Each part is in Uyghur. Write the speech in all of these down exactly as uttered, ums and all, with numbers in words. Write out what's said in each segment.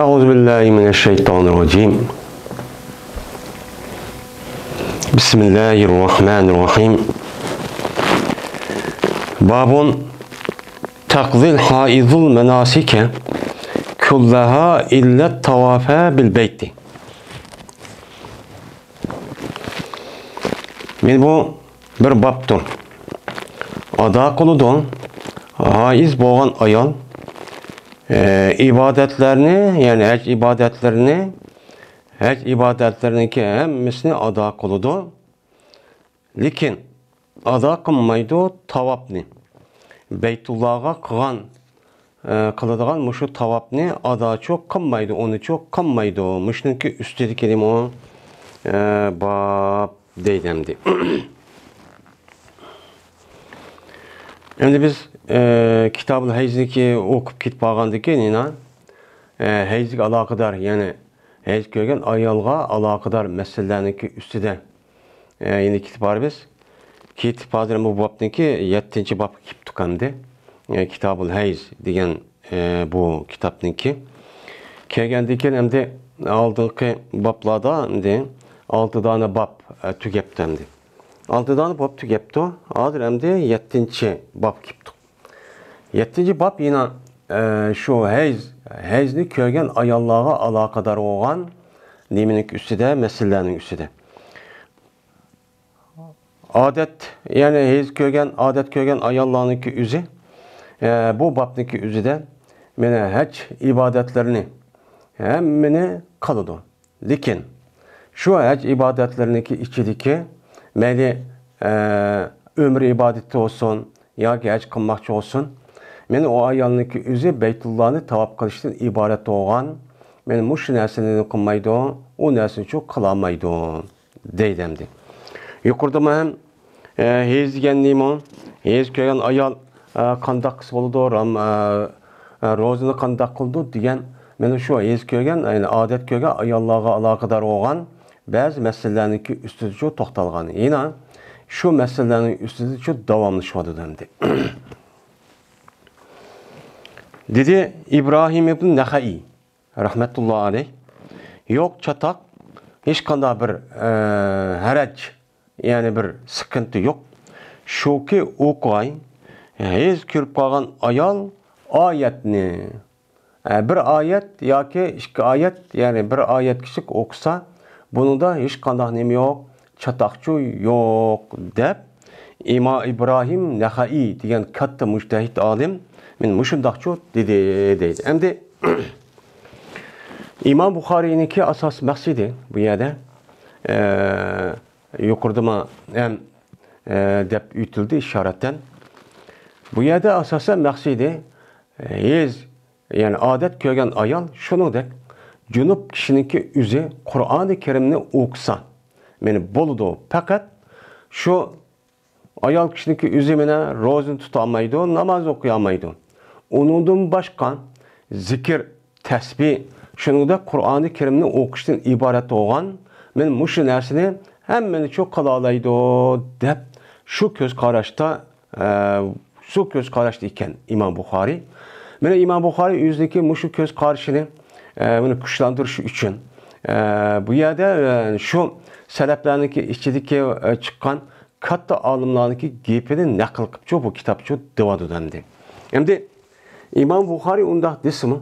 أعوذ بالله من الشيطان الرجيم. بسم الله الرحمن الرحيم. باب تقضي الحائض المناسك كلها إلا الطواف بالبيت. مانا بۇ بىر بابتۇر. ئادا قىلىدۇ ھايز بولغان ئايال، ئە، ئىبادەتلەرنى، يەنى ھەج ئىبادەتلىرىنى، ھەج ئىبادەتلىرىنىڭكى ھەممىسىنى ئادا قىلىدۇ. لېكىن ئادا قىلمايدۇ تاۋاپنى. بەيتۇللاغا قىلغان، ئە، قىلىدىغان مۇشۇ تاۋاپنى ئاداچۇ قىلمايدۇ، ئۇنىچۇ قىلمايدۇ. مۇشۇنىڭكى ئۈستىدىكى نېمە ئۇ؟ ئە، باب دەيدۇ ئەمدى. ئەمدى بىز، ئە، كىتابۇل ھەيزنىكى ئوقۇپ كېتىپ قالغاندىكىن يەنە، ئە، ھەيزگە ئالاقىدار، يەنى ھەيز كۆرگەن ئايالغا ئالاقىدار مەسىلىلەرنىڭكى ئۈستىدە، ئە، يەنە كېتىپ بارىمىز. كېتىپ ھازىر بۇ بابنىڭكى يەتتىنچى بابقا كېلىپ تۇقامدى. ئە، كىتابۇل ھەيز دېگەن، ئە، بۇ كىتابنىڭكى. كەلگەندىن كېيىن ئەمدى ئالدىنقى بابلاردا ئەمدى ئالتە دانە باب، ئە، تۈگەپتۇ ئەمدى. ئالتە دانە باب تۈگەپتۇ. ھازىر ئەمدى يەتتىنچى باب كېلىپتۇ. يەتتىنچى باب يەنە، ئە، شۇ ھەيز، ھەيزنى كۆرگەن ئاياللارغا ئالاقىدار بولغان نېمىنىڭ ئۈستىدە، مەسىلىلەرنىڭ ئۈستىدە. ئادەت، يەنى ھەيز كۆرگەن، ئادەت كۆرگەن ئاياللارنىڭكى ئۆزى، ئە، بۇ بابنىڭكى ئۆزىدە مانا ھەج ئىبادەتلىرىنى ھەممىنى قىلىدۇ. لېكىن شۇ ھەج ئىبادەتلىرىنىڭكى ئىچىدىكى مەيلى، ئە، ئۆمرە ئىبادىتى بولسۇن ياكى ھەج قىلماقچى بولسۇن، مانا ئۇ ئايالنىڭكى ئۆزى بەيتۇللانى تاۋاپ قىلىشتىن ئىبارەت بولغان، مانا مۇشۇ نەرسىنى قىلمايدۇ، ئۇ نەرسىنىچۇ قىلالمايدۇ دەيدۇ ئەمدى. يۇقىرىدىمۇ ھەم، ئە، ھەيز دېگەن نېمە؟ ھەيز كۆرگەن ئايال، ئە، قانداق قىلسا بولىدۇ؟ رام-، ئە، ئە، روزىنى قانداق قىلىدۇ دېگەن، مانا شۇ ھەيز كۆرگەن، يەنى ئادەت كۆرگەن ئاياللارغا ئالاقىدار بولغان بەزى مەسىلىلەرنىڭكى ئۈستىدىچۇ توختالغان. يەنە شۇ مەسىلىلەرنىڭ ئۈستىدىچۇ داۋاملىشىۋاتىدۇ ئەمدى. دېدى ئىبراھىم ئىبن نەخەئىي رەھمەتۇللا ئەلەيھ، يوق چاتاق، ھېچقانداق بىر، ئە، ھەرەج، يەنى بىر سىقىنتى يوق. شۇكى ئوقۇغاي، ھەيز كۆرۈپ قالغان ئايال ئايەتنى، ئە، بىر ئايەت ياكى ئىككى ئايەت، يەنى بىر ئايەت كىشىلىك ئوقۇسا، بۇنىڭدا ھېچقانداق نېمە يوق، چاتاقچۇ يوق، دەپ، ئىما ئىبراھىم نەخەئىي دېگەن كاتتا مۇجتەھىد ئالىم، مانا مۇشۇنداقچۇ دېدى، دەيدۇ. ئەمدى ئىمام بۇخارىينىڭكى ئاساسىي مەقسىتى بۇ يەردە، ئە، يۇقىرىدىمۇ ھەم، ئە، دەپ ئۆتۈلدى ئىشارەتەن. بۇ يەردە ئاساسەن مەقسىتى، ئە، ھەيز، يەنى ئادەت كۆرگەن ئايال، شۇنىڭدەك جۇنۇپ كىشىنىڭكى ئۆزى قۇرئانى كەرىمنى ئوقۇسا، مانا بولىدۇ. پەقەت شۇ ئايال كىشىنىڭكى ئۆزى مانا روزىنى تۇتالمايدۇ، ناماز ئوقۇيالمايدۇ. ئۇنىڭدىن باشقا زىكىر، تەسبىھ، شۇنىڭدەك قۇرئانى كەرىمنى ئوقۇشتىن ئىبارەت بولغان، مانا مۇشۇ نەرسىنى ھەممىنىچۇ قىلالايدۇ، دەپ شۇ كۆز قاراشتا، ئە، شۇ كۆز قاراشتا ئىكەن ئىمام بۇخارىي. مانا ئىمام بۇخارىي ئۆزىنىڭكى مۇشۇ كۆز قارىشىنى، ئە، مانا كۈچلەندۈرۈش ئۈچۈن، ئە، بۇ يەردە، ئە، شۇ سەلەپلەرنىڭكى ئىچىدىكى، ئە، چىققان كاتتا ئالىملارنىڭكى گېپىنى نەقىل قىپچۇ، بۇ كىتابچۇ دېۋاتىدۇ ئەمدى. ئەمدى ئىمام بۇخارىي ئۇنداق دېسىمۇ،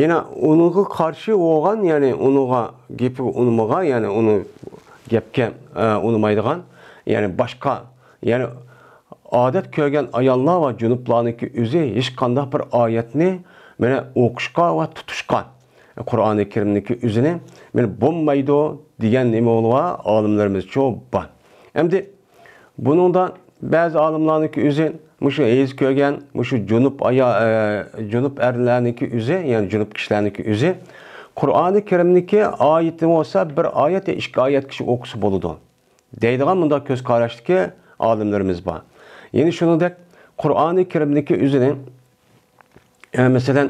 يەنە ئۇنىڭغا قارشى بولغان، يەنى ئۇنىڭغا گېپىگە ئۇنىمىغان، يەنى ئۇنىڭ گەپكە، ئە، ئۇنىمايدىغان، يەنى باشقا، يەنى ئادەت كۆرگەن ئاياللار ۋە جۇنۇپلارنىڭكى ئۆزى ھېچقانداق بىر ئايەتنى مانا ئوقۇشقا ۋە تۇتۇشقا، قۇرئانى كەرىمنىڭكى ئۆزىنى مانا بولمايدۇ دېگەن نېمە بولغان ئالىملىرىمىزچۇ بار. ئەمدى بۇنىڭدا بەزى ئالىملارنىڭكى ئۆزى مۇشۇ ھەيز كۆرگەن، مۇشۇ جۇنۇپ ئايا-، ئە، جۇنۇپ ئەرلەرنىڭكى ئۆزى، يەنى جۇنۇپ كىشىلەرنىڭكى ئۆزى قۇرئانى كەرىمنىڭكى ئايىتىنى بولسا بىر ئايەت يا ئىككى ئايەت كىشى ئوقۇسا بولىدۇ دەيدىغان مۇنداق كۆز قاراشتىكى ئالىملىرىمىز بار. يەنە شۇنىڭدەك قۇرئانى كەرىمنىڭكى ئۆزىنى ئە، مەسىلەن،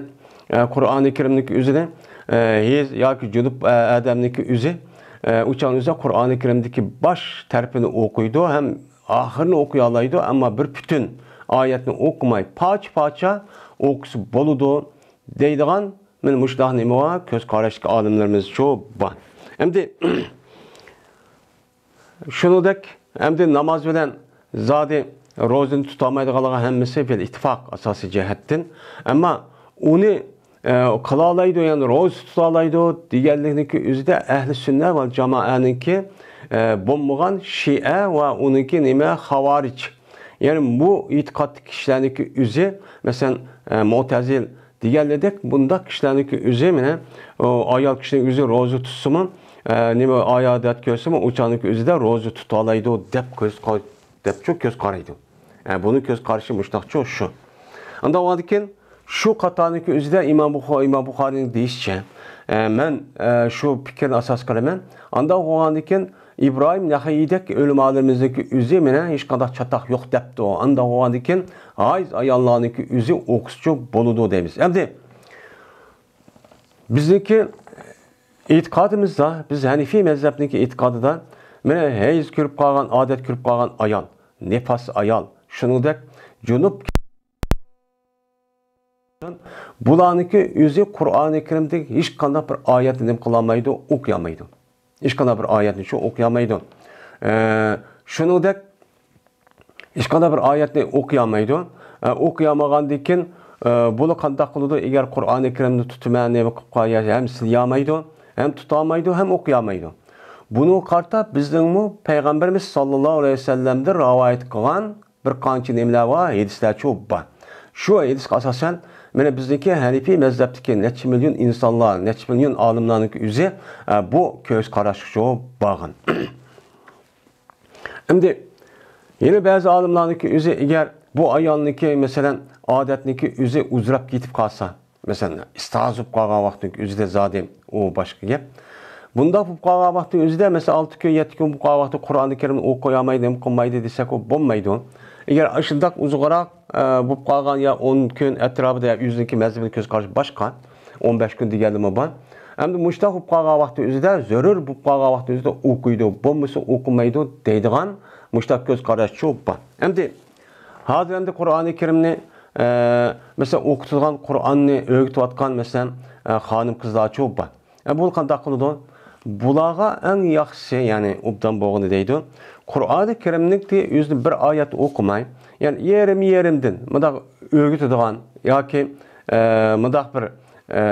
ئە، قۇرئانى كەرىمنىڭكى ئۆزىنى، ئە، ھەيز ياكى جۇنۇپ، ئە، ئادەمنىڭكى ئۆزى، ئە، ئۇ چاغنىڭ ئۆزىدە قۇرئانى كەرىمدىكى باش تەرىپىنى ئوقۇيدۇ ھەم ئاخىرىنى ئوقۇيالايدۇ، ئەمما بىر پۈتۈن ئايەتنى ئوقۇماي، پارچە-پارچە ئوقۇسا بولىدۇ دەيدىغان مانا مۇشۇنداق نېمە بار، كۆز قاراشتىكى ئالىملىرىمىزچۇ بار. ئەمدى شۇنىڭدەك، ئەمدى ناماز بىلەن زادى روزىنى تۇتالمايدىغانلارغا ھەممىسى بىل ئىتتىپاق ئاساسىي جەھەتتىن. ئەمما ئۇنى، ئە، قىلالايدۇ، يەنى روزا تۇتالايدۇ دېگەنلىكنىڭكى ئۆزىدە ئەھلى سۈننە ۋە جامائەنىڭكى، ئە، بولمىغان شىئە ۋە ئۇنىڭكى نېمە، خاۋارىج. يەنى بۇ ئېتىقادتىكى كىشىلەرنىڭكى ئۆزى، مەسىلەن، ئە، مۇئتەزىل دېگەنلىدەك بۇنداق كىشىلەرنىڭكى ئۆزى مانا، ئۇ ئايال كىشىنىڭ ئۆزى روزا تۇتسىمۇ، ئە، نېمە، ئايادەت كۆرسىمۇ، ئۇ چاغنىڭكى ئۆزىدە روزا تۇتالايدۇ دەپ كۆز قار-، دەپچۇ كۆز قارايدۇ. ئە، بۇنىڭ كۆز قارىشى مۇشۇنداقچۇ شۇ. ئانداق بولغاندىكىن شۇ قاتارنىڭكى ئۆزىدە ئىمام بۇخا-، ئىمام بۇخارىينىڭ دېيىشىچە، ئە، مەن، ئە، شۇ پىكىرنى ئاساس قىلىمەن. ئانداق بولغاندىكىن ئىبراھىم نەخەيدەك ئۆلىمالىرىمىزنىڭكى ئۆزى مانا ھېچقانداق چاتاق يوق دەپتۇ. ئانداق بولغاندىكىن ھايز ئاياللارنىڭكى ئۆزى ئوقۇسچۇ بولىدۇ دەيمىز. ئەمدى بىزنىڭكى ئېتىقادىمىزدا، بىز ھەنىفىي مەزھەپنىڭكى ئېتىقادىدا، مانا ھەيز كۆرۈپ قالغان، ئادەت كۆرۈپ قالغان ئايال، نىپاس ئايال، شۇنىڭدەك جۇنۇپ، بۇلارنىڭكى ئۆزى قۇرئانى كەرىمدىكى ھېچقانداق بىر ئايەتنى نېمە قىلالمايدۇ، ئوقۇيالمايدۇ. ھېچقانداق بىر ئايەتنى شۇ ئوقۇيالمايدۇ. ئە، شۇنىڭدەك ھېچقانداق بىر ئايەتنى ئوقۇيالمايدۇ. ئە، ئوقۇيالمىغاندىكىن، ئە، بۇلا قانداق قىلىدۇ؟ ئەگەر قۇرئانى كەرىمنى تۇتىمەن، نېمە قىلىپ قوياي، ھەم سىلىيالمايدۇ، ھەم تۇتالمايدۇ، ھەم ئوقۇيالمايدۇ. بۇنىڭغا قارىتا بىزنىڭمۇ پەيغەمبىرىمىز ساللاللاھۇ ئەلەيھى ۋەسەللەمدىن رىۋايەت قىلغان بىر قانچە نېمىلەر بار، ھەدىسلەرچۇ بار. شۇ ھەدىسكە ئاساسەن، مانا بىزنىڭكى ھەنىپىي مەزھەپتىكى نەچچە مىليون ئىنسانلار، نەچچە مىليون ئالىملارنىڭكى ئۆزى، ئە، بۇ كۆز قاراشقىچۇ بارغان. ئەمدى يەنە بەزى ئالىملارنىڭكى ئۆزى، ئەگەر بۇ ئايالنىڭكى، مەسىلەن، ئادەتنىڭكى ئۆزى ئۇزراپ كېتىپ قالسا، مەسىلەن، ئىستىھازە بولۇپ قالغان ۋاقىتنىڭ ئۆزىدە زادى ئۇ باشقا گەپ. بۇنداق بولۇپ قالغان ۋاقىتنىڭ ئۆزىدە، مەسىلەن، ئالتە كۈن، يەتتە كۈن بولۇپ قالغان ۋاقىتتا قۇرئانى كەرىمنى ئوقۇيالمايدۇ، نېمە قىلمايدۇ دېسەك، ئۇ بولمايدۇ. ئەگەر ئاشۇنداق ئۇزۇنراق، ئە، بولۇپ قالغان يا ئون كۈن ئەتراپىدا يا ئۆزىنىڭكى مەزھىپىنى كۆز قارىشى باشقا، ئون بەش كۈن دېگەنلىمۇ بار. ئەمدى مۇشۇنداق بولۇپ قالغان ۋاقتى ئۆزىدە، زۆرۈر بولۇپ قالغان ۋاقتى ئۆزىدە ئوقۇيدۇ، بولمىسا ئوقۇمايدۇ دەيدىغان مۇشۇنداق كۆز قاراشچۇ بار. ئەمدى ھازىر ئەمدى قۇرئانى كەرىمنى، ئە، مەسىلەن، ئوقۇتىدىغان، قۇرئاننى ئۆگىتىۋاتقان، مەسىلەن، ئە، خانىم قىزلارچۇ بار. ئە، بۇ قانداق قىلىدۇ؟ بۇلارغا ئەڭ ياخشىسى، يەنى ئوبدان بولغىنى دەيدۇ، قۇرئانى كەرىمنىڭكى ئۆزىنى بىر ئايەت ئوقۇماي، يەنى يېرىم-يېرىمدىن مۇنداق ئۆگىتىدىغان ياكى، ئە، مۇنداق بىر، ئە،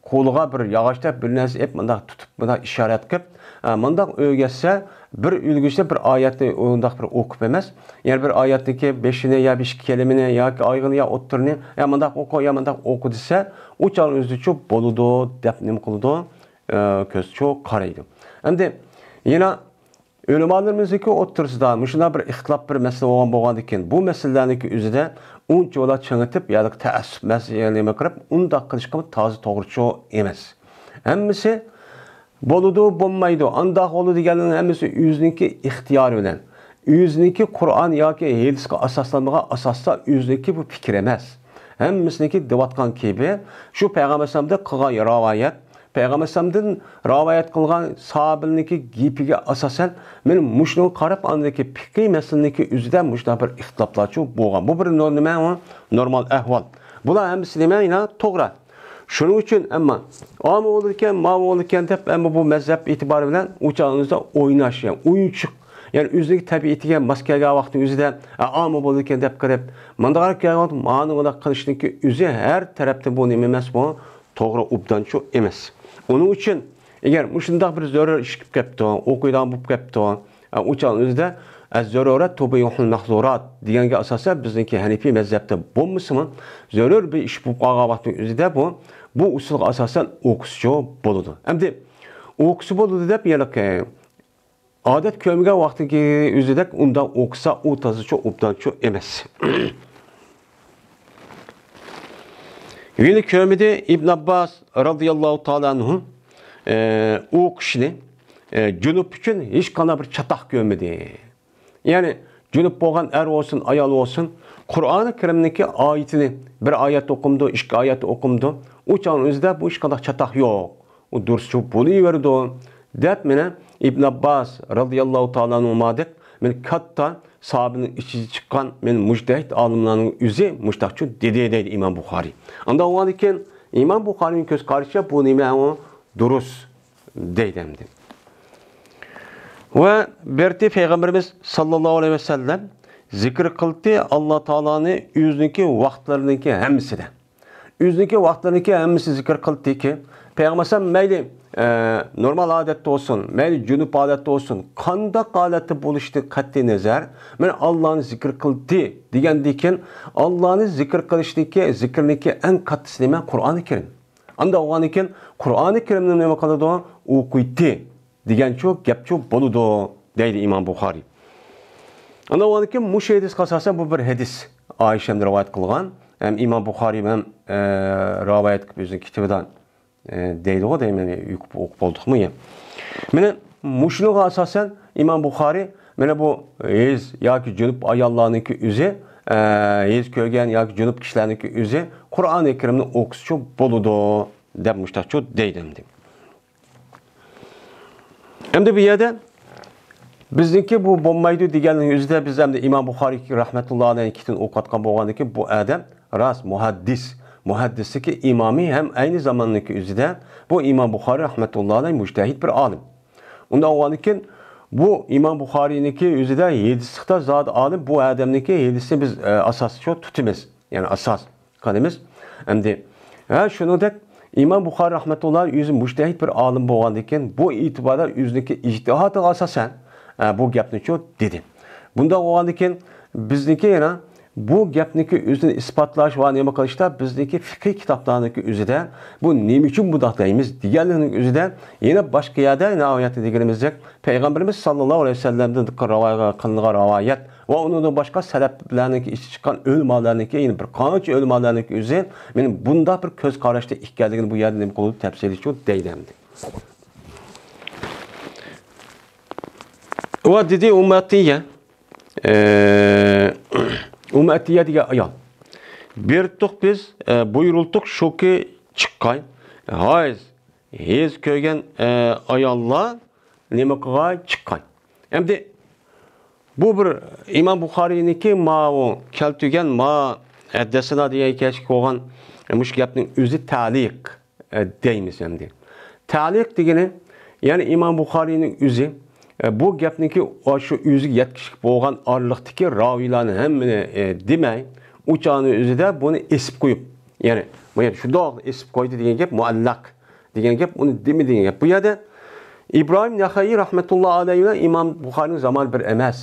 قولىغا بىر ياغاچتەك بىر نەرسە ئېلىپ، مۇنداق تۇتۇپ، مۇنداق ئىشارەت قىلىپ، ئە، مۇنداق ئۆگەتسە، بىر ئۆگىنىشتە بىر ئايەتنى ئۇنداق بىر ئوقۇپ ئەمەس، يەنە بىر ئايەتنىڭكى بېشىنى يا بىر ئىككى كەلىمىنى ياكى ئايىغىنى يا ئوتتۇرىنى، يا مۇنداق ئوقۇ، يا مۇنداق ئوقۇ دېسە، ئۇ چاغنىڭ ئۆزىدىچۇ بولىدۇ دەپ نېمە قىلىدۇ؟ ئە، كۆزچۇ قارايدۇ. ئەمدى يەنە ئۆلىمالىرىمىزنىڭكى ئوتتۇرىسىدا مۇشۇنداق بىر ئىختىلاپ، بىر مەسىلە بولغان، بولغاندىكىن، بۇ مەسىلىلەرنىڭكى ئۆزىدە ئۇنچىۋالا چىڭىتىپ ياكى تەئەسسۇپ مەسىلىگە نېمە قىلىپ، ئۇنداق قىلىشقا تازا توغرىچۇ ئەمەس. ھەممىسى بولىدۇ، بولمايدۇ، ئانداق بولىدۇ دېگەنلەرنىڭ ھەممىسى ئۆزىنىڭكى ئىختىيارى بىلەن، ئۆزىنىڭكى قۇرئان ياكى ھەدىسكە ئاساسلانمىغان ئاساستا ئۆزىنىڭكى بۇ پىكىر ئەمەس. ھەممىسىنىڭكى دەۋاتقان گېپى شۇ پەيغەمبەر ئەلەيھىسسالامدىن قىلغان رىۋايەت، پەيغەمبەر ئەلەيھىسسالامدىن رىۋايەت قىلغان ساھابىلەرنىڭكى گېپىگە ئاساسەن، مانا مۇشۇنىڭغا قاراپ، ئاندىكى پىقىي مەسىلىنىڭكى ئۆزىدە مۇشۇنداق بىر ئىختىلاپلارچۇ بولغان. بۇ بىر نور-، نېمە ئۇ؟ نورمال ئەھۋال. بۇلار ھەممىسى نېمە؟ يەنە توغرا. شۇنىڭ ئۈچۈن ئەمما ئامما بولىدىكەن، ماۋۇ بولىدىكەن دەپ، ئەمما بۇ مەزھەپ ئېتىبارى بىلەن ئۇ چاغىڭىزدا ئويناش، يەنى ئويۇنچۇق، يەنى ئۆزىنىڭ تەبىئىتىگە ماس كەلگەن ۋاقتى ئۆزىدە، ئە، ئامما بولىدىكەن دەپ قىلىپ، مانداق كەلگەن ۋاقىت مانا مۇنداق قىلىشنىڭكى ئۆزى ھەر تەرەپتىن بۇ نېمە ئەمەس، بۇ توغرا ئوبدانچۇ ئەمەس. ئۇنىڭ ئۈچۈن ئەگەر مۇشۇنداق بىر زۆرۈر ئىش كېلىپ كەپتۇ، ئوقۇيدىغان بولۇپ كەپتۇ، ئە، ئۇ چاغنىڭ ئۆزىدە ئەز-زۆرۇرات تۇبىھۇل مەھزۇرات دېگەنگە ئاساسەن بىزنىڭكى ھەنىپىي مەزھەپتە بولمىسىمۇ، زۆرۈر بىر ئىش بولۇپ قالغان ۋاقىتنىڭ ئۆزىدە بۇ، بۇ ئۇسۇلغا ئاساسەن ئوقۇسىچۇ بولىدۇ. ئەمدى ئوقۇسا بولىدۇ دەپ يەنە ئادەت كۆرمىگەن ۋاقتىدىكى ئۆزىدەك ئۇنداق ئوقۇسا ئۇ تازىچۇ ئوبدانچۇ ئەمەس. يەنە كۆرمىدى ئىبن ئابباس رازىياللاھۇ تائالا ئەنھۇ، ئە، ئۇ كىشىنى، ئە، جۇنۇپ ئۈچۈن ھېچقانداق بىر چاتاق كۆرمىدى. يەنى جۇنۇپ بولغان ئەر بولسۇن، ئايال بولسۇن، قۇرئانى كەرىمنىڭكى ئايىتىنى، بىر ئايەت ئوقۇمدۇ، ئىككى ئايەت ئوقۇمدۇ، ئۇ چاغنىڭ ئۆزىدە بۇ ھېچقانداق چاتاق يوق. ئۇ دۇرۇسچۇ بولۇۋېرىدۇ، دەپ مانا ئىبن ئابباس رازىياللاھۇ تائالا ئەنھۇمادەك مانا كاتتا ساھابىنىڭ ئىچىدىن چىققان مانا مۇجتەھىد ئالىملارنىڭ ئۆزى مۇشتاقچۇ دېدى دەيدۇ ئىمام بۇخارىي. ئانداق بولغاندىكىن ئىمام بۇخارىينىڭ كۆز قارىشىچە بۇ نېمە ئۇ دۇرۇس دەيدۇ ئەمدى. ۋە بىرتى پەيغەمبىرىمىز ساللاللاھۇ ئەلەيھى ۋەسەللەم زىكىر قىلدى ئاللا تائالانى ئۆزىنىڭكى ۋاقىتلىرىنىڭكى ھەممىسىدە. ئۆزىنىڭكى ۋاقىتلىرىنىڭكى ھەممىسى زىكىر قىلدىكى، پەيغەمبەر ئەلەيھىسسالام مەيلى، ئە، نورمال ھالەتتە بولسۇن، مەيلى جۇنۇپ ھالەتتە بولسۇن، قانداق ھالەتتە بولۇشىدىن قەتئىي نەزەر، مەن ئاللانى زىكىر قىلدى دېگەندىن كېيىن، ئاللانى زىكىر قىلىشنىڭكى، زىكىرنىڭكى ئەڭ كاتتىسى نېمە؟ قۇرئانى كەرىم. ئانداق بولغاندىن كېيىن، قۇرئانى كەرىمنى نېمە قىلىدۇ؟ ئوقۇيتتى دېگەنچۇ گەپچۇ بولىدۇ، دەيدۇ ئىمام بۇخارىي. ئانداق بولغاندىن كېيىن، مۇشۇ ھەدىسكە ئاساسەن، بۇ بىر ھەدىس. ئائىشەمدىن رىۋايەت قىلغان، ھەم ئىمام بۇخارىي ھەم، ئە، رىۋايەت قىلىپ ئۆزىنىڭ كىتابىدا، ئە، دەيدىغۇ، دەيمەن، ئوقۇپ، ئوقۇپ بولدۇقمۇ يا؟ مانا مۇشۇنىڭغا ئاساسەن، ئىمام بۇخارىي، مانا بۇ ھېيز ياكى جۇنۇپ ئاياللارنىڭكى ئۆزى، ئە، ھېيز كۆرگەن ياكى جۇنۇپ كىشىلەرنىڭكى ئۆزى قۇرئانى كەرىمنى ئوقۇسىچۇ بولىدۇ، دەپ مۇشتاقچۇ دەيدۇ ئەمدى. ئەمدى بۇ يەردە بىزنىڭكى بۇ بولمايدۇ دېگەننىڭ ئۆزىدە بىز ئەمدى ئىمام بۇخارىي رەھمەتۇللا ئەلەيھىنىڭكىدىن ئوقۇۋاتقان بولغاندىكىن، بۇ ئادەم راست مۇھەددىس، مۇھەددىسلىكى ئىمامى ھەم ئەينى زاماننىڭكى ئۆزىدە بۇ ئىمام بۇخارىي رەھمەتۇللا ئەلەيھ مۇجتەھىد بىر ئالىم. ئۇنداق بولغاندىكىن، بۇ ئىمام بۇخارىينىڭكى ئۆزىدە ھېدىسلىقتا زادى ئالىم، بۇ ئادەمنىڭكى ھېدىسىنى بىز، ئە، ئاساسچۇ تۇتىمىز. يەنى ئاساس قىلىمىز. ئەمدى، ھە، شۇنىڭدەك ئىمام بۇخارىي رەھمەتۇللا ئۆزى مۇجتەھىد بىر ئالىم بولغاندىكىن، بۇ ئېتىباردا ئۆزىنىڭكى ئىجتىھاتىغا ئاساسەن، ھە، بۇ گەپنىچۇ دېدى. بۇنداق بولغاندىكىن، بىزنىڭكى يەنە بۇ گەپنىڭكى ئۆزىنى ئىسپاتلاش ۋە نېمە قىلىشتا بىزنىڭكى فىقھىي كىتابلارنىڭكى ئۆزىدە بۇ نېمە ئۈچۈن بۇنداق دەيمىز دېگەنلىكنىڭ ئۆزىدە يەنە باشقا يەردە، يەنە ئايەتتە دېگىنىمىزدەك، پەيغەمبىرىمىز ساللاللاھۇ ئەلەيھى ۋەسەللەمدىن رىۋايەت قىلىنغان رىۋايەت ۋە ئۇنىڭدىن باشقا سەلەپلەرنىڭكى ئىچىدە چىققان ئۆلىمالارنىڭكى، يەنە بىر قانچە ئۆلىمالارنىڭكى ئۆزى مانا بۇنداق بىر كۆز قاراشتا ئىكەنلىكىنى بۇ يەردە نېمە قىلىدۇ؟ تەپسىلىيچۇ دەيدۇ ئەمدى. ۋە دېدى ئۇممۇ ئەتىيە، ئە، ئۇممۇ ئەتىيە دېگەن ئايال. بۇيرۇتتۇق بىز، ئە، بۇيرۇلدۇق شۇكى چىققاي. ھايز، ھېيز كۆرگەن، ئە، ئاياللار نېمە قىلغاي؟ چىققاي. ئەمدى بۇ بىر ئىمام بۇخارىينىڭكى ماۋۇ كەلتۈرگەن ما ھەددەسەنا دېگەن كەچكە بولغان مۇشۇ گەپنىڭ ئۆزى تەلىق، ئە، دەيمىز ئەمدى. تەلىق دېگىنى، يەنى ئىمام بۇخارىينىڭ ئۆزى، ئە، بۇ گەپنىڭكى شۇ ئۆزىگە يەتكۈزۈشلۈك بولغان ئارىلىقتىكى راۋىيلارنى ھەممىنى، ئە، دېمەي، ئۇ چاغنىڭ ئۆزىدە بۇنى ئېسىپ قويۇپ، يەنى، بۇ يەردە شۇنداق ئېسىپ قويدى دېگەن گەپ مۇئەللەق. دېگەن گەپ، ئۇنى دېمە دېگەن گەپ. بۇ يەردە ئىبراھىم نەخەئىي رەھمەتۇللا ئەلەيھى بىلەن ئىمام بۇخارىنىڭ زامانى بىر ئەمەس.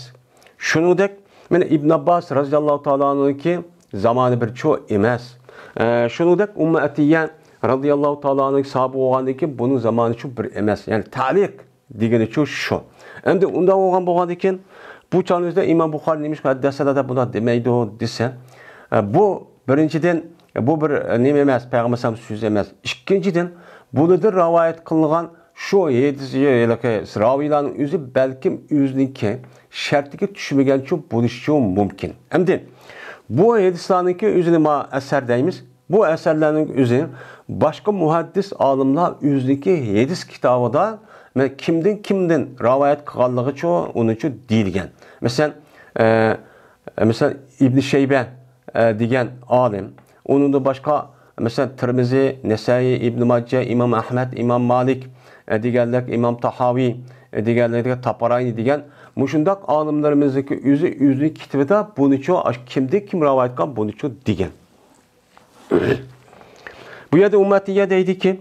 شۇنىڭدەك، مانا ئىبن ئابباس رازىياللاھۇ تائالا ئەنھۇنىڭكى زامانى بىر چۇ ئەمەس. ئە، شۇنىڭدەك ئۇممۇ ئەتىيە رازىياللاھۇ تائالا ئەنھۇنىڭكى ساھابە بولغاندىن كېيىن بۇنىڭ زامانى چۇ بىر ئەمەس. يەنى تەلىق دېگىنىچۇ شۇ. ئەمدى ئۇنداق بولغان بولغاندىن كېيىن، بۇ چاغنىڭ ئۆزىدە ئىمام بۇخارى نېمىشقا ھەددەسەنە دەپ بۇنداق دېمەيدۇ دېسە، ئە، بۇ بىرىنچىدىن، بۇ بىر نېمە ئەمەس، پەيغەمبەر ئەلەيھىسسالام سۆزى ئەمەس. ئىككىنچىدىن، بۇنىڭدىن رىۋايەت قىلىنغان شۇ ھەدىس، ھېلىقى راۋىيلارنىڭ ئۆزى بەلكىم ئۆزىنىڭكى شەرتىگە چۈشمىگەنچۇ بولۇشىچۇ مۇمكىن. ئەمدى بۇ ھەدىسلارنىڭكى ئۆزىنى ما ئەسەر دەيمىز. بۇ ئەسەرلەرنىڭ ئۆزى باشقا مۇھەددىس ئالىملار ئۆزىنىڭكى ھەدىس كىتابىدا، مەن كىمدىن كىمدىن رىۋايەت قىلغانلىقىچۇ، ئۇنىچۇ دېيىلگەن. مەسىلەن، ئە، مەسىلەن، ئىبن شەيبە، ئە، دېگەن ئالىم، ئۇنىڭدىن باشقا، مەسىلەن، تىرمىزى، نەسەئىي، ئىبن ماجە، ئىمام ئەھمەد، ئىمام مالىك، ئە، دېگەنلىك، ئىمام تاھاۋى، ئە، دېگەنلىك، تاپاراينى دېگەن مۇشۇنداق ئالىملىرىمىزنىڭكى ئۆزى ئۆزىنىڭ كىتابىدا بۇنىچۇ، ئاشۇ كىمدىن كىم رىۋايەت قىلغان بۇنىچۇ دېگەن. بۇ يەردە ئۇممۇ ئەتىيە دەيدىكى،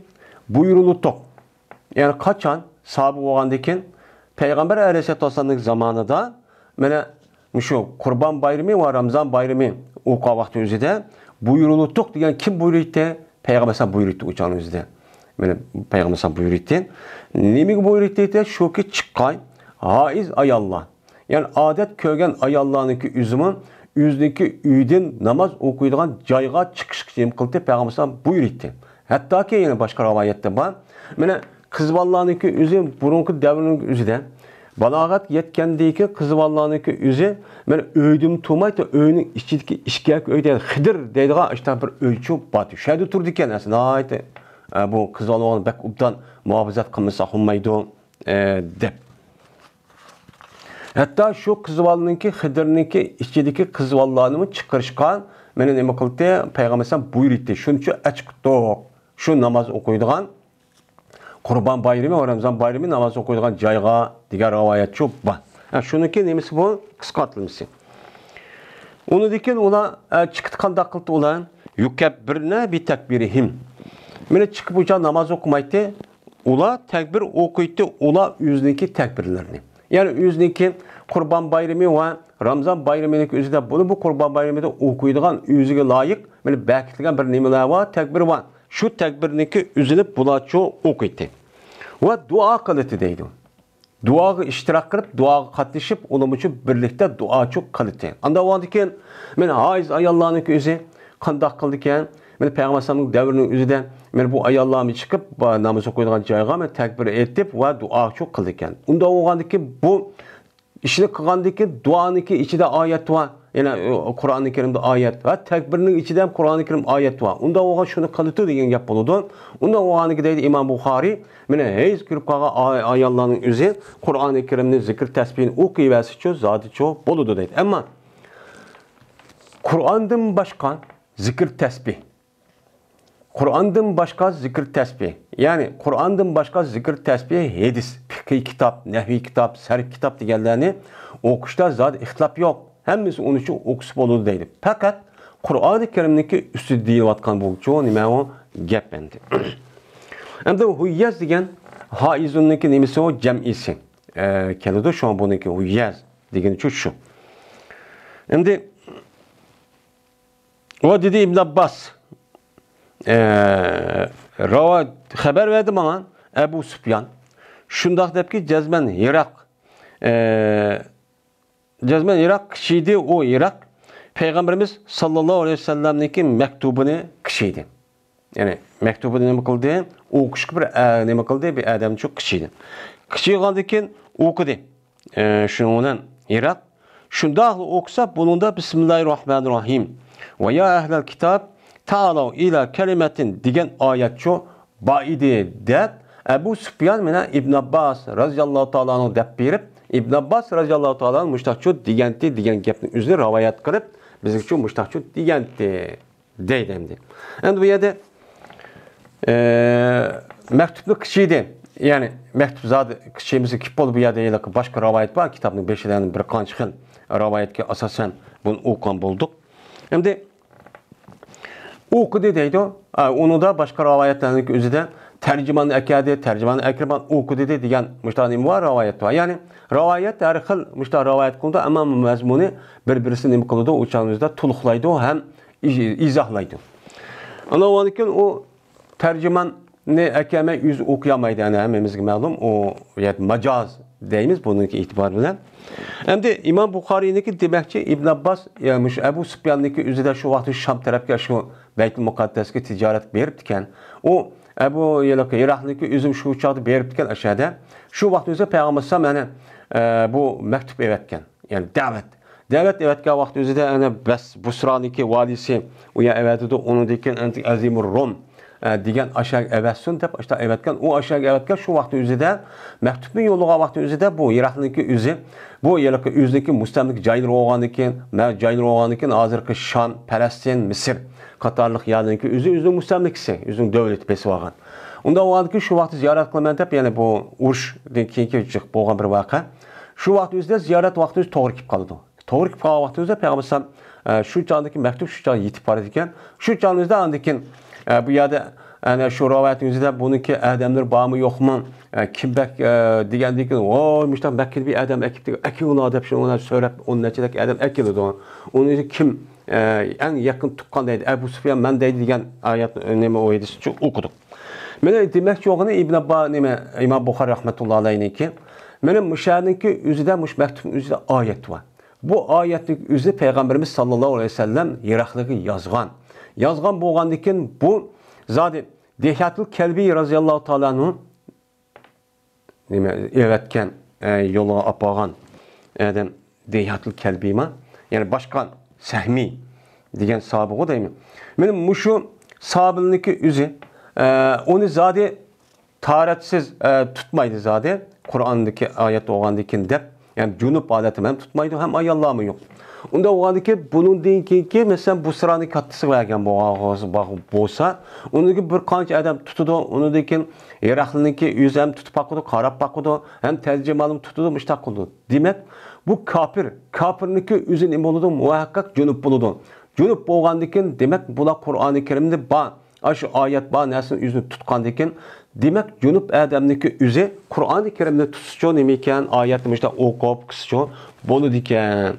بۇيرۇلدۇق. يەنى قاچان؟ ساھابە بولغاندىكىن، پەيغەمبەر ئەلەيھىسسالاتۇ ۋەسسالامنىڭ زامانىدا، مانا، مۇشۇ قۇربان بايرىمى ۋە رامزان بايرىمى ئوقۇغان ۋاقتى ئۆزىدە بۇيرۇلدۇق دېگەن كىم بۇيرۇيتتى؟ پەيغەمبەر ئەلەيھىسسالام بۇيرۇيتتى ئۇ چاغنىڭ ئۆزىدە. مانا، پەيغەمبەر ئەلەيھىسسالام بۇيرۇيتتى. نېمىگە بۇيرۇيتتى؟ شۇكى چىققاي ھائىز ئاياللار. يەنى ئادەت كۆرگەن ئاياللارنىڭكى ئۆزىمۇ ئۆزىنىڭكى ئۆيىدىن ناماز ئوقۇيدىغان جايغا چىقىشقا نېمە قىلدى؟ پەيغەمبەر ئەلەيھىسسالام بۇيرۇيتتى. ھەتتاكى يەنە باشقا رىۋايەتتە بار. مانا قىز بالىلارنىڭكى ئۆزى بۇرۇنقى دەۋرنىڭ ئۆزىدە بالاغەتكە يەتكەندىن كېيىن قىز بالىلارنىڭكى ئۆزى مانا ئۆيدىمۇ تۇرمايتتى، ئۆينىڭ ئىچىدىكى ئىچكەرىكى ئۆيدە خىدىر دەيدىغان ئاشۇنداق بىر ئۆيچۇ بار. شۇ يەردە تۇرىدىكەن ئەسلى ناھايىتى، ئە، بۇ قىز بالا بولغان بەك ئوبدان مۇھاپىزەت قىلمىسا بولمايدۇ، ئە، دەپ. ھەتتا شۇ قىز بالىنىڭكى، خىدىرنىڭكى ئىچىدىكى قىز بالىلارنىمۇ چىقىرىشقا مانا نېمە قىلدى؟ پەيغەمبەر ئەلەيھىسسالام بۇيرۇيتتى. شۇنچە ئەچىقتۇق. شۇ ناماز ئوقۇيدىغان قۇربان بايرىمى ۋە رامزان بايرىمى ناماز ئوقۇيدىغان جايغا دېگەن رىۋايەتچۇ بار. ھە، شۇنىڭكى نېمىسى بۇ؟ قىسقارتىلمىسى. ئۇنىڭدىن كېيىن ئۇلار، ئە، چىقىپ قانداق قىلدى ئۇلار؟ يۇكەببىرنە بى تەكبىرىھىم. مانا چىقىپ ئۇچا ناماز ئوقۇمايتتى. ئۇلار تەكبىر ئوقۇيتتى، ئۇلار ئۆزىنىڭكى تەكبىرلىرىنى. يەنى ئۆزىنىڭكى قۇربان بايرىمى ۋە رامزان بايرىمىنىڭكى ئۆزىدە بۇنى بۇ قۇربان بايرىمىدا ئوقۇيدىغان ئۆزىگە لايىق، مانا بەكىتىلگەن بىر نېمىلەر بار، تەكبىر بار. شۇ تەكبىرنىڭكى ئۆزىنى بۇلارچۇ ئوقۇيتتى. ۋە دۇئا قىلىتتى دەيدۇ. دۇئاغا ئىشتىراك قىلىپ، دۇئاغا قاتنىشىپ، ئۇنىڭ ئۈچۈن بىرلىكتە دۇئاچۇ قىلىتتى. ئاندىن ئۇنىڭدىن كېيىن، مانا ھايز ئاياللارنىڭكى ئۆزى قانداق قىلىدىكەن؟ مانا پەيغەمبەر ئەلەيھىسسالامنىڭ دەۋرىنىڭ ئۆزىدە، مانا بۇ ئاياللارمۇ چىقىپ، با-، ناماز ئوقۇيدىغان جايغا، مانا تەكبىر ئېيتىپ ۋە دۇئاچۇ قىلىدىكەن. ئۇنداق بولغاندىن كېيىن بۇ ئىشنى قىلغاندىن كېيىن دۇئانىڭكى ئىچىدە ئايەت بار. يەنە، ئۇ، قۇرئانى كەرىمدە ئايەت ۋە تەكبىرنىڭ ئىچىدە ھەم قۇرئانى كەرىم ئايەت بار. ئۇنداق بولغان شۇنى قىلىدۇ دېگەن گەپ بولىدۇ. ئۇنداق بولغاندىكى دەيدۇ ئىمام بۇخارىي، مانا ھەيز كۆرۈپ قالغان ئاي-، ئاياللارنىڭ ئۆزى قۇرئانى كەرىمنى زىكىر تەسبىھىنى ئوقۇيۋەرسىچۇ، زادىچۇ بولىدۇ دەيدۇ. ئەمما قۇرئاندىن باشقا زىكىر تەسبىھ. قۇرئاندىن باشقا زىكىر تەسبىھ. يەنى قۇرئاندىن باشقا زىكىر تەسبىھ، ھەدىس، پىقھىي كىتاب، نەھۋىي كىتاب، سەرھ كىتاب دېگەنلەرنى ئوقۇشتا زادى ئىختىلاپ يوق. ھەممىسى ئۇنى شۇ ئوقۇسا بولىدۇ دەيدۇ. پەقەت قۇرئانى كەرىمنىڭكى ئۈستىدە دېيىلىۋاتقان بولغۇچۇ نېمە ئۇ گەپ ئەمدى. ئەمدى ھۇييەز دېگەن ھائىزۇننىڭكى نېمىسى ئۇ جەمئىسى، ئە، كېلىدۇ. شۇڭا بۇنىڭكى ھۇييەز دېگىنىچۇ شۇ. ئەمدى ۋە دېدى ئىبن ئابباس، ئە، راۋا-، خەۋەر بەردى ماڭا ئەبۇ سۇپيان. شۇنداق دەپكى، جەزمەن ھىراق، ئە، جەزمەن ھىراق كىشى ئىدى، ئۇ ھىراق پەيغەمبىرىمىز ساللاللاھۇ ئەلەيھى ۋەسەللەمنىڭكى مەكتۇبىنى كىشى ئىدى. يەنى مەكتۇبىنى نېمە قىلدى؟ ئوقۇشقا بىر، ئە، نېمە قىلدى؟ بىر ئادەمچۇ كىشى ئىدى. كىشى قىلغاندىن كېيىن ئوقۇدى. ئە، شۇنىڭ بىلەن ھىراق شۇنداقلا ئوقۇسا، بۇنىڭدا بىسمىللاھىر راھمانىر راھىم ۋە يا ئەھلەل كىتاب تائالەۋ ئىلا كەلىمەتىن دېگەن ئايەتچۇ بار ئىدى، دەپ ئەبۇ سۇپيان مانا ئىبن ئابباس رازىياللاھۇ تائالا ئەنھۇ دەپ بېرىپ، ئىبن ئابباس رازىياللاھۇ تائالا ئەنھۇ مۇشتاقچۇ دېگەنتى دېگەن گەپنى ئۆزى رىۋايەت قىلىپ، بىزگىچۇ مۇشتاقچۇ دېگەنتى. دەيدۇ ئەمدى. ئەمدى بۇ يەردە، ئە، مەكتۇپنى كىچىيدى. يەنى مەكتۇپ زادى كىچىيمىسە كىپ بولدى بۇ يەردە ھېلىقى باشقا رىۋايەت بار. كىتابنىڭ بېشىدا بىر قانچە خىل رىۋايەتكە ئاساسەن بۇنى ئوقۇغان بولدۇق. ئەمدى ئوقۇدى دەيدۇ. ئا، ئۇنىڭدا باشقا رىۋايەتلەرنىڭ ئۆزىدە تەرجىماننى ئەكەلدى، تەرجىماننى ئەكىرىپ ئوقۇدى دېگەن مۇشۇنداق نېمە بار، رىۋايەت بار. يەنى رىۋايەت ھەر خىل مۇشۇنداق رىۋايەت قىلىدۇ، ئەمما مەزمۇنى بىر-بىرسىنى نېمە قىلىدۇ، ئۇ چاغنىڭ ئۆزىدە تولۇقلايدۇ ھەم ئىز-، ئىزاھلايدۇ. ئاندىن كېيىن ئۇ تەرجىماننى ئەكەلمەي ئۆزى ئوقۇيالمايدۇ، يەنى ھەممىمىزگە مەلۇم، ئۇ يەنى ماجاز دەيمىز بۇنىڭكى ئېتىبارى بىلەن. ئەمدى ئىمام بۇخارىينىڭكى دېمەكچى ئىبن ئابباس، يا مۇشۇ ئەبۇ سۇپياننىڭكى ئۆزىدە شۇ ۋاقىتتا شام تەرەپكە شۇ بەيتۇل مۇقەددەسكە تىجارەتكە بېرىپتىكەن. ئۇ ئەبۇ ھېلىقى ئىراقنىڭكى ئۆزىمۇ شۇ چاغدا بېرىپتىكەن ئاشۇ يەردە. شۇ ۋاقىتتا ئۆزى پەيغەمبەر ئەلەيھىسسالام يەنە، ئە، بۇ مەكتۇپ ئەۋەتكەن. يەنى دەۋەت. دەۋەت ئەۋەتكەن ۋاقتى ئۆزىدە ئەنە بەس بۇسرانىكى ۋالىسى ئۇ يەر ئەۋەتىدۇ. ئۇنىڭدىن كېيىن ئەنە ئەزىمۇر رۇم، ئە، دېگەن ئاشۇ يەرگە ئەۋەتسۇن دەپ ئاشۇنداق ئەۋەتكەن. ئۇ ئاشۇ يەرگە ئەۋەتكەن شۇ ۋاقىتنىڭ ئۆزىدە مەكتۇپنى يوللىغان ۋاقىتنىڭ ئۆزىدە بۇ ئىراقنىڭكى ئۆزى، بۇ ھېلىقى ئۆزىنىڭكى مۇستەملىكە جايلىرى بولغاندىن كېيىن، مە-، جايلىرى بولغاندىن كېيىن ھازىرقى شام، پەلەستىن، مىسىر قاتارلىق يەرلەرنىڭكى ئۆزى ئۆزىنىڭ مۇستەملىكىسى، ئۆزىنىڭ دۆلىتى بېسىۋالغان. ئۇنداق بولغاندىن كېيىن شۇ ۋاقىتتا زىيارەت قىلىمەن دەپ، يەنە بۇ ئۇرۇشتىن كېيىنكى جىق بولغان بىر ۋەقە. شۇ ۋاقىت ئۆزىدە زىيارەت ۋاقتى ئۆزى توغرا كېلىپ قالىدۇ. توغرا كېلىپ قالغان ۋاقتىمىزدا پەيغەمبەر ئەلەيھىسسالام، ئە، شۇ چاغدىكى مەكتۇپ شۇ چاغدا يېتىپ بارىدىكەن. شۇ چاغىمىزدا ئاندىن كېيىن، ئە، بۇ يەردە ئەنە شۇ رىۋايەتنىڭ ئۆزىدە بۇنىڭكى ئادەملىرى بارمۇ يوقمۇ؟ ئە، كىم بەك، ئە، دېگەندىن كېيىن، ۋاي، مۇشۇنداق مەككىدىن بىر ئادەم ئەكېلىپتىكەن، ئەكېلىڭلار دەپ شۇنى سۆرەپ ئون نەچچىدەك ئادەم ئەكېلىدۇ. ئۇنىڭ ئۆزى كىم، ئە، ئەڭ يېقىن تۇغقان دەيدۇ، ئەبۇ سۇفيان مەن دەيدۇ دېگەن ئايەت، نېمە، ئۇ ھەدىسنى ئوقۇدۇق. مانا دېمەكچى بولغىنى ئىبن ئاببا، نېمە، ئىمام بۇخارىي رەھمەتۇللا ئەلەيھنىڭكى، مانا مۇشۇ يەرنىڭكى ئۆزىدە، مۇشۇ مەكتۇپنىڭ ئۆزىدە ئايەت بار. بۇ ئايەتنىڭ ئۆزى پەيغەمبىرىمىز ساللاللاھۇ ئەلەيھى ۋەسەللەم يىراقلىقىغا يازغان. يازغان بولغاندىن كېيىن بۇ زادى دىھيەتۇل كەلبى رازىياللاھۇ تائالا ئەنھۇ نېمە، ئەۋەتكەن، ئە، يولىغا ئاپارغان ئادەم دىھيەتۇل كەلبىما، يەنى باشقا سەھمى دېگەن ساھابىغۇ دەيمەن. مانا مۇشۇ ساھابىنىڭكى ئۆزى، ئە، ئۇنى زادى تاھارەتسىز، ئە، تۇتمايدۇ زادى. قۇرئاندىكى ئايەت بولغاندىكىن دەپ، يەنى جۇنۇپ ھالەتتە ھەم تۇتمايدۇ، ھەم ئاياللارمۇ يوق. ئۇنداق بولغاندىكىن بۇنىڭدىن كېيىنكى، مەسىلەن، بۇسرانى كاتتىسىغا بەرگەن بولغان بولسا، ئۇنىڭدىن كېيىن بىر قانچە ئادەم تۇتىدۇ، ئۇنىڭدىن كېيىن يەرەخلىنىڭكى ئۆزى ھەم تۇتۇپ باقىدۇ، قاراپ باقىدۇ، ھەم تەرجىمانمۇ تۇتىدۇ، مۇشۇنداق قىلىدۇ. دېمەك، بۇ كاپىر، كاپىرنىڭكى ئۆزى نېمە بولىدۇ؟ مۇھەققەق جۇنۇپ بولىدۇ. جۇنۇپ بولغاندىن كېيىن، دېمەك، بۇلار قۇرئانى كەرىمدە بار، ئاشۇ ئايەت بار نەرسىنى ئۆزىنى تۇتقاندىكىن، دېمەك، جۇنۇپ ئادەمنىڭكى ئۆزى قۇرئانى كەرىمنى تۇتسىچۇ نېمىكەن، ئايەتنى مۇشۇنداق ئوقۇپ قىلسىچۇ بولىدىكەن،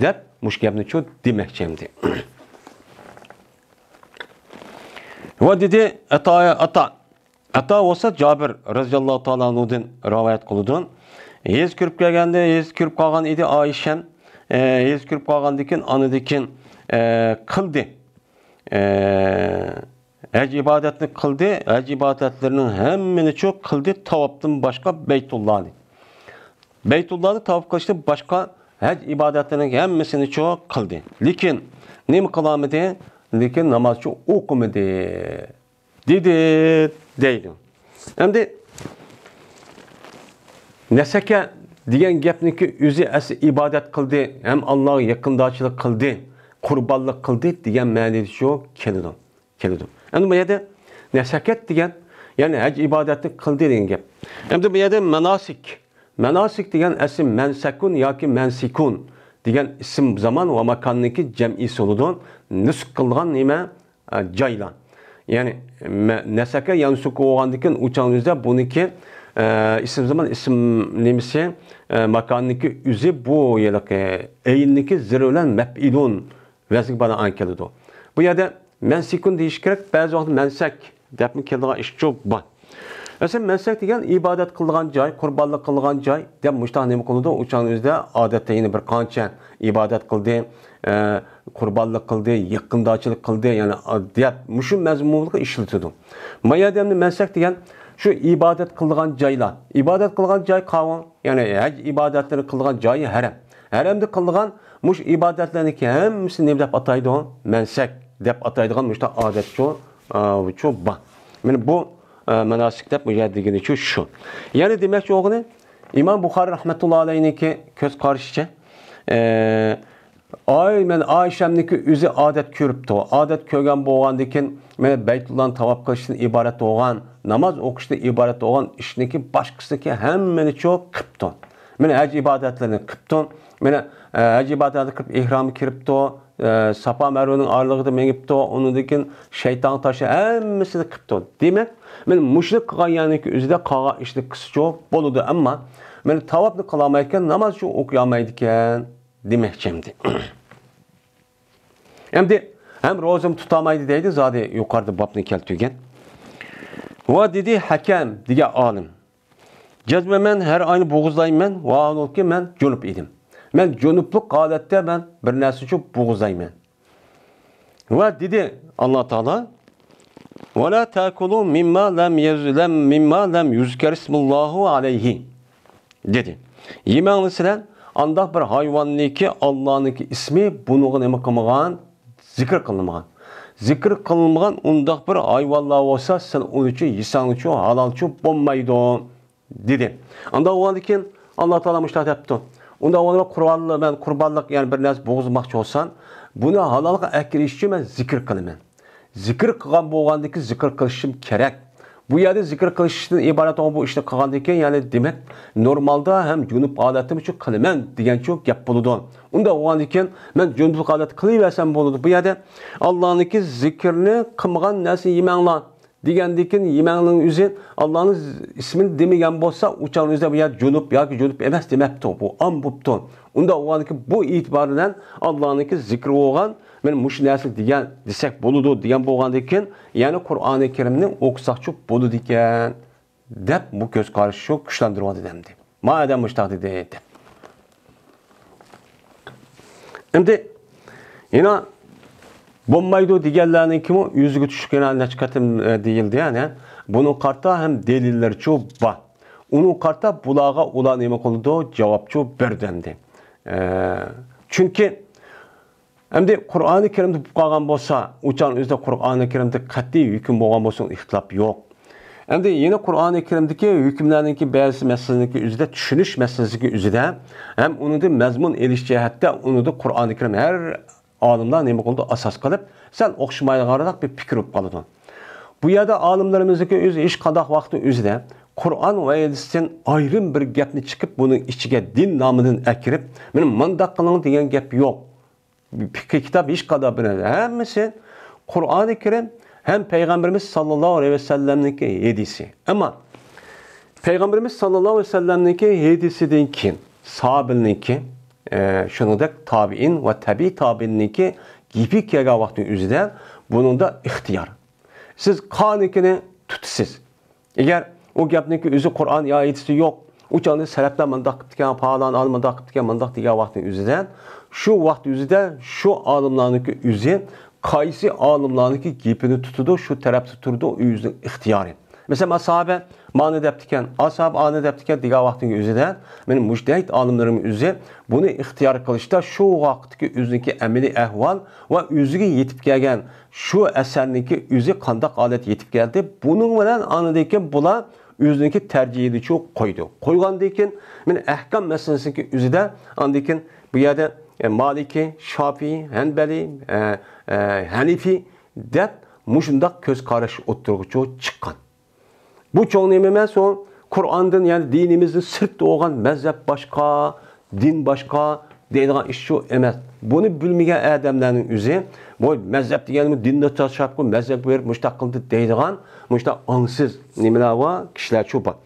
دەپ مۇشۇ گەپنىچۇ دېمەكچى ئەمدى. ۋە دېدى، ئاتا، ئاتا، ئاتا بولسا جابىر رەزىياللاھۇ تائالا ئەنھۇدىن رىۋايەت قىلىدۇ. ھېز كىرىپ كەلگەندە، ھېز كىرىپ قالغان ئىدى ئائىشەم. ئە، ھېز كىرىپ قالغاندىكىن، ئانىدىكىن، ئە، قىلدى. ئە، ھەج ئىبادەتنى قىلدى، ھەج ئىبادەتلىرىنىڭ ھەممىنىچۇ قىلدى، تاۋاپتىن باشقا بەيتۇللانى. بەيتۇللانى تاۋاپ قىلىشتىن باشقا ھەج ئىبادەتلىرىنىڭ ھەممىسىنىچۇ قىلدى. لېكىن نېمە قىلالمىدى؟ لېكىن نامازچۇ ئوقۇمىدى. دېدى، دەيدۇ. ئەمدى نەسەكە دېگەن گەپنىكى ئۆزى ئەسلى ئىبادەت قىلدى، ھەم ئاللاغا يېقىندارچىلىق قىلدى، قۇربانلىق قىلدى دېگەن مەنىدىچۇ كېلىدۇ. كېلىدۇ. ئەمدى بۇ يەردە نەسەكەت دېگەن، يەنى ھەج ئىبادەتنى قىلدى دېگەن گەپ. ئەمدى بۇ يەردە ماناسىك، ماناسىك دېگەن ئەسلى مەنسەكۇن ياكى مەنسىكۇن دېگەن ئىسىم زامان ۋە ماكاننىڭكى جەمئىسى بولىدۇ. نۇسۇك قىلغان نېمە؟ ئە، جايلار. يەنى مە-، نەسەكە يەنسۇكۇ بولغاندىكىن ئۇچاڭ ئۆزىدە بۇنىڭكى، ئە، ئىسىم زامان، ئىسىم نېمىسى، ئە، ماكاننىڭكى ئۆزى بۇ ھېلىقى ئەيننىڭكى زىرى بىلەن مەپئىلۇن ۋەزنىگە بارغان كېلىدۇ. بۇ يەردە مەنسىكۇن دېيىش كېرەك، بەزى ۋاقىتتا مەنسەك دەپمۇ كېلىدىغان ئىشچۇ بار. مەسىلەن، مەنسەك دېگەن ئىبادەت قىلىدىغان جاي، قۇربانلىق قىلىدىغان جاي دەپ مۇشۇنداق نېمە قىلىدۇ؟ ئۇچاڭ ئۆزىدە ئادەتتە يەنە بىر قانچە ئىبادەت قىلدى، ئە، قۇربانلىق قىلدى، يېقىندارچىلىق قىلدى، يەنى دەپ مۇشۇ مەزمۇنلۇققا ئىشلىتىدۇ. ما يەردە ئەمدى مەنسەك دېگەن شۇ ئىبادەت قىلىدىغان جايلار. ئىبادەت قىلىدىغان جاي قاۋۇڭ، يەنى ھەج ئىبادەتلىرى قىلىدىغان جايى ھەرەم. ھەرەمدە قىلىدىغان مۇشۇ ئىبادەتلەرنىڭكى ھەممىسىنى نېمە دەپ ئاتايدۇ؟ مەنسەك دەپ ئاتايدىغان مۇشۇنداق ئادەتچۇ، ئا، چۇ بار. مانا بۇ، ئا، ماناسىك دەپ بۇ يەردە دېگىنىچۇ شۇ. يەنى دېمەكچى بولغىنى، ئىمام بۇخارىي رەھمەتۇللا ئەلەيھنىڭكى كۆز قارىشىچە، ئە، ئاي، مەن ئائىشەمنىڭكى ئۆزى ئادەت كۆرۈپتۇ. ئادەت كۆرگەن بولغاندىكىن، مانا بەيتۇللانى تاۋاپ قىلىشتىن ئىبارەت بولغان، ناماز ئوقۇشتىن ئىبارەت بولغان ئىشنىڭكى باشقىسىنىڭكى ھەممىنىچۇ قىپتۇ. مانا ھەج ئىبادەتلىرىنى قىپتۇ. مانا، ئە، ھەج ئىبادەتلىرىنى قىلىپ، ئېھرامغا كىرىپتۇ. ئە، ساپا مەرۋىنىڭ ئارىلىقىدا مېڭىپتۇ. ئۇنىڭدىن كېيىن شەيتان تاشى ھەممىسىنى قىپتۇ. دېمەك، مانا مۇشۇنى قىلغان يەرنىڭكى ئۆزىدە قالغان ئىشنى قىلسىچۇ بولىدۇ. ئەمما مانا تاۋاپنى قىلالمايدىكەن، نامازچۇ ئوقۇيالمايدىكەن. دېمەكچى ئەمدى. ئەمدى ھەم روزىمۇ تۇتالمايدۇ دەيدۇ، زادى يۇقىرىدا بابنى كەلتۈرگەن. ۋە دېدى ھەكەم دېگەن ئالىم. جەزمەن مەن ھەر ئاينى بوغۇزلايمەن، ۋاھالۇكى مەن جۇنۇپ ئىدىم. مەن جۇنۇپلۇق ھالەتتە مەن بىر نەرسىچۇ بوغۇزلايمەن. ۋە دېدى ئاللا تائالا، ۋە لا تەكۇلۇ مىمما لەم يەز-، لەم، مىمما لەم يۇزكەر ئىسمۇللاھۇ ئەلەيھى. دېدى. يېمەڭلار سىلەر ئانداق بىر ھايۋاننىكى ئاللانىڭكى ئىسمى بۇنىڭغا نېمە قىلمىغان؟ زىكىر قىلمىغان. زىكىر قىلمىغان ئۇنداق بىر ھايۋانلار بولسا، سىلەر ئۇنىچۇ يېسەڭلارچۇ ھالالچۇ بولمايدۇ، دېدى. ئانداق بولغاندىكىن ئاللا تائالا مۇشۇنداق دەپتۇ. ئۇنداق بولغاندا قۇربانلىق، مەن قۇربانلىق، يەنى بىر نەرسە بوغۇزلىماقچى بولسام، بۇنى ھالالغا ئەكىرىش ئۈچۈن مەن زىكىر قىلىمەن. زىكىر قىلغان بولغاندىكىن زىكىر قىلىشىم كېرەك. بۇ يەردە زىكىر قىلىشتىن ئىبارەت بولغان بۇ ئىشنى قىلغاندىن كېيىن، يەنى دېمەك، نورمالدا ھەم جۇنۇپ ھالەتتىمۇچۇ قىلىمەن دېگەنچۇ گەپ بولىدۇ. ئۇنداق بولغاندىكىن مەن جۇنۇپلۇق ھالەتتە قىلىۋەرسەم بولىدۇ. بۇ يەردە ئاللانىڭكى زىكىرنى قىلمىغان نەرسىنى يېمەڭلار دېگەندىكىن، يېمەڭلارنىڭ ئۆزى ئاللانىڭ ئىسمىنى دېمىگەن بولسا، ئۇچاغنىڭ ئۆزىدە بۇ يەر جۇنۇپ ياكى جۇنۇپ ئەمەس دېمەپتۇ. بۇ ئام بوپتۇ. ئۇنداق بولغاندىكىن بۇ ئېتىبار بىلەن ئاللانىڭكى زىكرى بولغان، مەن مۇشۇ نەرسىنى دېگەن، دېسەك بولىدۇ دېگەن بولغاندىكىن، يەنى قۇرئانى كەرىمنى ئوقۇساقچۇ بولىدىكەن، دەپ بۇ كۆز قارىشى شۇ كۈچلەندۈرۈۋاتىدۇ ئەمدى. ما ئادەم مۇشۇنداق دېدى، دەپ. ئەمدى يەنە بولمايدۇ دېگەنلەرنىڭكىمۇ يۈزىگە چۈشكەن نەچچە قېتىم، ئە، دېيىلدى، يەنى. بۇنىڭ قارىتا ھەم دەلىللەرچۇ بار. ئۇنىڭ قارىتا بۇلارغا ئۇلار نېمە قىلىدۇ؟ جاۋابچۇ بەردى ئەمدى. ئە، چۈنكى ئەمدى قۇرئانى كەرىمدە بولۇپ قالغان بولسا، ئۇچان ئۆزىدە قۇرئانى كەرىمدە قەتئىي ھۆكۈم بولغان بولسا، ئىختىلاپ يوق. ئەمدى يەنە قۇرئانى كەرىمدىكى ھۆكۈملەرنىڭكى بەزى مەسىلىنىڭكى ئۆزىدە، چۈشىنىش مەسىلىسىنىڭكى ئۆزىدە ھەم ئۇنىڭدىن مەزمۇن ئېلىش جەھەتتە ئۇنىڭدا قۇرئانى كەرىم ھەر ئالىملار نېمە قىلىدۇ، ئاساس قىلىپ سەل ئوخشىمايدىغانراق بىر پىكىر بولۇپ قالىدۇ. بۇ يەردە ئالىملىرىمىزنىڭكى ئۆزى ھېچقانداق ۋاقىتتا ئۆزىدە قۇرئان ۋە ھەدىستىن ئايرىم بىر گەپنى چىقىپ بۇنىڭ ئىچىگە دىن نامىدىن ئەكىرىپ، مانا مۇنداق قىلىڭ دېگەن گەپ يوق. پىقھىي كىتاب ھېچقانداق بىر نەرسە. ھەممىسى قۇرئانى كەرىم ھەم پەيغەمبىرىمىز ساللاللاھۇ ئەلەيھى ۋەسەللەمنىڭكى ھەدىسى. ئەمما پەيغەمبىرىمىز ساللاللاھۇ ئەلەيھى ۋەسەللەمنىڭكى ھەدىسىدىن كېيىن ساھابىلىرنىڭكى، ئە، شۇنىڭدەك تابىئىن ۋە تەبىئىي تابىئىننىڭكى گېپى كەلگەن ۋاقىتنىڭ ئۆزىدە بۇنىڭدا ئىختىيار. سىز قانىكىنى تۇتىسىز. ئەگەر ئۇ گەپنىڭكى ئۆزى قۇرئان يا ھەدىستە يوق، ئۇ چاغدا سەلەفلەر مۇنداق قىپتىكەن، پالان ئالىم مۇنداق قىپتىكەن، مۇنداق دېگەن ۋاقىتنىڭ ئۆزىدە، شۇ ۋاقىت ئۆزىدە شۇ ئالىملارنىڭكى ئۆزى قايسى ئالىملارنىڭكى گېپىنى تۇتىدۇ، شۇ تەرەپتە تۇرىدۇ، ئۆزىنىڭ ئىختىيارى. مەسىلەن، ئاسابە مانى دەپتىكەن، ئاسابە ئانى دەپتىكەن دېگەن ۋاقىتنىڭ ئۆزىدە، مېنىڭ مۇجتەھىد ئالىملىرىم ئۆزى بۇنى ئىختىيار قىلىشتا شۇ ۋاقىتتىكى ئۆزىنىڭكى ئەمەلىي ئەھۋال ۋە ئۆزىگە يېتىپ كەلگەن شۇ ئەسەرنىڭكى ئۆزى قانداق ھالەت يېتىپ كەلدى، بۇنىڭ بىلەن ئاندىن كېيىن بۇلار ئۆزىنىڭكى تەرجىھىدىچۇ قويدى. قويغاندىن كېيىن، مانا ئەھكام مەسىلىسىنىڭكى ئۆزىدە ئاندىن كېيىن بۇ يەردە، ئە، مالىكى، شافىئىي، ھەنبەلىي، ئە، ئە، ھەنىفىي دەپ مۇشۇنداق كۆز قاراش ئوتتۇرىغىچۇ چىققان. بۇ چوڭ نېمە ئەمەس ئۇ؟ قۇرئاندىن، يەنى دىنىمىزدىن سىرتتا بولغان مەزھەپ باشقا، دىن باشقا دەيدىغان ئىش شۇ ئەمەس. بۇنى بىلمىگەن ئادەملەرنىڭ ئۆزى، بۇ مەزھەپ دېگەنمۇ دىننى تاشلاپقۇ، مەزھەپ بېرىپ مۇشتاق قىلدى دەيدىغان مۇشتاق ئاڭسىز نېمىلەر بار، كىشىلەرچۇ بار.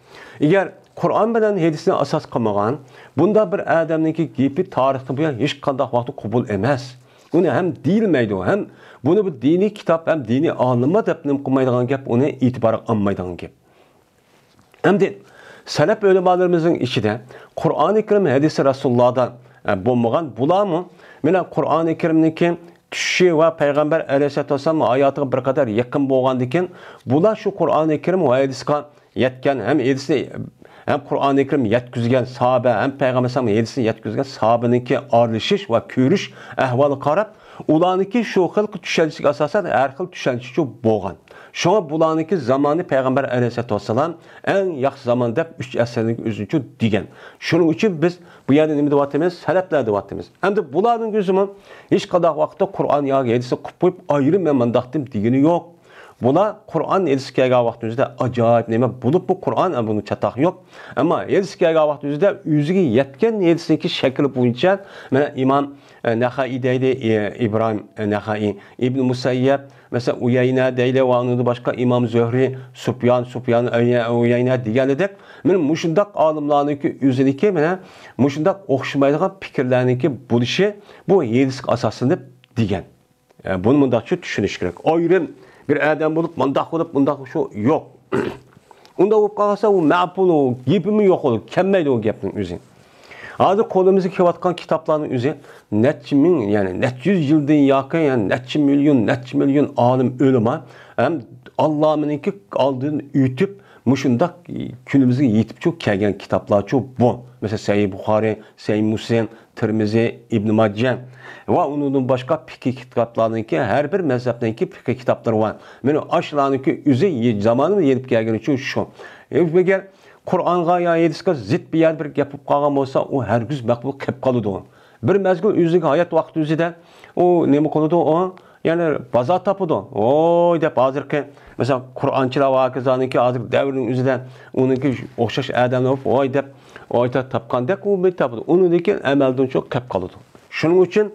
ئەگەر قۇرئان بىلەن ھەدىسنى ئاساس قىلمىغان بۇنداق بىر ئادەمنىڭكى گېپى تارىختىن بۇيان ھېچقانداق ۋاقىتتا قوبۇل ئەمەس. ئۇنى ھەم دېيىلمەيدۇ، ھەم بۇنى بىر دىنىي كىتاب، ھەم دىنىي ئالىملار دەپ نېمە قىلمايدىغان گەپ، ئۇنى ئېتىبارغا ئالمايدىغان گەپ. ئەمدى سەلەپ ئۆلىمالىرىمىزنىڭ ئىچىدە قۇرئانى كەرىم، ھەدىسى رەسۇلۇللادا، ئە، بولمىغان بۇلارمۇ، مانا قۇرئانى كەرىمنىڭكى چۈشۈشى ۋە پەيغەمبەر ئەلەيھىسسالاتۇ ۋەسسالام ھاياتىغا بىر قەدەر يېقىن بولغاندىكىن، بۇلار شۇ قۇرئانى كەرىم ۋە ھەدىسقا يەتكەن ھەم ھەدىسنى، ھەم قۇرئانى كەرىم يەتكۈزگەن ساھابە، ھەم پەيغەمبەر ئەلەيھىسسالام ھەدىسنى يەتكۈزگەن ساھابىنىڭكى ئارىلىشىش ۋە كۆرۈش ئەھۋالىغا قاراپ، ئۇلارنىڭكى شۇ خىل چۈشەنچىسىگە ئاساسەن ھەر خىل چۈشەنچىچۇ بولغان. شۇڭا بۇلارنىڭكى زامانى پەيغەمبەر ئەلەيھىسسالاتۇ ۋەسسالام ئەڭ ياخشى زامان دەپ ئۈچ ئەسىرنىڭ ئۆزىچۇ دېگەن. شۇنىڭ ئۈچۈن بىز بۇ يەردە نېمە دەۋاتىمىز؟ سەلەپلەر دەۋاتىمىز. ئەمدى بۇلارنىڭ ئۆزىمۇ ھېچقانداق ۋاقىتتا قۇرئان ياكى ھەدىسنى قويۇپ ئايرىم مەن مۇنداق دېدىم دېگىنى يوق. بۇلار قۇرئان ھەدىسكە كەلگەن ۋاقتىمىزدا ئاجايىپ نېمە بولۇپ، بۇ قۇرئان، بۇنىڭ چاتاقى يوق. ئەمما ھەدىسكە كەلگەن ۋاقتىمىزدا ئۆزىگە يەتكەن ھەدىسنىڭكى شەكلى بويىچە، مانا ئىمام، ئە، نەخەئى دەيدۇ، ئى، ئىبراھىم، ئە، نەخەئى، ئىبن مۇسەييەب، مەسىلەن، ئۇيەينە دەيلى ۋە ئۇنىڭدىن باشقا ئىمام زۆھرى، سۇپيان، سۇپيان ئۇيە-، ئۇيەينە دېگەنىدەك، مانا مۇشۇنداق ئالىملارنىڭكى ئۆزىنىڭكى، مانا مۇشۇنداق ئوخشىمايدىغان پىكىرلەرنىڭكى بولۇشى بۇ ھەدىسكە ئاساسلىنىپ دېگەن. ئە، بۇنى مۇنداقچە چۈشىنىش كېرەك. ئايرىم بىر ئادەم بولۇپ، مۇنداق بولۇپ، مۇنداق شۇ يوق. ئۇنداق بولۇپ قالسا، ئۇ مەقۇل، ئۇ گېپىمۇ يوق، ئۇ كەلمەيدۇ ئۇ گەپنىڭ ئۆزى. ھازىر قولىمىزغا كېلىۋاتقان كىتابلارنىڭ ئۆزى نەچچە مىڭ، يەنى نەچچە يۈز يىلدىن ياكى، يەنى نەچچە مىليون، نەچچە مىليون ئالىم، ئۆلىما ھەم ئاللامىنىڭكى ئالدىدىن ئۆتۈپ، مۇشۇنداق كۈنىمىزگە يېتىپچۇ كەلگەن كىتابلارچۇ بۇ. مەسىلەن، سەھىھ بۇخارى، سەھىھ مۇسلىم، تىرمىزى، ئىبن ماجە ۋە ئۇنىڭدىن باشقا پىقھىي كىتابلارنىڭكى، ھەر بىر مەزھەپنىڭكى پىقھىي كىتابلىرى بار. مانا ئاشۇلارنىڭكى ئۆزى يې-، زامانىمىز يېتىپ كەلگىنى ئۈچۈن شۇ. ئەگەر قۇرئانغا يا ھەدىسكە زىت بىر يەردە بىر گەپ بولۇپ قالغان بولسا، ئۇ ھەرگىز مەقبۇل قېلىپ قالىدۇ. بىر مەزگىل ئۆزىنىڭ ھايات ۋاقتى ئۆزىدە ئۇ نېمە قىلىدۇ، ئۇ يەنە بازار تاپىدۇ. ۋوي دەپ ھازىرقى، مەسىلەن، قۇرئانچىلار ۋە ھازىرقى دەۋرنىڭ ئۆزىدە ئۇنىڭكى ئوخشاش ئادەملەر بولۇپ، ۋوي دەپ ئايتا تاپقاندەك ئۇ بىر تاپىدۇ. ئۇنىڭدىن كېيىن ئەمەلدىن چوق قېلىپ قالىدۇ. شۇنىڭ ئۈچۈن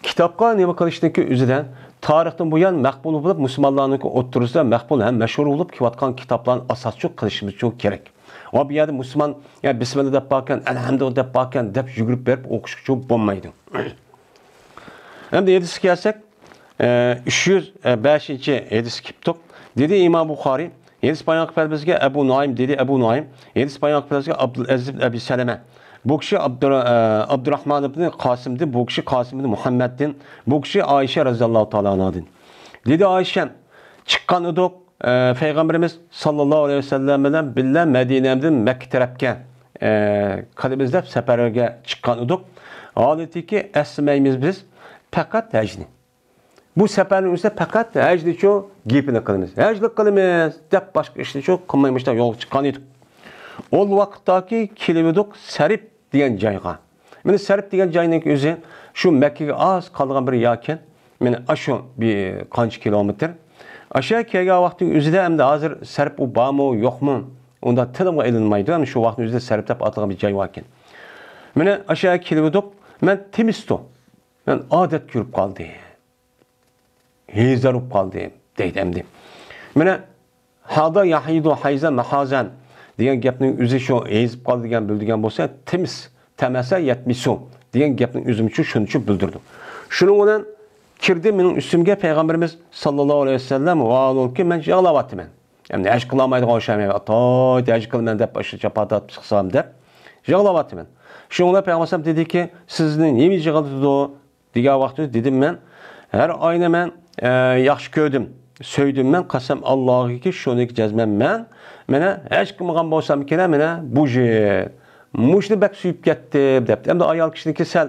كىتابقا نېمە قىلىشنىڭكى ئۆزىدە تارىختىن بۇيان مەقبۇل بولۇپ، مۇسۇلمانلارنىڭكى ئوتتۇرىسىدا مەقبۇل ھەم مەشھۇر بولۇپ كېلىۋاتقان كىتابلارنى ئاساسچۇ قىلىشىمىز چوق كېرەك. ۋە بۇ يەردە مۇسۇلمان، يا بىسمىللا دەپ باركەن، ئەلھەمدۇلىللا دەپ باركەن دەپ يۈگۈرۈپ بېرىپ ئوقۇشقىچۇ بولمايدۇ. ئەمدى ھەدىسكە كەلسەك، ئە، ئۈچ يۈز بەشىنچى ھەدىس كېپتۇق. دېدى ئىمام بۇخارىي، ھەدىس بايان قىلىپ بەرگەن بىزگە ئەبۇ نۇئايم، دېدى ئەبۇ نۇئايم، ھەدىس بايان قىلىپ بەرگەن بىزگە ئابدۇلئەزىز ئىبن ئەبى سەلەمە. بۇ كىشى ئابدۇر-، ئە، ئابدۇراھمان ئىبن قاسىمدىن، بۇ كىشى قاسىم ئىبن مۇھەممەدتىن، بۇ كىشى ئائىشە رەزىياللاھۇ تائالا ئەنھادىن. دېدى ئائىشەم، چىققان ئىدۇق، ئە، پەيغەمبىرىمىز ساللاللاھۇ ئەلەيھى ۋەسەللەم بىلەن بىللە مەدىنەدىن مەككە تەرەپكە، ئە، قىلىمىز دەپ سەپەرگە چىققان ئىدۇق. ھالىتىكى ئەسلىمەيمىز بىز پەقەت ھەجنى. بۇ سەپەرنىڭ ئۆزىدە پەقەت ھەجنىچۇ گېپىنى قىلىمىز، ھەجلىك قىلىمىز دەپ باشقا ئىشنىچۇ قىلماي مۇشۇنداق يولغا چىققان ئىدۇق. ئول ۋاقىتتاكى كېلىۋىدۇق سەرىپ دېگەن جايغا. مانا سەرىپ دېگەن جاينىڭ ئۆزى شۇ مەككىگە ئاز قالغان بىر يەركەن. مانا ئاشۇ بىر قانچە كىلومېتىر. ئاشۇ كەلگەن ۋاقىتنىڭ ئۆزىدە ئەمدى ھازىر سەرىپ ئۇ بارمۇ، يوقمۇ؟ ئۇنداق تىلغا ئېلىنمايدۇ. ئەمدى شۇ ۋاقىتنىڭ ئۆزىدە سەرىپ دەپ ئاتالغان بىر جاي باركەن. مانا ئاشۇ كېلىۋىدۇق. مەن تىمىستۇ. مەن ئادەت كۆرۈپ قالدى. ھېزىر بولۇپ قالدى دەيدۇ ئەمدى. مانا، ھادا ياھىدۇ ھايزا ماھازەن دېگەن گەپنىڭ ئۆزى شۇ ھېزىپ قالدى دېگەن بىلدۈرگەن بولسا، تىمس، تەمەسە يەتمىسۇ دېگەن گەپنىڭ ئۆزىمۇچۇ شۇنىچۇ بىلدۈردى. شۇنىڭ بىلەن كىردى مېنىڭ ئۈستۈمگە پەيغەمبىرىمىز ساللاللاھۇ ئەلەيھى ۋەسەللەم، ۋاھالۇكى مەن يىغلاۋاتىمەن. ئەمدى ھەج قىلالمايدىغان ئوخشايمەن، ئاتايتى ھەج قىلىمەن دەپ، ئاشۇ چاپاتات چىقسام دەپ يىغلاۋاتىمەن. شۇنىڭ بىلەن پەيغەمبەر ئەلەيھىسسالام دېدىكى، سىزنى نېمە يىغلىتىدۇ؟ دېگەن ۋاقتىدا دېدىم مەن، ھەر ئاينى مەن، ئە، ياخشى كۆردۈم، سۆيدۈم مەن، قەسەم ئاللاغىكى، شۇنىكى جەزمەن مەن، مانا ھەج قىلمىغان بولسام كېرە، مانا بۇ يىل مۇشۇنى بەك سۆيۈپ كەتتىم دەپتۇ. ئەمدى ئايال كىشىنىڭكى سەل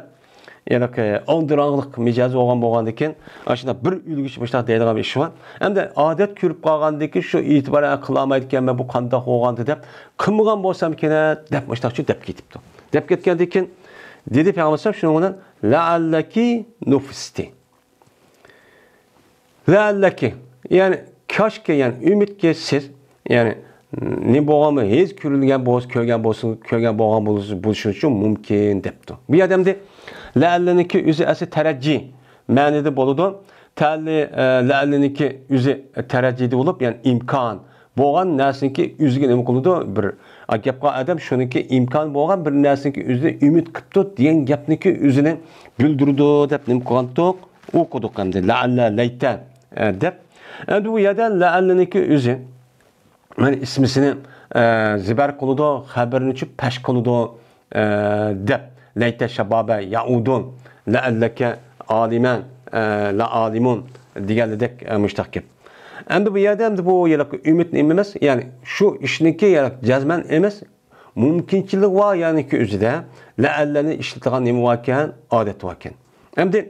ھېلىقى ئالدىراڭلىق مىجەزى بولغان بولغاندىكىن، ئاشۇنداق بىر ئۆلگۈچە مۇشۇنداق دەيدىغان بىر ئىش بار. ئەمدى ئادەت كۆرۈپ قالغاندىكىن شۇ ئېتىبارەن قىلالمايدىكەنمەن، بۇ قانداق بولغاندۇ دەپ، قىلمىغان بولسام كېرە دەپ مۇشۇنداقچۇ دەپ كېتىپتۇ. دەپ كەتكەندىن كېيىن دېدى پەيغەمبەر شۇنىڭ بىلەن، لەئەللەكى نۇفىستى. لەئەللەكى، يەنى كاشكى، يەنى ئۈمىدكى سىز، يەنى نېمە بولغانمۇ، ھېس كۆرۈلگەن بولسا، كۆرگەن بولسا، كۆرگەن بولغان بولسا، بولۇشى مۇمكىن دەپتۇ. بۇ يەردە ئەمدى لەئەللىنىڭكى ئۆزى ئەسلى تەرەججى مەنىدە بولىدۇ. تەللى، ئە، لەئەللىنىڭكى ئۆزى تەرەججىدە بولۇپ، يەنى ئىمكان. بولغان نەرسىنىڭكى ئۆزىگە نېمە قىلىدۇ؟ بىر، ئا، گەپ قىلغان ئادەم شۇنىڭكى ئىمكان بولغان بىر نەرسىنىڭكى ئۆزىدە ئۈمىد قىپتۇ دېگەن گەپنىڭكى ئۆزىنى بىلدۈرىدۇ دەپ نېمە قىلغانتۇق؟ ئوقۇدۇق ئەمدى. لەئەللە، لەيتە، ئە، دەپ. ئەمدى بۇ يەردە لەئەللىنىڭكى ئۆزى، مانا ئىسمىسىنى، ئە، زىبەر قىلىدۇ، خەبىرىنىچۇ پەش قىلىدۇ. ئە، دەپ، لەيتە شەبابە يەئۇدۇ، لەئەللەكە ئالىمەن، ئە، لەئالىمۇن دېگەنلىدەك، ئە، مۇشتاق گەپ. ئەمدى بۇ يەردە ئەمدى بۇ ھېلىقى ئۈمىد نېمە ئەمەس، يەنى شۇ ئىشنىڭكى، يەنى جەزمەن ئەمەس، مۇمكىنچىلىك بار، يەنىكى ئۆزىدە لەئەللەنى ئىشلىتىدىغان نېمە باركەن، ئادەت باركەن. ئەمدى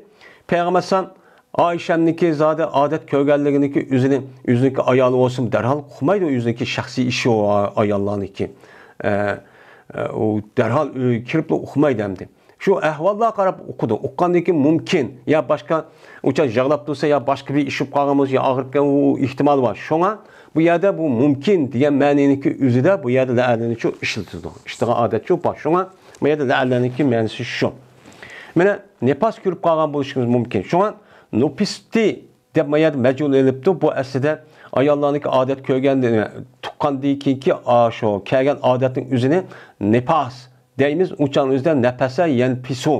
پەيغەمبەر ئەلەيھىسسالام ئائىشەمنىڭكى زادى ئادەت كۆرگەنلىكىنىڭكى ئۆزىنى، ئۆزىنىڭكى ئايالى بولسىمۇ دەرھال ئۇقمايدۇ، ئۆزىنىڭكى شەخسىي ئىشى ئۇ ئاياللارنىڭكى. ئە، ئە، ئۇ دەرھال ئۆيگە كىرىپلا ئۇقمايدۇ ئەمدى. شۇ ئەھۋاللارغا قاراپ ئۇقىدۇ. ئۇققاندىن كېيىن مۇمكىن، يا باشقا ئۇچان يىغلاپ تۇرسا، يا باشقا بىر ئىش بولۇپ قالغان بولسا، يا ئاغرىپ كەلگەن، ئۇ ئېھتىمال بار. شۇڭا بۇ يەردە بۇ مۇمكىن دېگەن مەنىنىڭكى ئۆزىدە بۇ يەردە لەئەللىنىچۇ ئىشلىتىدۇ. ئىشلىتىدىغان ئادەتچۇ بار. شۇڭا بۇ يەردە لەئەللەنىڭكى مەنىسى شۇ. مانا نىپاس كۆرۈپ قالغان بولۇشىمىز مۇمكىن. شۇڭا نۇپىستى دەپ ما يەردە مەجھۇل ئېلىپتۇ. بۇ ئەسلىدە ئاياللارنىڭكى ئادەت كۆرگەن، تۇغقاندىن كېيىنكى، ئا، شۇ كەلگەن ئادەتنىڭ ئۆزىنى نىپاس دەيمىز. ئۇچان ئۆزىدە نەپەسە يەنپىسۇ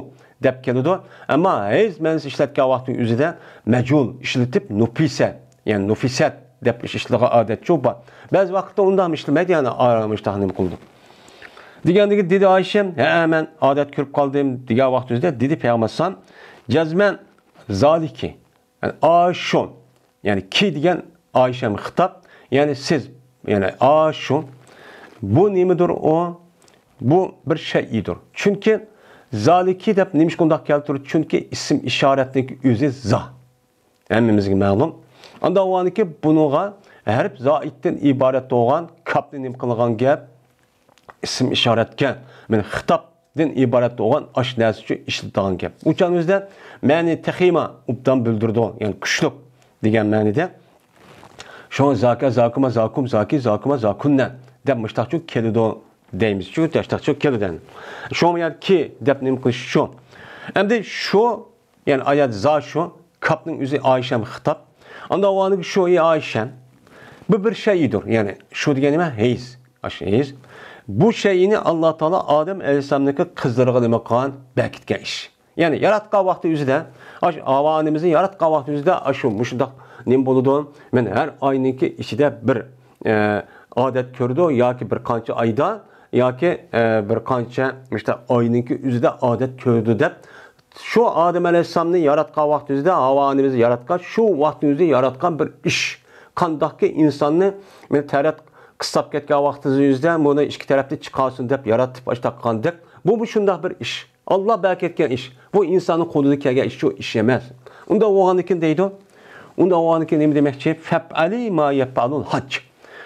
دەپ كېلىدۇ. ئەمما ھەيز مەنىسى ئىشلەتكەن ۋاقىتنىڭ ئۆزىدە مەجھۇل ئىشلىتىپ نۇپىسە، يەنى نۇفىسەت دەپ ئىشلىتىدىغان ئادەتچۇ بار. بەزى ۋاقىتتا ئۇنداقمۇ ئىشلىمەيدۇ، يەنى ئا-، مۇشتاق نېمە قىلىدۇ. دېگەندىكى دېدى ئائىشەم، ھەئە، مەن ئادەت كۆرۈپ قالدىم دېگەن ۋاقىت ئۆزىدە دېدى پەيغەمبەر ئەلەيھىسسالام، جەزمەن زالىكى. يەنى ئاشۇ، يەنى كى دېگەن ئائىشەمگە خىتاب، يەنى سىز، يەنى ئاشۇ، بۇ نېمىدۇر ئۇ؟ بۇ بىر شەيئىدۇر. چۈنكى زالىكى دەپ نېمىشقا ئۇنداق كەلتۈردى؟ چۈنكى ئىسىم ئىشارەتنىڭ ئۆزى زا. ھەممىمىزگە مەلۇم. ئانداق بولغاندىكىن بۇنىڭغا ھەرپ زائىدتىن ئىبارەت بولغان كاپنى نېمە قىلغان گەپ؟ ئىسىم ئىشارەتكە، مەن خىتابتىن ئىبارەت بولغان ئاش نەرسە ئۈچۈن ئىشلىتىدىغان گەپ. ئۇچان ئۆزىدە مەنى تېخىمۇ ئوبدان بىلدۈرىدۇ، يەنى كۈچلۈك دېگەن مەنىدە. شۇڭا زاكە، زاكۇما، زاكۇم، زاكى، زاكۇما، زاكۇننە دەپ مۇشتاقچۇ كېلىدۇ دەيمىز. شۇ مۇشتاقچۇ كېلىدۇ. شۇڭا يەنى كى دەپ نېمە قىلىش شۇ. ئەمدى شۇ يەنى ئايەت زا شۇ، كاپنىڭ ئۆزى ئائىشەمگە خىتاب. ئانداق بولغاندىكىن شۇ ئى ئائىشەم. بۇ بىر شەيئىدۇر. يەنى شۇ دېگەن نېمە؟ ھەيز. ئاشۇ ھەيز. بۇ شەيئىنى ئاللا تائالا ئادەم ئەلەيھىسسالامنىڭكى قىزلىرىغا نېمە قىلغان؟ بەركىتكەن ئىش. يەنى ياراتقان ۋاقتى ئۆزىدە، ئاشۇ ھاۋا ئانىمىزنى ياراتقان ۋاقتى ئۆزىدە، ئاشۇ مۇشۇنداق نېمە بولىدۇ؟ مەن ھەر ئاينىڭكى ئىچىدە بىر، ئە، ئادەت كۆرىدۇ ياكى بىر قانچە ئايدا ياكى، ئە، بىر قانچە مۇشۇنداق ئاينىڭكى ئۆزىدە ئادەت كۆرىدۇ دەپ شۇ ئادەم ئەلەيھىسسالامنى ياراتقان ۋاقتىمىزدا، ھاۋا ئانىمىزنى ياراتقان، شۇ ۋاقتىمىزدا ياراتقان بىر ئىش. قانداقكى ئىنساننى مەن تەرەت قىستاپ كەتكەن ۋاقتىمىزدا بۇنى ئىككى تەرەپتىن چىقارسۇن دەپ ياراتىپ ئاشتاق قىلغاندەك، بۇ، بۇ شۇنداق بىر ئىش. ئاللا بەركەتكەن ئىش. بۇ ئىنساننىڭ قولىدىن كەلگەن ئىش، شۇ ئىش ئەمەس. ئۇنداق بولغاندىكىن دەيدۇ، ئۇنداق بولغاندىكىن نېمە دېمەكچى؟ فەپئەلى ما يەپئەلۇل ھاج.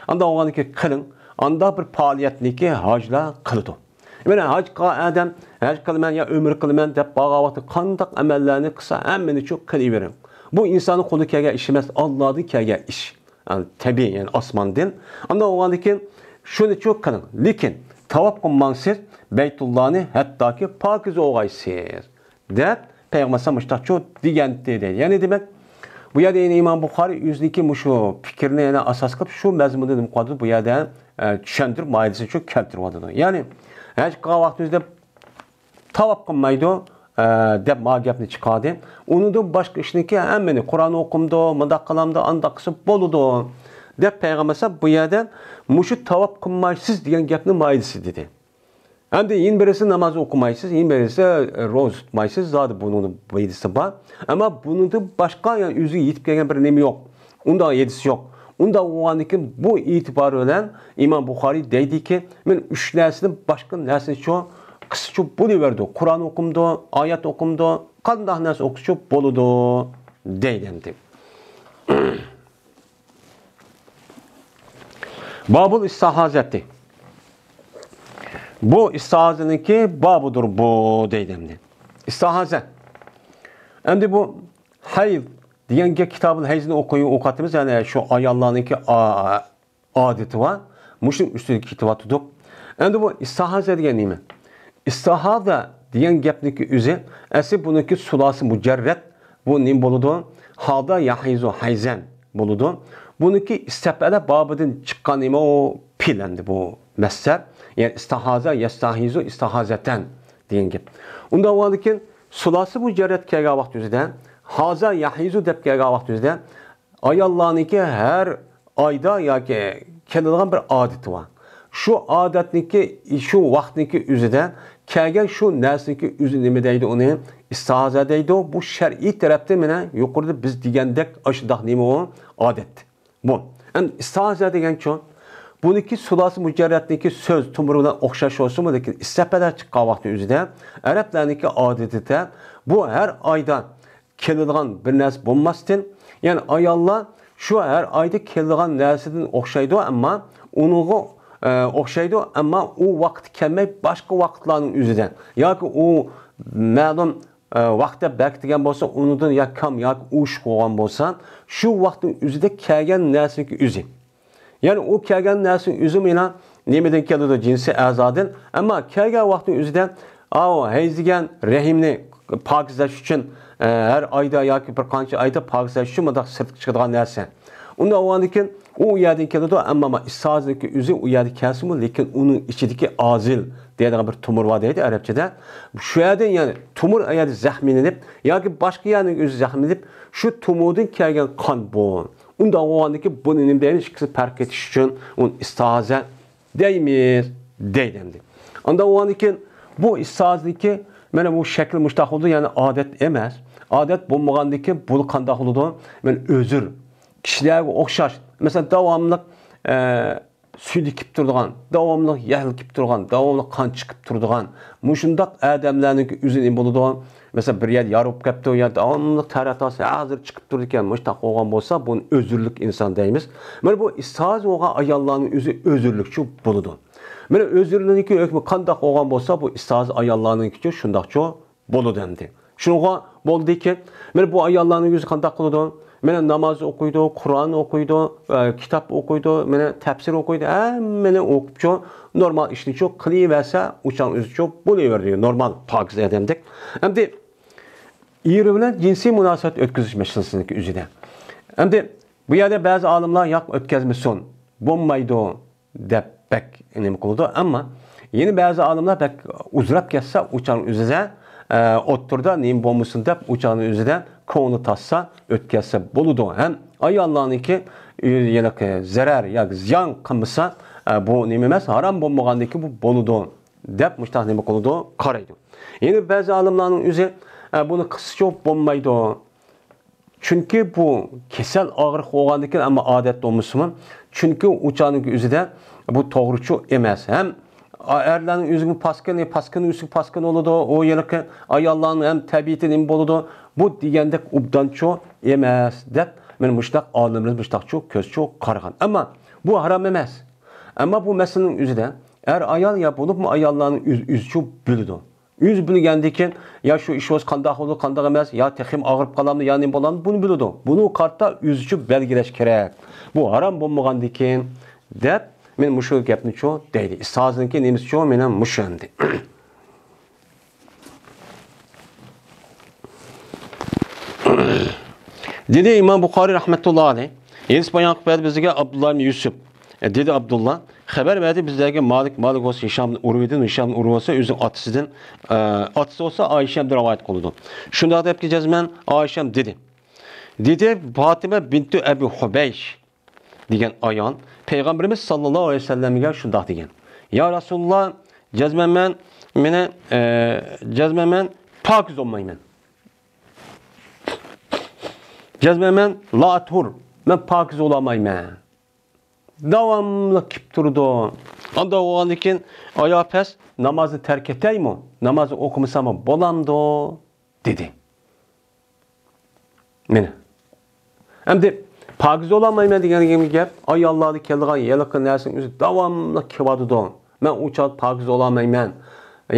ئانداق بولغاندىكىن قىلىڭ، ئانداق بىر پائالىيەتنىكى ھاجلار قىلىدۇ. مانا ھاج قىلغان ئادەم، ھاج قىلىمەن يا ئۆمرە قىلىمەن دەپ بارغان ۋاقتى قانداق ئەمەللەرنى قىلسا، ھەممىنى شۇ قىلىۋېرىڭ. بۇ ئىنساننىڭ قولىدىن كەلگەن ئىش ئەمەس، ئاللادىن كەلگەن ئىش. يەنى تەبىئىي، يەنى ئاسماندىن. ئانداق بولغاندىن كېيىن شۇنى شۇ قىلىڭ. لېكىن تاۋاپ قىلماڭسىز، بەيتۇللانى ھەتتاكى پاكىز بولغايسىز، دەپ پەيغەمبەر ئەلەيھىسسالام مۇشۇنداق شۇ دېگەنتى دەيدۇ. يەنى دېمەك، بۇ يەردە يەنە ئىمام بۇخارىي ئۆزىنىڭكى مۇشۇ پىكرىنى يەنە ئاساس قىلىپ، شۇ مەزمۇندا نېمە قىلىۋاتىدۇ؟ بۇ يەردە، ئە، چۈشەندۈرۈپ ماھىيىتىنى شۇ كەلتۈرۈۋاتىدۇ. يەنى ھەج قىلغان ۋاقتىمىزدا تاۋاپ قىلمايدۇ، ئە، دەپ ما گەپنى چىقاردى. ئۇنىڭدىن باشقا ئىشنىكى ھەممىنى، قۇرئان ئوقۇمدۇ، مۇنداق قىلامدۇ، ئانداق قىلسا بولىدۇ، دەپ پەيغەمبەر بۇ يەردە مۇشۇ تاۋاپ قىلمايسىز دېگەن گەپنى ماھىيىتى دېدى. ئەمدى يەنە بىرسى ناماز ئوقۇمايسىز، يەنە بىرسى، ئە، روزا تۇتمايسىز، زادى بۇنىڭدا پايدىسى بار. ئەمما بۇنىڭدىن باشقا، يەنى ئۆزىگە يېتىپ كەلگەن بىر نېمە يوق. ئۇنداق ھەدىس يوق. ئۇنداق بولغاندىن كېيىن بۇ ئېتىبار بىلەن ئىمام بۇخارىي دەيدىكى، مەن ئۈچ نەرسىدىن باشقا نەرسىنى شۇ قىلسىچۇ بولۇۋەردى. قۇرئان ئوقۇمدۇ، ئايەت ئوقۇمدۇ، قانداق نەرسە ئوقۇسىچۇ بولىدۇ دەيدۇ ئەمدى. بابۇل ئىستىھازەتى. بۇ ئىستىھازىنىڭكى بابىدۇر بۇ دەيدۇ ئەمدى. ئىستىھازە. ئەمدى بۇ ھەيز دېگەن كىتابىل ھەيزنى ئوقۇي-، ئوقۇۋاتىمىز، يەنى شۇ ئاياللارنىڭكى ئا-، ئادىتى بار. مۇشۇنىڭ ئۈستىدە كېتىۋاتىدۇق. ئەمدى بۇ ئىستىھازە دېگەن نېمە؟ ئىستىھازە دېگەن گەپنىڭكى ئۆزى، ئەسلى بۇنىڭكى سۇلاسى مۇجەررەت، بۇ نېمە بولىدۇ؟ ھازا يەھىزۇ ھەيزەن بولىدۇ. بۇنىڭكى ئىستەپئەلە بابىدىن چىققان نېمە ئۇ پېئىل ئەمدى بۇ مەسدەر. يەنى ئىستەھازە يەستەھىزۇ ئىستىھازەتەن دېگەن گەپ. ئۇنداق بولغاندىكىن سۇلاسى مۇجەررەت كەلگەن ۋاقىت ئۆزىدە، ھازا يەھىزۇ دەپ كەلگەن ۋاقىت ئۆزىدە ئاياللارنىڭكى ھەر ئايدا ياكى كېلىدىغان بىر ئادىتى بار. شۇ ئادەتنىڭكى، شۇ ۋاقىتنىڭكى ئۆزىدە كەلگەن شۇ نەرسىنىڭكى ئۆزى نېمە دەيدۇ ئۇنى؟ ئىستىھازە دەيدۇ. بۇ شەرئىي تەرەپتىن مانا يۇقىرىدا بىز دېگەندەك ئاشۇنداق نېمە ئۇ؟ ئادەت. بۇ. ئەمدى ئىستىھازە دېگەنچۇ؟ بۇنىڭكى سۇلاسى مۇجەررەتنىڭكى سۆز تومۇرى بىلەن ئوخشاش بولسىمۇ، لېكىن ئىستەپئەلە چىققان ۋاقتى ئۆزىدە ئەرەبلەرنىڭكى ئادىتىدە بۇ ھەر ئايدا كېلىدىغان بىر نەرسە بولماستىن، يەنى ئاياللار شۇ ھەر ئايدا كېلىدىغان نەرسىدىن ئوخشايدۇ، ئەمما ئۇنىڭغا، ئە، ئوخشايدۇ، ئەمما ئۇ ۋاقىت كەلمەي باشقا ۋاقىتلارنىڭ ئۆزىدە ياكى ئۇ مەلۇم، ئە، ۋاقىتتا بەكىتىگەن بولسا، ئۇنىڭدىن يا كام ياكى ئوشۇق بولغان بولسا، شۇ ۋاقىتنىڭ ئۆزىدە كەلگەن نەرسىنىڭكى ئۆزى. يەنى ئۇ كەلگەن نەرسىنىڭ ئۆزىمۇ يەنە نېمىدىن كېلىدۇ؟ جىنسىي ئەزادىن. ئەمما كەلگەن ۋاقىتنىڭ ئۆزىدە ئاۋۇ ھەيز دېگەن رەھىمنى پاكىزلەش ئۈچۈن، ئە، ھەر ئايدا ياكى بىر قانچە ئايدا پاكىزلەش ئۈچۈن مۇنداق سىرتقا چىقىدىغان نەرسە. ئۇنداق بولغاندىن كېيىن ئۇ يەردىن كېلىدۇ، ئەمما ئىستىھازىنىڭكى ئۆزى ئۇ يەردە كەلسىمۇ، لېكىن ئۇنىڭ ئىچىدىكى ئازىل دەيدىغان بىر تومۇر بار دەيدۇ ئەرەبچىدە. شۇ يەردىن، يەنى تومۇر ئەگەر زەخىملىنىپ ياكى باشقا يەرنىڭ ئۆزى زەخىملىنىپ، شۇ تومۇردىن كەلگەن قان بۇ. ئۇنداق بولغاندىكىن بۇنى نېمە دەيمىز؟ ئىككىسىنى پەرق ئېتىش ئۈچۈن ئۇنى ئىستىھازە دەيمىز، دەيدۇ ئەمدى. ئانداق بولغاندىكىن بۇ ئىستىھازىنىڭكى مانا بۇ شەكلى مۇشتاق بولىدۇ، يەنى ئادەت ئەمەس. ئادەت بولمىغاندىكىن بۇ قانداق بولىدۇ؟ مانا ئۆزۈر. كىشىلەرگە ئوخشاش. مەسىلەن، داۋاملىق، ئە، سۈيدۈكۈپ تۇرىدىغان، داۋاملىق يەھلىكىپ تۇرغان، داۋاملىق قان چىقىپ تۇرىدىغان مۇشۇنداق ئادەملەرنىڭكى ئۆزى نېمە بولىدۇ؟ مەسىلەن، بىر يەر يارا بولۇپ كەپتۇ، يا داۋاملىق تەرەت ئاستى ھازىر چىقىپ تۇرىدىكەن، مۇشۇنداق بولغان بولسا، بۇنى ئۆزۈرلۈك ئىنسان دەيمىز. مانا بۇ ئىستىھازە بولغان ئاياللارنىڭ ئۆزى ئۆزۈرلۈكچۇ بولىدۇ. مانا ئۆزۈرلۈكنىڭكى ھۆكمى قانداق بولغان بولسا، بۇ ئىستىھازە ئاياللارنىڭكىچۇ شۇنداقچۇ بولىدۇ ئەمدى. شۇنىڭغا بولدىكى، مانا بۇ ئاياللارنىڭ ئۆزى قانداق قىلىدۇ؟ مانا ناماز ئوقۇيدۇ، قۇرئان ئوقۇيدۇ، ئە، كىتاب ئوقۇيدۇ، مانا تەپسىر ئوقۇيدۇ، ھەممىنى ئوقۇپچۇ، نورمال ئىشنىچۇ قىلىۋەرسە، ئۇچان ئۆزىچۇ بولۇۋېرىدۇ، نورمال پاكىز ئادەمدەك. ئەمدى ئېرى بىلەن جىنسىي مۇناسىۋەت ئۆتكۈزۈش مەسىلىسىنىڭكى ئۆزىدە. ئەمدى بۇ يەردە بەزى ئالىملار ياق ئۆتكەزمىسۇن، بولمايدۇ، دەپ بەك نېمە قىلىدۇ. ئەمما يەنە بەزى ئالىملار بەك ئۇزىراپ كەتسە، ئۇچان ئۆزىدە، ئە، ئوتتۇرىدا نېمە بولمىسۇن دەپ، ئۇچان ئۆزىدە كۆڭلى تارتسا، ئۆتكەزسە بولىدۇ. ھەم ئاياللارنىڭكى، ئە، يەنە زەرەر ياكى زىيان قىلمىسا، ئە، بۇ نېمە ئەمەس، ھارام بولمىغاندىكى بۇ بولىدۇ، دەپ مۇشتاق نېمە قىلىدۇ، قارايدۇ. يەنە بەزى ئالىملارنىڭ ئۆزى، ئە، بۇنى قىلسىچۇ بولمايدۇ. چۈنكى بۇ كېسەل ئاغرىق بولغاندىكىن، ئەمما ئادەت بولمىسىمۇ، چۈنكى ئۇ چاغنىڭ ئۆزىدە بۇ توغرىچۇ ئەمەس. ھەم ئەرلەرنىڭ ئۆزىگە پاسكىنى، پاسكىنى ئۆزىگە پاسكىن بولىدۇ، ئۇ يەنىكى ئاياللارنىڭ ھەم تەبىئىتى نېمە بولىدۇ، بۇ دېگەندەك ئوبدانچۇ ئەمەس، دەپ مانا مۇشۇنداق ئالىملىرىمىز مۇشۇنداقچۇ كۆزچۇ قارىغان. ئەمما بۇ ھارام ئەمەس. ئەمما بۇ مەسىلىنىڭ ئۆزىدە ئەر ئايال يا بولۇپمۇ ئاياللارنىڭ ئۆز-، ئۆزىچۇ بىلىدۇ. ئۆزى بىلگەندىكىن، يا شۇ ئىش بولسا قانداق بولىدۇ، قانداق ئەمەس، يا تېخىمۇ ئاغرىپ قالامدۇ، يا نېمە بولامدۇ، بۇنى بىلىدۇ. بۇنى قارىتا ئۆزىچۇ بەلگىلەش كېرەك. بۇ ھارام بولمىغاندىكىن، دەپ، مەن مۇشۇ گەپنىچۇ دەيدۇ. ئۇستازنىڭكى نېمىسىچۇ، مېنىڭ مۇشۇ ئەمدى. دېدى ئىمام بۇخارىي رەھمەتۇللا ئەلەيھ. ھەدىس بايان قىلىپ بەردى بىزگە ئابدۇللا ئىبن يۈسۈپ. دېدى ئابدۇللا، خەۋەر بەردى بىزلەرگە مالىك، مالىك بولسا ھىشامدىن ئۇرۋىدىن، ھىشامدىن ئۇرۋا بولسا ئۆزىنىڭ ئاتىسىدىن، ئە، ئاتىسى بولسا ئائىشەمدىن رىۋايەت قىلىدۇ. شۇنداق دەپكى جەزمەن ئائىشەم دېدى. دېدى پاتىمە بىنتۇ ئەبى ھۇبەيش دېگەن ئايال پەيغەمبىرىمىز ساللاللاھۇ ئەلەيھى ۋەسەللەمگە شۇنداق دېگەن. يا رەسۇلاللا، جەزمەن مەن، مېنى، ئە، جەزمەن مەن پاكىز بولمايمەن. جەزمەن مەن لا ئەتھۇر، مەن پاكىز بولالمايمەن. داۋاملىق كېلىپ تۇرىدۇ. ئانداق بولغاندىن كېيىن ئايا پەس نامازنى تەرك ئېتەيمۇ؟ نامازنى ئوقۇمىساممۇ بولامدۇ؟ دېدى. مېنى. ئەمدى پاكىز بولالمايمەن دېگەن گەپ، ئاياللاردا كېلىدىغان ھېلىقى نەرسىنىڭ ئۆزى داۋاملىق كېلىۋاتىدۇ. مەن ئۇ چاغدا پاكىز بولالمايمەن.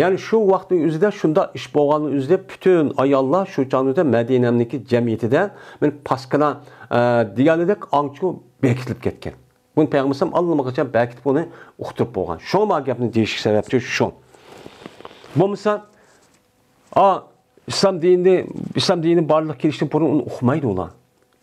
يەنى شۇ ۋاقىتنىڭ ئۆزىدە شۇنداق ئىش بولغاننىڭ ئۆزىدە پۈتۈن ئاياللار شۇ چاغنىڭ ئۆزىدە مەدىنەمدىكى جەمئىيىتىدە مېنى پاسكىنا، ئە، دېگەنلىدەك ئاڭچۇ بېكىتىلىپ كەتكەن. بۇنى پەيغەمبەر ئەلەيھىسسالام ئاللىماقاچان بەكىتىپ ئۇنى ئۇقتۇرۇپ بولغان. شۇڭا ما گەپنى دېيىشلىك سەۋەبچى شۇ. بولمىسا، ئا، ئىسلام دىنى، ئىسلام دىنى بارلىققا كېلىشتىن بۇرۇن ئۇنى ئۇقمايدۇ ئۇلار.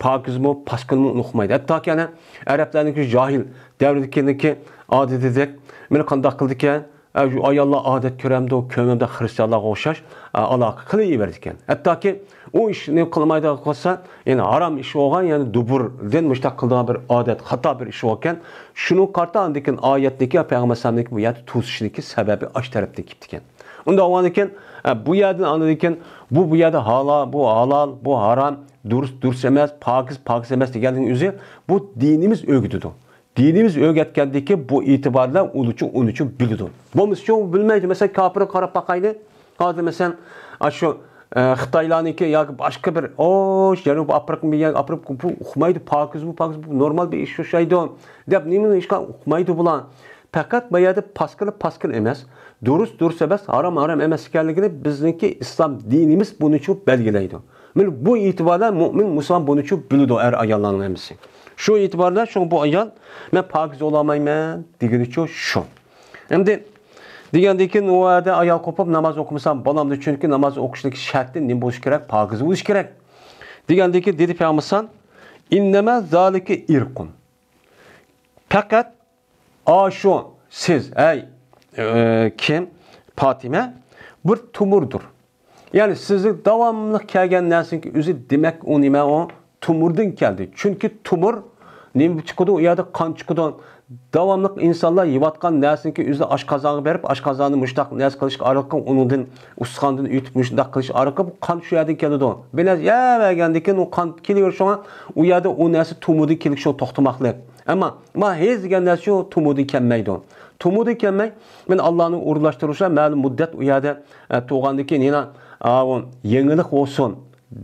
پاكىزمۇ، پاسكىنمۇ ئۇنى ئۇقمايدۇ. ھەتتاكى ئەنە ئەرەبلەرنىڭكى جاھىل دەۋرىدىكىنىڭكى ئادىتىدەك مېنى قانداق قىلىدىكەن؟ ئە، شۇ ئاياللار ئادەت كۆرەمدۇ، كۆرمەمدۇ خىرىستىيانلارغا ئوخشاش، ئە، ئالاقە قىلىۋېرىدىكەن. ھەتتاكى ئۇ ئىشنى قىلمايدىغان قىلسا، يەنى ھارام ئىش بولغان، يەنى دۇبۇردىن مۇشتاق قىلىدىغان بىر ئادەت، خاتا بىر ئىش بولغان. شۇنىڭغا قارىتا ئاندىن كېيىن ئايەتنىكى پەيغەمبەر ئەلەيھىسسالامنىڭكى بۇ يەردە توسۇشنىكى سەۋەبى ئاش تەرەپتىن كېلىپتىكەن. ئۇنداق بولغاندىكىن، ئە، بۇ يەردىن ئاندىن كېيىن بۇ، بۇ يەردە ھالا-، بۇ ھالال، بۇ ھارام، دۇرۇس، دۇرۇس ئەمەس، پاكىز، پاكىز ئەمەس دېگەننىڭ ئۆزى بۇ دىنىمىز ئۆگىتىدۇ. دىنىمىز ئۆگەتكەندىكى بۇ ئېتىبار بىلەن ئۇلىچۇ، ئۇنىچۇ بىلىدۇ. بولمىسىچۇ بىلمەيدۇ. مەسىلەن، كاپىرغا قاراپ باقايلى. ھازىر مەسىلەن، ئاشۇ، ئە، خىتايلارنىڭكى ياكى باشقا بىر، ئوش، جەنۇبىي ئافرىقا، بىر يەرگە ئاپىرىپ، بۇ ئۇقمايدۇ، پاكىز بۇ، پاكىز بۇ، نورمال بىر ئىش ئوخشايدۇ، دەپ نېمىنى ھېچقانداق ئۇقمايدۇ بۇلار. پەقەت بۇ يەردە پاسكىنا، پاسكىنا ئەمەس، دۇرۇس، دۇرۇس ئەمەس، ھارام، ھارام ئەمەس ئىكەنلىكىنى بىزنىڭكى ئىسلام دىنىمىز بۇنىچۇ بەلگىلەيدۇ. مانا بۇ ئېتىبار بىلەن مۆمىن مۇسۇلمان بۇنىچۇ بىلىدۇ ئەر ئاياللارنىڭ ھەممىسى. شۇ ئېتىبار بىلەن شۇڭا بۇ ئايال، مەن پاكىز بولالمايمەن دېگىنىچۇ شۇ. ئەمدى دېگەندىن كېيىن ئۇ يەردە ئايال قوپۇپ ناماز ئوقۇمىسام بولامدۇ؟ چۈنكى ناماز ئوقۇشنىڭ شەرتى نېمە بولۇشى كېرەك؟ پاكىز بولۇشى كېرەك. دېگەندىن كېيىن دېدى پەيغەمبەر، ئىننەمە زالىكە ئىرقۇن. پەقەت ئاشۇ سىز، ئەي، ئە، كىم؟ پاتىمە، بىر تومۇردۇر. يەنى سىزگە داۋاملىق كەلگەن نەرسىنىڭكى ئۆزى، دېمەك، ئۇ نېمە ئۇ؟ تومۇردىن كەلدى. چۈنكى تومۇر نېمە چىقىدۇ؟ ئۇ يەردە قان چىقىدۇ. داۋاملىق ئىنسانلار يەۋاتقان نەرسىنىڭكى ئۆزى ئاشقازانغا بېرىپ، ئاشقازاننى مۇشۇنداق نەرسە قىلىش ئارقىلىق، ئۇنىڭدىن ئۇستىخاندىن ئۆتۈپ، مۇشۇنداق قىلىش ئارقىلىق قان شۇ يەردىن كېلىدۇ. بىر نەرسە يەۋەرگەندىن كېيىن ئۇ قان كېلىۋېرىدۇ. شۇڭا ئۇ يەردە ئۇ نەرسە تومۇردىن كېلىش، شۇ توختىماقلىق. ئەمما ما ھەيز دېگەن نەرسە شۇ تومۇردىن كەلمەيدۇ. تومۇردىن كەلمەي، مەن ئاللانىڭ ئورۇنلاشتۇرۇشى بىلەن مەلۇم مۇددەت ئۇ يەردە، ئە، تۇرغاندىن كېيىن يەنە، ئا، ئۇ يېڭىلىق بولسۇن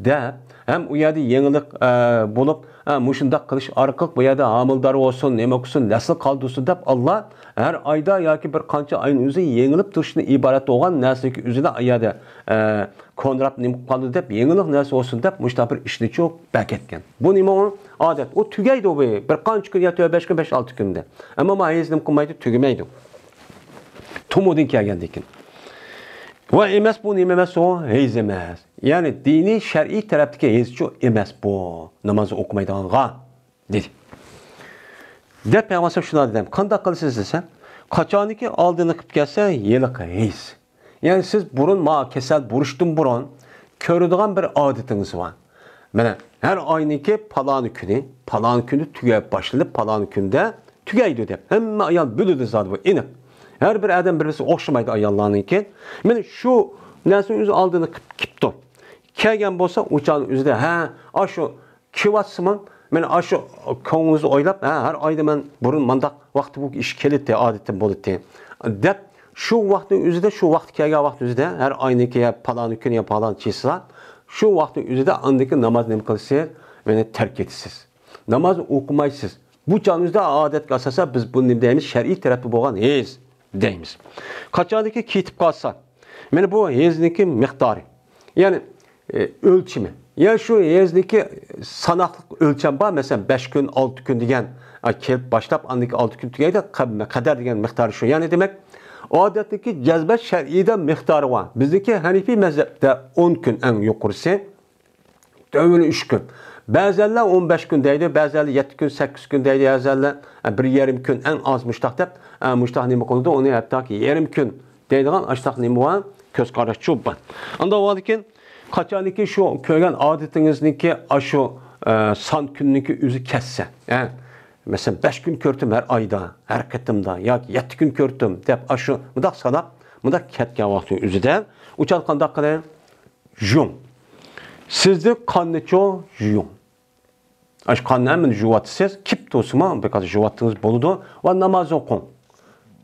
دەپ، ھەم ئۇ يەردە يېڭىلىق، ئە، بولۇپ، ئە، مۇشۇنداق قىلىش ئارقىلىق بۇ يەردە ھامىلىدار بولسۇن، نېمە قىلسۇن، نەسلى قالدۇرسۇن دەپ ئاللا ھەر ئايدا ياكى بىر قانچە ئاينىڭ ئۆزى يېڭىلىپ تۇرۇشتىن ئىبارەت بولغان نەرسىنىڭكى ئۆزىنى ئۇ يەردە، ئە، كونراپ نېمە قىلىپ قالدى دەپ يېڭىلىق نەرسە بولسۇن دەپ مۇشۇنداق بىر ئىشنىچۇ بەكەتكەن. بۇ نېمە ئۇ؟ ئادەت. ئۇ تۈگەيدۇ بۇ. بىر قانچە كۈن يا تۆت بەش كۈن، بەش ئالتە كۈندە. ئەمما ما ھەيز نېمە قىلمايدۇ؟ تۈگىمەيدۇ. تومۇردىن كەلگەندىن كېيىن. ۋە ئەمەس بۇ نېمە ئەمەس ئۇ؟ ھەيز ئەمەس. يەنى دىنىي شەرئىي تەرەپتىكى ھەيزچۇ ئەمەس بۇ. ناماز ئوقۇمايدىغانغا. دېدى. دەپ پەيغەمبەر شۇنداق دېدى. قانداق قىلىسىز دېسە، قاچانكى ئالدىنى قىلىپ كەلسە، ھېلىقى ھەيز. يەنى سىز بۇرۇن ما كېسەل بۇرۇشتىن بۇرۇن كۆرىدىغان بىر ئادىتىڭىز بار. مانا ھەر ئاينىڭكى پالانى كۈنى، پالانى كۈنى تۈگەپ باشلىنىپ، پالانى كۈندە تۈگەيدۇ دەپ. ھەممە ئايال بىلىدۇ زادى بۇ ئېنىق. ھەر بىر ئادەم بىر-بىرسىگە ئوخشىمايدۇ ئاياللارنىڭكى. مانا شۇ نەرسىنى ئۆزى ئالدىنى قىلىپ كېپتۇ. كەلگەن بولسا ئۇ چاغنىڭ ئۆزىدە، ھە، ئاشۇ كېلىۋاتسىمۇ، مەن ئاشۇ كۆڭلىڭىزنى ئويلاپ، ھە، ھەر ئايدا مەن بۇرۇن مانداق ۋاقتى بۇ ئىش كېلىتتى، ئادىتىم بولىتتى، دەپ، شۇ ۋاقىتنىڭ ئۆزىدە، شۇ ۋاقىت كەلگەن ۋاقىت ئۆزىدە، ھەر ئاينىڭكى يا پالانى كۈنى يا پالان چىسلا، شۇ ۋاقىتنىڭ ئۆزىدە ئاندىكى ناماز نېمە قىلىسىز؟ مېنى تەرك ئېتىسىز. ناماز ئوقۇمايسىز. بۇ چاغنىڭىزدا ئادەتكە ئاساسەن بىز بۇنى نېمە دەيمىز؟ شەرئىي تەرەپتە بولغان ھېز دەيمىز. قاچانكى كېتىپ قالسا، مانا بۇ ھېزنىڭكى مىقدارى، يەنى، ئۆلچىمى. يەنى شۇ ھېزنىڭكى ساناقلىق ئۆلچەم بار، مەسىلەن، بەش كۈن، ئالتە كۈن دېگەن، كېلىپ باشلاپ، ئاندىن كېيىن ئالتە كۈن تۈگەيدۇ، قەدەر دېگەن مىقدارى شۇ. يەنى دېمەك، ئادەتتىكى جەزمەن شەرئىيدە مىقدارى بار. بىزنىڭكى ھەنىفىي مەزھەپتە ئون كۈن ئەڭ يۇقىرىسى. تۆۋىنى ئۈچ كۈن. بەزەنلەر ئون بەش كۈن دەيدۇ، بەزەنلەر يەتتە كۈن، سەككىز كۈن دەيدۇ، بەزەنلەر، ئە، بىر يېرىم كۈن، ئەڭ ئاز مۇشتاق دەپ، ئە، مۇشتاق نېمە قىلىدۇ، ئۇنى ھەتتاكى يېرىم كۈن دەيدىغان ئاشتاق نېمە بار، كۆز قاراشچۇ بار. ئاندىن بولغاندىكىن، قاچانكى شۇ كۆرگەن ئادىتىڭىزنىڭكى ئاشۇ، ئە، سان كۈننىڭكى ئۆزى كەتسە، ئە، مەسىلەن، بەش كۈن كۆرتۈم ھەر ئايدا، ھەر قېتىمدا ياكى يەتتە كۈن كۆرتۈم دەپ ئاشۇ مۇنداق ساناپ، مۇنداق كەتكەن ۋاقىتنىڭ ئۆزىدە، ئۇ چاغ قانداق قىلىڭ؟ ژۇڭ. سىزدىن قاننىچۇ ژۇڭ. ئاشۇ قاننى ھەممىنى ژۇۋاتىسىز، كىپ تۇرسىمۇ بىر قەدەر ژۇۋاتتىڭىز بولىدۇ ۋە ناماز ئوقۇڭ.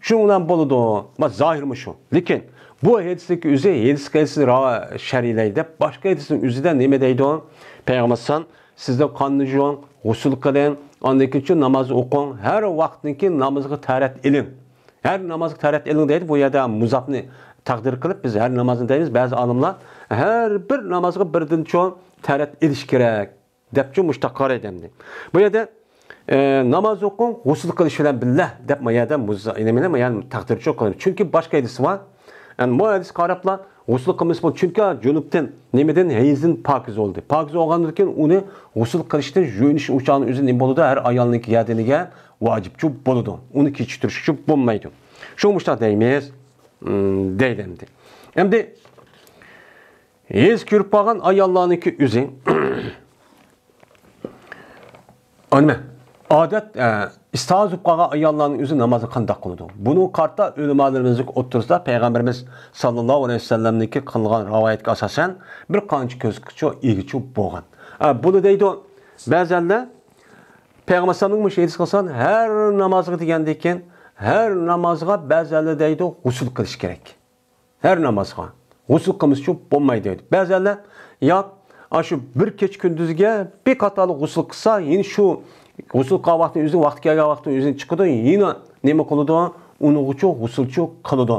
شۇنىڭ بىلەن بولىدۇ. ما زاھىرمۇ شۇ. لېكىن بۇ ھەدىستىكى ئۆزى، ھەدىسكە سىز را-، شەرھلەي دەپ باشقا ھەدىسنىڭ ئۆزىدە نېمە دەيدۇ؟ پەيغەمبەر سىزدىن قاننى ژۇڭ، غۇسۇل قىلىڭ، ئاندىن كېيىن ناماز ئوقۇڭ، ھەر ۋاقىتنىڭكى نامىزىغا تەرەت ئېلىڭ. ھەر نامازغا تەرەت ئېلىڭ دەيدۇ. بۇ يەردە مۇزاپنى تەقدىر قىلىپ، بىز ھەر نامازنى دەيمىز. بەزى ئالىملار ھەر بىر نامازغا بىردىنچۇ تەرەت ئېلىش كېرەك دەپچۇ مۇشتاق قارايدۇ ئەمدى. بۇ يەردە، ئە، ناماز ئوقۇڭ، غۇسۇل قىلىش بىلەن بىللە دەپ ما يەردە مۇز-، نېمىنى ما يەردە تەقدىرچۇ قىلىدۇ. چۈنكى باشقا ھەدىس بار. يەنى بۇ ھەدىسكە قاراپلا غۇسۇل قىلمىسا بولىدۇ. چۈنكى جۇنۇپتىن، نېمىدىن، ھەيزدىن پاكىز بولدى. پاكىز بولغاندىن كېيىن ئۇنى غۇسۇل قىلىشتىن، يۇيۇنۇش ئۇ چاغنىڭ ئۆزى نېمە بولىدۇ؟ ھەر ئايالنىڭكى گەدىنىگە ۋاجىپچۇ بولىدۇ. ئۇنى كېچىكتۈرۈشكىچۇ بولمايدۇ. شۇڭا مۇشتاق دەيمىز، ئىم، دەيدۇ ئەمدى. ئەمدى ھەيز كۆرۈپ قالغان ئاياللارنىڭكى ئۆزى، ئۇ نېمە؟ ئادەت، ئە، ئىستىھازە بولۇپ قالغان ئاياللارنىڭ ئۆزى نامازنى قانداق قىلىدۇ؟ بۇنىڭغا قارىتا ئۆلىمالىرىمىزنىڭ ئوتتۇرىسىدا پەيغەمبىرىمىز ساللاللاھۇ ئەلەيھى ۋەسەللەمنىڭكى قىلغان رىۋايەتكە ئاساسەن بىر قانچە كۆزگىچۇ ئىگىچۇ بولغان. ئە، بۇنى دەيدۇ، بەزەنلەر پەيغەمبەر ئەلەيھىسسالامنىڭ مۇشۇ ھەدىسى قىلسان، ھەر نامازغا دېگەندىكىن، ھەر نامازغا بەزەنلەر دەيدۇ، غۇسۇل قىلىش كېرەك. ھەر نامازغا غۇسۇل قىلمىسىچۇ بولمايدۇ دەيدۇ. بەزەنلەر، ياق، ئاشۇ بىر كېچە كۈندۈزگە بىر قاتارلىق غۇسۇل قىلسا، يەنە شۇ غۇسۇل قىلغان ۋاقتىنىڭ ئۆزىنى، ۋاقتى كەلگەن ۋاقتىنىڭ ئۆزىنى چىقىدۇ، يەنە نېمە قىلىدۇ؟ ئۇنىڭغىچۇ غۇسۇلچۇ قىلىدۇ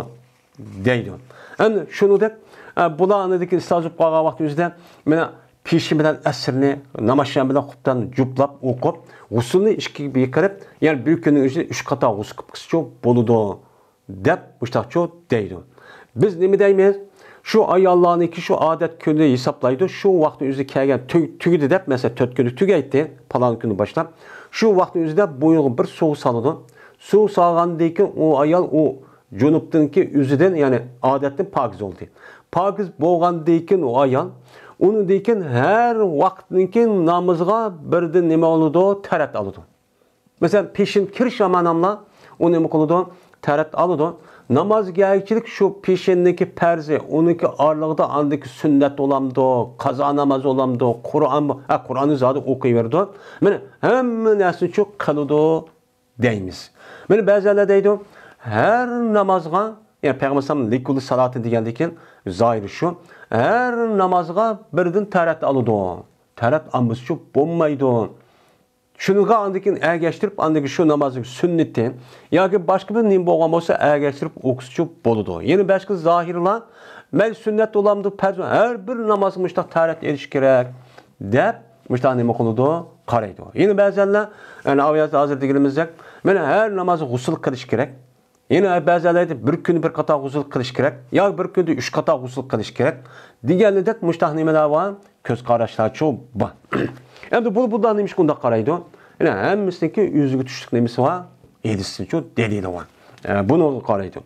دەيدۇ. ئەمدى شۇنىڭدەك، ئە، بۇلار ئاندىن كېيىن ئىستىھازە بولۇپ قالغان ۋاقتى ئۆزىدە مانا پېشىن بىلەن ئەسىرنى، ناماز شام بىلەن قوپتان جۇپلاپ ئوقۇپ، غۇسۇلنى ئىككىگە بېكىرىپ، يەنى بىر كۈننىڭ ئۆزىدە ئۈچ قاتار غۇسۇل قىلىپ قىلسىچۇ بولىدۇ دەپ مۇشتاقچۇ دەيدۇ. بىز نېمە دەيمىز؟ شۇ ئاياللارنىڭكى شۇ ئادەت كۈنى ھېسابلايدۇ، شۇ ۋاقىتنىڭ ئۆزىدە كەلگەن تۈگ-، تۈگىدى دەپ، مەسىلەن، تۆت كۈنى تۈگەيتتى، پالان كۈنى باشلاپ، شۇ ۋاقىتنىڭ ئۆزىدە بوينىغا بىر سۇ سالىدۇ. سۇ سالغاندىن كېيىن ئۇ ئايال ئۇ جۇنۇپتىنكى ئۆزىدىن، يەنى ئادەتتىن پاكىز بولدى. پاكىز بولغاندىن كېيىن ئۇ ئايال، ئۇنىڭدىن كېيىن ھەر ۋاقىتنىڭكى نامىزىغا بىردىن نېمە بولىدۇ؟ تەرەت ئالىدۇ. مەسىلەن، پېشىن كىرىش زامانىملا ئۇ نېمە قىلىدۇ؟ تەرەت ئالىدۇ. نامازگەرچىلىك شۇ پېشىننىڭكى پەرزى، ئۇنىڭكى ئارىلىقىدا ئاندىكى سۈننەت بولامدۇ، قازا ناماز بولامدۇ، قۇرئان، ھە، قۇرئاننى زادى ئوقۇيۋېرىدۇ. مانا ھەممە نەرسىنى شۇ قىلىدۇ دەيمىز. مانا بەزىلەر دەيدۇ، ھەر نامازغا، يەنى پەيغەمبەر ئەلەيھىسسالام لىكۇللى سالاتىن دېگەندىكىن، زاھىرى شۇ، ھەر نامازغا بىردىن تەرەت ئالىدۇ. تەرەت ئالمىسىچۇ بولمايدۇ. شۇنىڭغا ئاندىن كېيىن ئەگەشتۈرۈپ، ئاندىن كېيىن شۇ نامازنىڭ سۈننىتى ياكى باشقا بىر نېمە بولغان بولسا، ئەگەشتۈرۈپ ئوقۇسىچۇ بولىدۇ. يەنە باشقا زاھىرلار، مەيلى سۈننەت بولامدۇ، پەرز، ھەر بىر نامازغا مۇشتاق تەرەت ئېلىش كېرەك دەپ، مۇشتاق نېمە قىلىدۇ، قارايدۇ. يەنە بەزىلەر، يەنى ئاۋۇ يەردە ھازىر دېگىنىمىزدەك، مانا ھەر نامازغا غۇسۇل قىلىش كېرەك. يەنە بەزىلەر بىر كۈندە بىر قاتار غۇسۇل قىلىش كېرەك، يا بىر كۈندە ئۈچ قاتار غۇسۇل قىلىش كېرەك دېگەنلىدەك مۇشتاق نېمىلەر بار، كۆز قاراشلارچۇ بار. ئەمدى بۇ، بۇنداق نېمىشقا ئۇنداق قارايدۇ؟ يەنە ھەممىسىنىڭكى ئۆزىگە تۇشلۇق نېمىسى بار، ھەدىسىچۇ دەلىلى بار. ئە، بۇنىڭغا قارايدۇ.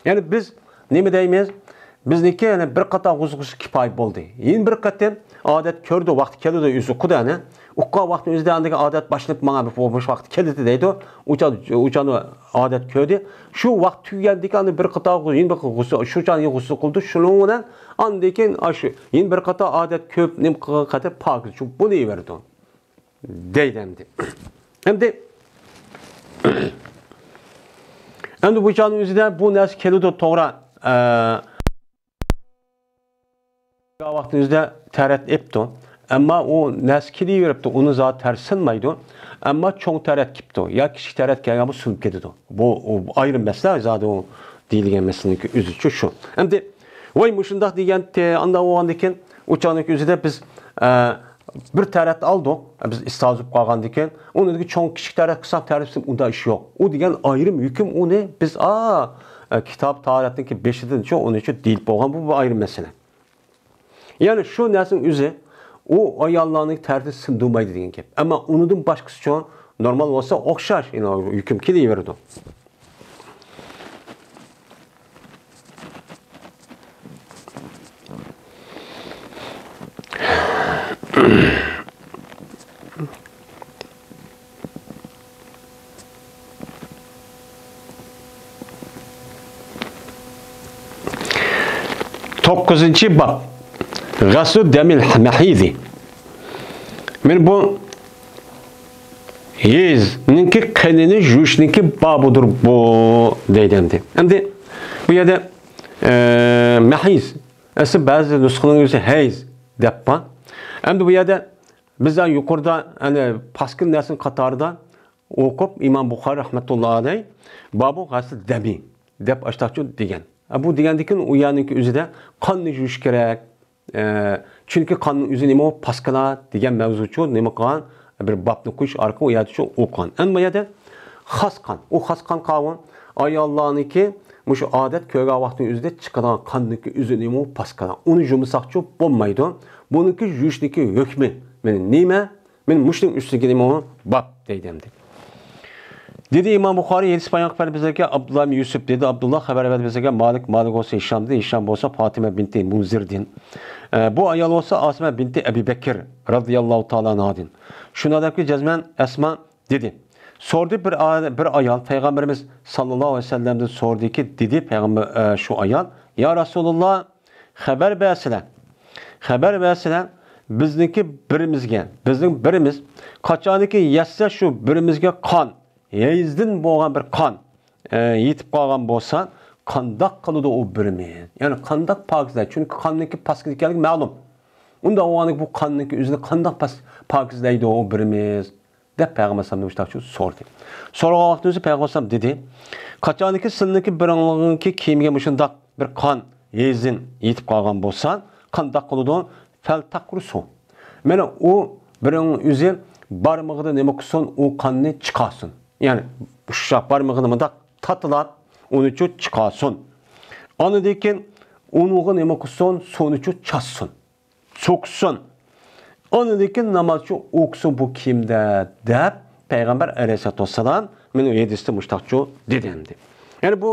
يەنى بىز نېمە دەيمىز؟ بىزنىڭكى يەنە بىر قاتار غۇسۇل قىلسا كىپايە بولدى. يەنە بىر قېتىم ئادەت كۆردى، ۋاقتى كېلىدۇ، ئۆزى قۇدانى. ئۇققان ۋاقتىنىڭ ئۆزىدە ئاندىكى ئادەت باشلىنىپ ماڭا بىر بولمۇش ۋاقتى كېلىدۇ دەيدۇ. ئۇچان، ئۇچان ئادەت كۆردى. شۇ ۋاقىت تۈگىگەندىكىن ئاندىن بىر قاتار غۇ-، يەنە بىر غۇسۇل، شۇ چاغ يەنە غۇسۇل قىلدى. شۇنىڭ بىلەن ئاندىن كېيىن ئاشۇ يەنە بىر قاتار ئادەت كۆپ نېمە قىلغان قەدەر پاكىز چۈ بولۇۋېرىدۇ. دەيدۇ ئەمدى. ئەمدى، ئەمدى بۇ چاغنىڭ ئۆزىدە بۇ نەرسە كېلىدۇ، توغرا. ئە، ۋاقىتنىڭ ئۆزىدە تەرەت ئېپتۇ. ئەمما ئۇ نەرسە كېلىۋېرىپتۇ، ئۇنى زادى تەرەت سۇنمايدۇ. ئەمما چوڭ تەرەت كېلىپتۇ يا كىچىك تەرەت كەلگەن بولسا سۇنۇپ كېتىدۇ. بۇ، ئۇ ئايرىم مەسىلە، زادى ئۇ دېيىلگەن مەسىلىنىڭكى ئۆزىچۇ شۇ. ئەمدى، ۋاي، مۇشۇنداق دېگەنتى، ئانداق بولغاندىكىن، ئۇ چاغنىڭكى ئۆزىدە بىز، ئە، بىر تەرەت ئالدۇق، بىز ئىستازۇپ قالغاندىكىن، ئۇنىڭدىكى چوڭ كىچىك تەرەت قىلساق تەرەت سۇنۇپ، ئۇنداق ئىش يوق. ئۇ دېگەن ئايرىم ھۆكۈم، ئۇنى بىز، ئا، ئە، كىتاب تاھارەتنىڭكى بېشىدىنچۇ، ئۇنىچۇ دېيىلىپ بولغان، بۇ، بۇ ئايرىم مەسىلە. يەنى شۇ نەرسىنىڭ ئۆزى، ئۇ ئاياللارنىڭ تەرىتىنى سىندۇرمايدۇ دېگەن گەپ. ئەمما ئۇنىڭدىن باشقىسىچۇ، نورمال بولسا ئوخشاش، يەنى ھۆكۈم كېلىۋېرىدۇ. توققۇزىنچى باب. غەسلۇ دەمىل مەھىزى. مانا بۇ ھەيزنىڭكى قېنىنى يۇيۇشنىڭكى بابىدۇر بۇ، دەيدۇ ئەمدى. ئەمدى بۇ يەردە، ئە، مەھىز. ئەسلى بەزى نۇسخىنىڭ ئۆزى ھەيز دەپ بار. ئەمدى بۇ يەردە بىز يۇقىرىدا، يەنى پاسكىل نەرسىنىڭ قاتارىدا ئوقۇپ، ئىمام بۇخارى رەھمەتۇللا ئەلەيھ، بابۇ غەسلى دەمى دەپ ئاشتاقچۇ دېگەن. ئە، بۇ دېگەندىكىن ئۇ يەرنىڭكى ئۆزىدە قاننى يۇيۇش كېرەك. ئە، چۈنكى قاننىڭ ئۆزى نېمە، پاسكىلا دېگەن مەۋزۇچۇ نېمە قىلغان، بىر بابنى قويۇش ئارقىلىق ئۇ يەردىچۇ ئوقۇغان. ئەمما بۇ يەردە خاس قان، ئۇ خاس قان قاۋۇن ئاياللارنىڭكى مۇشۇ ئادەت كۆرگەن ۋاقتىنىڭ ئۆزىدە چىقىدىغان قاننىڭكى ئۆزى نېمە، پاسكىلا. ئۇنى يۇمىساقچۇ بولمايدۇ. بۇنىڭكى يۇيۇشنىڭكى ھۆكمى مانا نېمە؟ مانا مۇشۇنىڭ ئۈستىگە نېمە باب دەيدۇ ئەمدى. دېدى ئىمام بۇخارى، ھەدىس بايان قىلىپ بەردى بىزگە ئابدۇللا ئىبن يۈسۈپ. دېدى ئابدۇللا، خەۋەر بەردى بىزگە مالىك، مالىك بولسا ھىشامدىن، ھىشام بولسا فاتىمە بىنتى مۇنزىردىن. ئە، بۇ ئايال بولسا ئاسىمە بىنتى ئەبى بەكىر رەزىياللاھۇ تائالا ئەنھادىن. شۇنداق دەپكى جەزمەن ئەسما دېدى. سورىدى بىر ئا-، بىر ئايال، پەيغەمبىرىمىز ساللاللاھۇ ئەلەيھى ۋەسەللەمدىن سورىدىكى، دېدى پەيغەمبەر، ئە، شۇ ئايال، يا رەسۇلاللا، خەۋەر بەرسىلە، خەۋەر بەرسىلە، بىزنىڭكى بىرىمىزگە، بىزنىڭ بىرىمىز، قاچانكى يەتسە شۇ بىرىمىزگە قان، ھەيزدىن بولغان بىر قان، ئە، يېتىپ قالغان بولسا، قانداق قىلىدۇ ئۇ بىرىمىز؟ يەنى قانداق پاكىزلەيدۇ؟ چۈنكى قاننىڭكى پاسكىز ئىكەنلىكى مەلۇم. ئۇنداق بولغاندىكىن بۇ قاننىڭكى ئۆزىنى قانداق پاس-، پاكىزلەيدۇ ئۇ بىرىمىز؟ دەپ پەيغەمبەر ئەلەيھىسسالامدىن مۇشۇنداق سورىدى. سورىغان ۋاقتىمىزدا پەيغەمبەر ئەلەيھىسسالام دېدى، قاچانكى سىلىنىڭكى بىرىڭلارنىڭكى كىيىمىگە مۇشۇنداق بىر قان ھەيزدىن يېتىپ قالغان بولسا، قانداق قىلىدۇ؟ فەلتەقرۇسۇ. مانا ئۇ بىرىڭ ئۆزى بارمىقىدا نېمە قىلسۇن، ئۇ قاننى چىقارسۇن. يەنى ئۇششاق بارمىقىنى مۇنداق تاتىلاپ، ئۇنىچۇ چىقارسۇن. ئاندىن كېيىن ئۇنىڭغا نېمە قىلسۇن؟ سۇنىچۇ چاچسۇن. سوقسۇن. ئاندىن كېيىن نامازچۇ ئوقۇسۇن بۇ كىيىمدە، دەپ پەيغەمبەر ئەلەيھىسسالاتۇ ۋەسسالام مانا ھەدىستە مۇشتاقچۇ دېدى ئەمدى. يەنى بۇ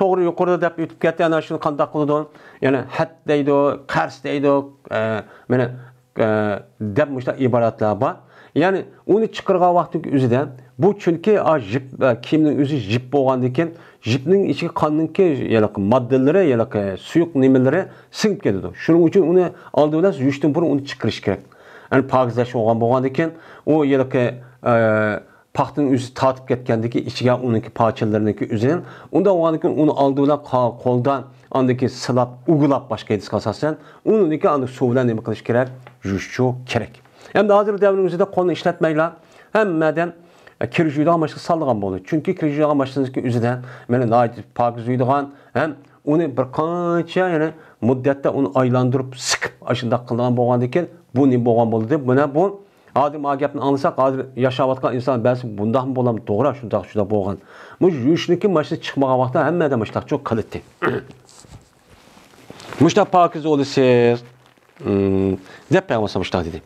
توغرا يۇقىرىدا دەپ ئۆتۈپ كەتتى، ئەنە شۇنى قانداق قىلىدۇ؟ يەنى ھەد دەيدۇ، قەرز دەيدۇ، ئە، مانا، ئە، دەپ مۇشۇنداق ئىبارەتلەر بار. يەنى ئۇنى چىقىرغان ۋاقتىنىڭ ئۆزىدە بۇ چۈنكى ئا، يىپ، ئە، كىيىمنىڭ ئۆزى يىپ بولغاندىن كېيىن، يىپنىڭ ئىچىگە قاننىڭكى ھېلىقى ماددىلىرى، ھېلىقى سۇيۇق نېمىلىرى سىڭىپ كېتىدۇ. شۇنىڭ ئۈچۈن ئۇنى ئالدى بىلەن يۇيۇشتىن بۇرۇن ئۇنى چىقىرىش كېرەك. يەنى پاكىزلەش بولغان بولغاندىن كېيىن، ئۇ ھېلىقى، ئە، پاختىنىڭ ئۆزى تارتىپ كەتكەندىن كېيىن ئىچىگە ئۇنىڭكى پارچىلىرىنىڭكى ئۆزىنى، ئۇنداق بولغاندىن كېيىن ئۇنى ئالدى بىلەن قا-، قولدا، ئاندىن كېيىن سىلاپ، ئۇۋىلاپ باشقا ھەدىسكە ئاساسەن، ئۇنىڭدىن كېيىن ئاندىن سۇ بىلەن نېمە قىلىش كېرەك؟ يۇيۇشچۇ كېرەك. ئەمدى ھازىر دەۋرنىڭ ئۆزىدە قولنى ئىشلەتمەيلا، ھەممەدىن، ئە، كىر يۇيىدىغان ماشىنىغا سالىدىغان بولدى. چۈنكى كىر يۇيىدىغان ماشىنىسىنىڭكى ئۆزىدە مانا ناھايىتى پاكىز يۇيىدىغان ھەم ئۇنى بىر قانچە، يەنى مۇددەتتە ئۇنى ئايلاندۇرۇپ، سىقىپ، ئاشۇنداق قىلىدىغان بولغاندىن كېيىن، بۇ نېمە بولغان بولدى؟ مانا بۇ ھازىر ما گەپنى ئاڭلىساق، ھازىر ياشاۋاتقان ئىنسان بەزى بۇنداقمۇ بولامدۇ؟ توغرا، شۇنداق، شۇنداق بولغان. مۇشۇ يۇيۇشنىڭكى ماشىنا چىقمىغان ۋاقىتتا ھەممە ئادەم مۇشۇنداقچۇ قىلاتتى. مۇشۇنداق پاكىز بولىسىز، ئىم، دەپ پەيغەمبەر مۇشۇنداق دېدى.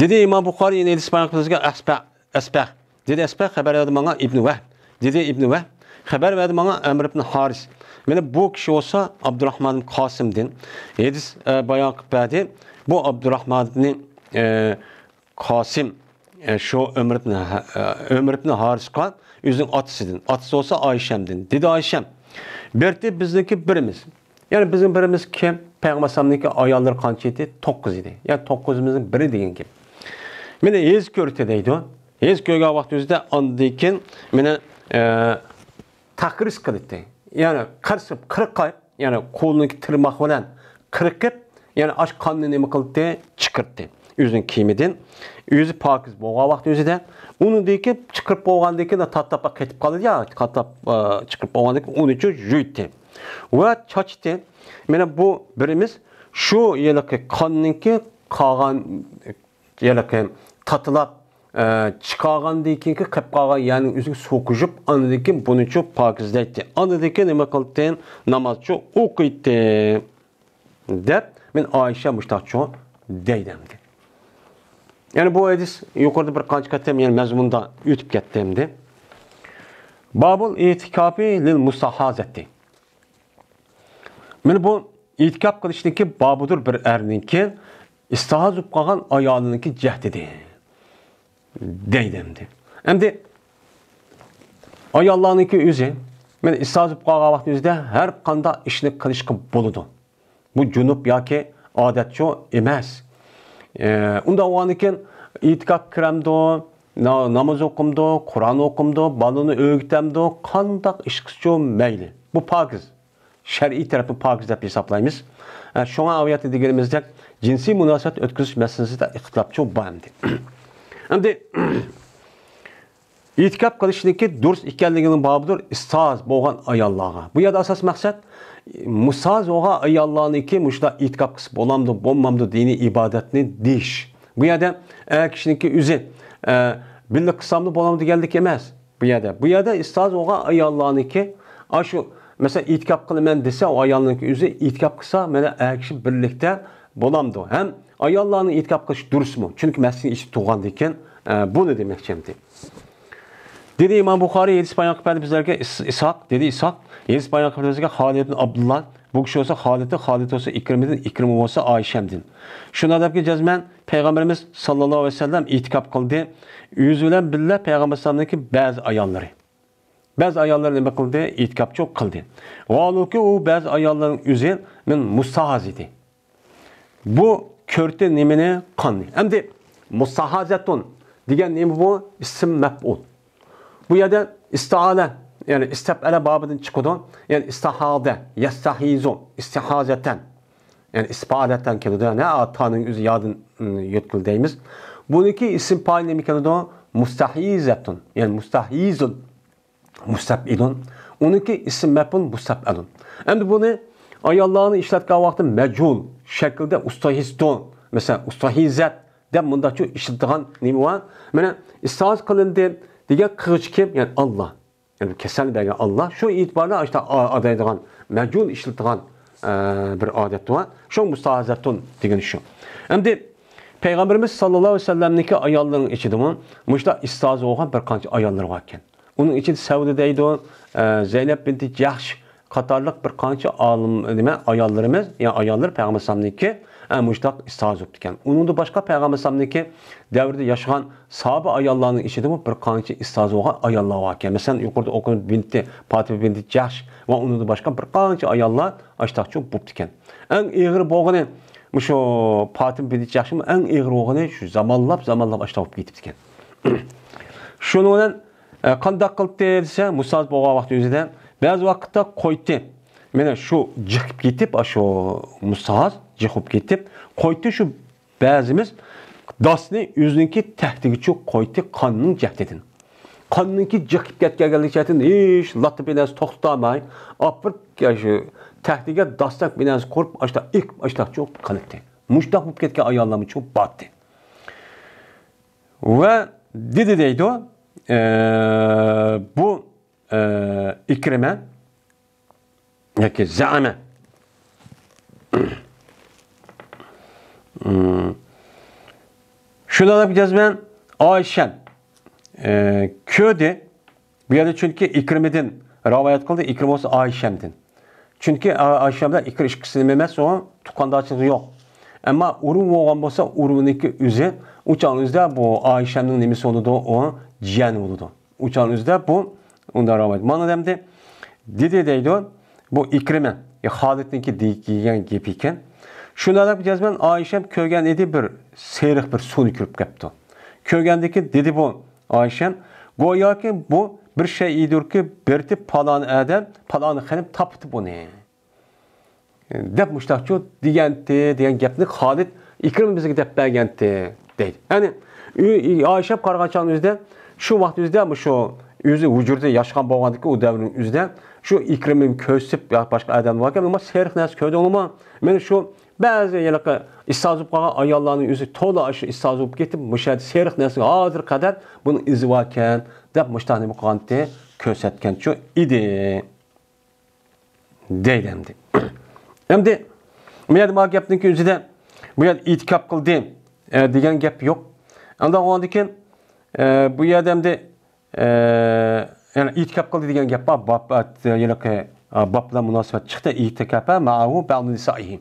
دېدى ئىمام بۇخارى، يەنە ھەدىس بايان قىلىپ بىزگە ئەسبەھ، ئەسبەھ. دېدى ئەسبەھ، خەۋەر بەردى ماڭا ئىبنى ۋەھب. دېدى ئىبنى ۋەھب، خەۋەر بەردى ماڭا ئەمر ئىبنى ھارىس. مانا بۇ كىشى بولسا ئابدۇراخمان ئىبنى قاسىمدىن ھەدىس، ئە، بايان قىلىپ بەردى. بۇ ئابدۇراخمان ئىبنى، ئە، قاسىم، ئە، شۇ ئۆمەر ئىبنى ھە-، ئە، ئۆمەر ئىبنى ھارىسقا ئۆزىنىڭ ئاتىسىدىن، ئاتىسى بولسا ئايشەمدىن. دېدى ئايشەم، بىرتى بىزنىڭكى بىرىمىز. يەنى بىزنىڭ بىرىمىز كىم؟ پەيغەمبەر ئەلەيھىسسالامنىڭكى ئاياللىرى قانچە ئىدى؟ توققۇز ئىدى. يەنى توققۇزىمىزنىڭ بىرى دېگەن گەپ. مانا ھەيز كۆردى دەيدۇ. ھەيز كۆرگەن ۋاقتىمىزدا ئاندىن كېيىن مانا، ئە، تەقرىز قىلىتتى. يەنى قىرسىپ، قىرقايىپ، يەنى قولىنىڭكى تىرماق بىلەن قىرقىپ، يەنى ئاش قاننى نېمە قىلدى؟ چىقىرتتى. ئۆزىنىڭ كىيىمىدىن، ئۆزى پاكىز بولغان ۋاقىت ئۆزىدە، ئۇنىڭدىن كېيىن چىقىرىپ بولغاندىن كېيىن، تاتلاپ قېتىپ قالىدۇ يا، تاتلاپ، ئە، چىقىرىپ بولغاندىن كېيىن ئۇنى چۇ يۇيدى ۋە چاچتى. مانا بۇ بىرىمىز شۇ ھېلىقى قاننىڭكى قالغان، ھېلىقى تاتلاپ، ئە، چىقارغاندىن كېيىنكى قېلىپ قالغان يەرنىڭ ئۆزىگە سۇ قۇيۇپ، ئاندىن كېيىن بۇنى چۇ پاكىزلەيتتى. ئاندىن كېيىن نېمە قىلدى؟ ناماز چۇ ئوقۇيتتى. دەپ، مەن ئايشە مۇشتاقچۇ دەيدۇ ئەمدى. يەنى بۇ ھەدىس يۇقىرىدا بىر قانچە قېتىم يەنە مەزمۇندا ئۆتۈپ كەتتى ئەمدى. بابۇل ئېتىكاپى لىل مۇستاھازەتى. مانا بۇ ئېتىكاپ قىلىشنىڭكى بابىدۇر بىر ئەرنىڭكى ئىستىھاز بولۇپ قالغان ئايالىنىڭكى جەھدىدە دەيدۇ ئەمدى. ئەمدى ئاياللارنىڭكى ئۆزى، مانا ئىستىھاز بولۇپ قالغان ۋاقىتنىڭ ئۆزىدە ھەر قانداق ئىشنى قىلىشقا بولىدۇ. بۇ جۇنۇپ ياكى ئادەتچۇ ئەمەس. ئە، ئۇنداق بولغاندىكىن ئېتىكاپ كىرەمدۇ، نا-، ناماز ئوقۇمدۇ، قۇرئان ئوقۇمدۇ، بالىنى ئۆگىتەمدۇ، قانداق ئىش قىلسىچۇ مەيلى. بۇ پاكىز. شەرئىي تەرەپتىن پاكىز دەپ ھېسابلايمىز. ئە، شۇڭا ئايەتتە دېگىنىمىزدەك جىنسىي مۇناسىۋەت ئۆتكۈزۈش مەسىلىسىدە ئىختىلاپچۇ بار ئەمدى. ئەمدى ئېتىكاپ قىلىشنىڭكى دۇرۇس ئىكەنلىكىنىڭ بابىدۇر ئىستىھاز بولغان ئاياللارغا. بۇ يەردە ئاساس مەقسەت مۇستىھاز بولغان ئاياللارنىڭكى مۇشۇنداق ئېتىكاپ قىلسا بولامدۇ، بولمامدۇ دىنىي ئىبادەتنى دېيىش. بۇ يەردە ئەر كىشىنىڭكى ئۆزى، ئە، بىللە قىلسامدۇ بولامدۇ دېگەنلىك ئەمەس. بۇ يەردە، بۇ يەردە ئىستىھاز بولغان ئاياللارنىڭكى، ئاشۇ، مەسىلەن، ئېتىكاپ قىلىمەن دېسە، ئۇ ئايالنىڭكى ئۆزى ئېتىكاپ قىلسا، مانا ئەر كىشى بىرلىكتە بولامدۇ؟ ھەم ئاياللارنىڭ ئېتىكاپ قىلىشى دۇرۇسمۇ؟ چۈنكى مەسچىتنىڭ ئىچىدە تۇرغاندىكىن، ئە، بۇنى دېمەكچى ئەمدى. دېدى ئىمام بۇخارىي، ھەدىس بايان قىلىپ بەردى بىزلەرگە ئىس-، ئىسھاق، دېدى ئىسھاق، ھەدىس بايان قىلىپ بەردى بىزگە خالىد ئىبن ئابدۇللا، بۇ كىشى بولسا خالىدتىن، خالىد بولسا ئىكرىمىدىن، ئىكرىمە بولسا ئائىشەمدىن. شۇنداق دەپكى جەزمەن پەيغەمبىرىمىز ساللاللاھۇ ئەلەيھى ۋەسەللەم ئېتىكاپ قىلدى. ئۆزى بىلەن بىللە پەيغەمبەر ئەلەيھىسسالامنىڭكى بەزى ئاياللىرى. بەزى ئاياللار نېمە قىلدى؟ ئېتىكاپچۇ قىلدى. ۋاھالۇكى، ئۇ بەزى ئاياللارنىڭ ئۆزى مەن مۇستاھاز ئىدى. بۇ كۆردى نېمىنى؟ قاننى. ئەمدى مۇستاھازەتۇن دېگەن نېمە بۇ؟ ئىسىم مەپئۇل. بۇ يەردە ئىستىئالە، يەنى ئىستەپئەلە بابىدىن چىقىدۇ. يەنى ئىستاھازە، يەستاھىزۇ، ئىستىھازەتەن. يەنى ئىسپالەتەن كېلىدۇ. يەنى تانىڭ ئۆزى يادىن، ئىم، يۆتكىلى دەيمىز. بۇنىڭكى ئىسىم پائىل نېمە كېلىدۇ؟ مۇستاھىزەتۇن. يەنى مۇستاھىزۇن. مۇستەپئىلۇن. ئۇنىڭكى ئىسىم مەپئۇل مۇستەپئەلۇن. ئەمدى بۇنى ئاياللارنى ئىشلەتكەن ۋاقتى مەجھۇل شەكىلدە ئۇستاھىزتۇ، مەسىلەن، ئۇستاھىزەت دەپ مۇنداقچۇ ئىشلىتىدىغان نېمە بار؟ مانا، ئىستىھاز قىلىندى دېگەن قىلغۇچى كىم؟ يەنى ئاللا. يەنى كېسەلنى بەرگەن ئاللا. شۇ ئېتىبارى ئاشۇنداق ئا-، ئادايدىغان، مەجھۇل ئىشلىتىدىغان، ئە، بىر ئادەت بار. شۇ مۇستاھازەتۇن دېگىنى شۇ. ئەمدى پەيغەمبىرىمىز ساللاللاھۇ ئەلەيھى ۋەسەللەمنىڭكى ئاياللىرىنىڭ ئىچىدىمۇ مۇشۇنداق ئىستىھازى بولغان بىر قانچە ئاياللىرى بار ئىكەن. ئۇنىڭ ئىچىدە سەۋدە دەيدۇ، ئە، زەينەپ بىنتى جەھش قاتارلىق بىر قانچە ئالىم، نېمە، ئاياللىرىمىز، يا ئاياللار پەيغەمبەر ئەلەيھىسسالامنىڭكى، ئە، مۇشۇنداق ئىستىھازى بوپتىكەن. ئۇنىڭدىن باشقا پەيغەمبەر ئەلەيھىسسالامنىڭكى دەۋرىدە ياشىغان ساھابە ئاياللارنىڭ ئىچىدىمۇ بىر قانچە ئىستىھازى بولغان ئاياللار بار ئىكەن. مەسىلەن، يۇقىرىدا ئوقۇغان بىنتى، پاتىمە بىنتى جەھش ۋە ئۇنىڭدىن باشقا بىر قانچە ئاياللار ئاشتاقچۇ بوپتىكەن. ئەڭ ئېغىر بولغىنى مۇشۇ پاتىمە بىنتى جەھشمۇ ئەڭ ئېغىر بولغىنى شۇ زامانلاپ، زامانلاپ ئاشتاق بولۇپ كېتىپتىكەن. شۇنىڭ بىلەن، ئە، قانداق قىلدى دېسە، مۇستاھاز بولغان ۋاقىت ئۆزىدە بەزى ۋاقىتتا قويتى، مانا شۇ جىقىپ كېتىپ، ئاشۇ مۇستاھاز جىقىپ كېتىپ، قويتى شۇ بەزىمىز داسنى ئۆزىنىڭكى تەختىگىچۇ قويتى قاننىڭ جەھدىدىن. قاننىڭكى جىقىپ كەتكەنلىكى جەھدىدىن ھېچ لاتا بىنەسى توختىتالماي، ئاپىرىپ، شۇ تەختىگە داستاق بىنەسى قۇرۇپ، ئاشتا ئېقىپ، ئاشتاقچۇ قىلىپتى. مۇشتاق بولۇپ كەتكەن ئاياللارمۇچۇ بارتى. ۋە دېدى دەيدۇ، ئە، بۇ، ئە، ئىكرىمە ياكى زەئەمە. شۇنداق دەپ جەزمەن ئائىشەم، ئە، كۆردى. بۇ يەردە چۈنكى ئىكرىمىدىن رىۋايەت قىلدى، ئىكرىمە بولسا ئائىشەمدىن. چۈنكى ئا-، ئائىشەم بىلەن ئىكرىمە ئىككىسى نېمە ئەمەس، ئۇ تۇغقانداشلىقى يوق. ئەمما ئۇرۇق بولغان بولسا، ئۇرۇقنىڭكى ئۆزى، ئۇ چاغنىڭ ئۆزىدە بۇ ئائىشەمنىڭ نېمىسى بولىدۇ، ئۇ جىيەنى بولىدۇ. ئۇ چاغنىڭ ئۆزىدە بۇ ئۇنداق رىۋايەت. مانا ئەمدى دېدى دەيدۇ، بۇ ئىكرىمە، يا خالىدنىڭكى دېگەن گېپى ئىكەن. شۇنداق دەپ جەزمەن ئائىشەم كۆرگەن ئىدى، بىر سېرىق بىر سۇنى كۆرۈپ كەپتۇ. كۆرگەندىكىن دېدى بۇ ئائىشەم، گوياكى بۇ بىر شەيئىدۇركى، بىرتى پالان ئادەم، پالان خېنىم تاپتى بۇنى. دەپ مۇشتاقچۇ دېگەنتى، دېگەن گەپنى خالىد ئىكرىمە بىزگە دەپ بەرگەنتى، دەيدۇ. يەنى ئۆي-، ئايشەم قارىغان چاغنىڭ ئۆزىدە، شۇ ۋاقىت ئۆزىدە مۇشۇ ئۆزى ھۇجرىدا ياشىغان بولغاندىكىن، ئۇ دەۋرنىڭ ئۆزىدە شۇ ئىكرىمىنى كۆرسىتىپ، يا باشقا ئادەم باركەن، «مانا سېرىق نەرسە كۆردۈڭلارمۇ؟ مەن شۇ بەزى ھېلىقى ئىستىزا بولۇپ قالغان ئاياللارنىڭ ئۆزى تولا شۇ ئىستىزا بولۇپ كېتىپ، مۇشۇ يەردە سېرىق نەرسىگە ھازىرغا قەدەر بۇنىڭ ئىزى باركەن» دەپ مۇشۇنداق نېمە قىلغانتى، كۆرسەتكەنچۇ ئىدى. دەيدۇ ئەمدى. ئەمدى بۇ يەردە مانا گەپنىڭكى ئۆزىدە بۇ يەردە ئېتىكاپ قىلدى، ئە، دېگەن گەپ يوق. ئانداق بولغاندىكىن، ئە، بۇ يەردە ئەمدى، ئە، يەنى ئېتىكاپ قىلدى دېگەن گەپ بار. باب، ئە، ھېلىقى، ئە، باب بىلەن مۇناسىۋەت چىقتى. ئېتىكەپە مەئەھۇ بەئزۇ نىسائىھى.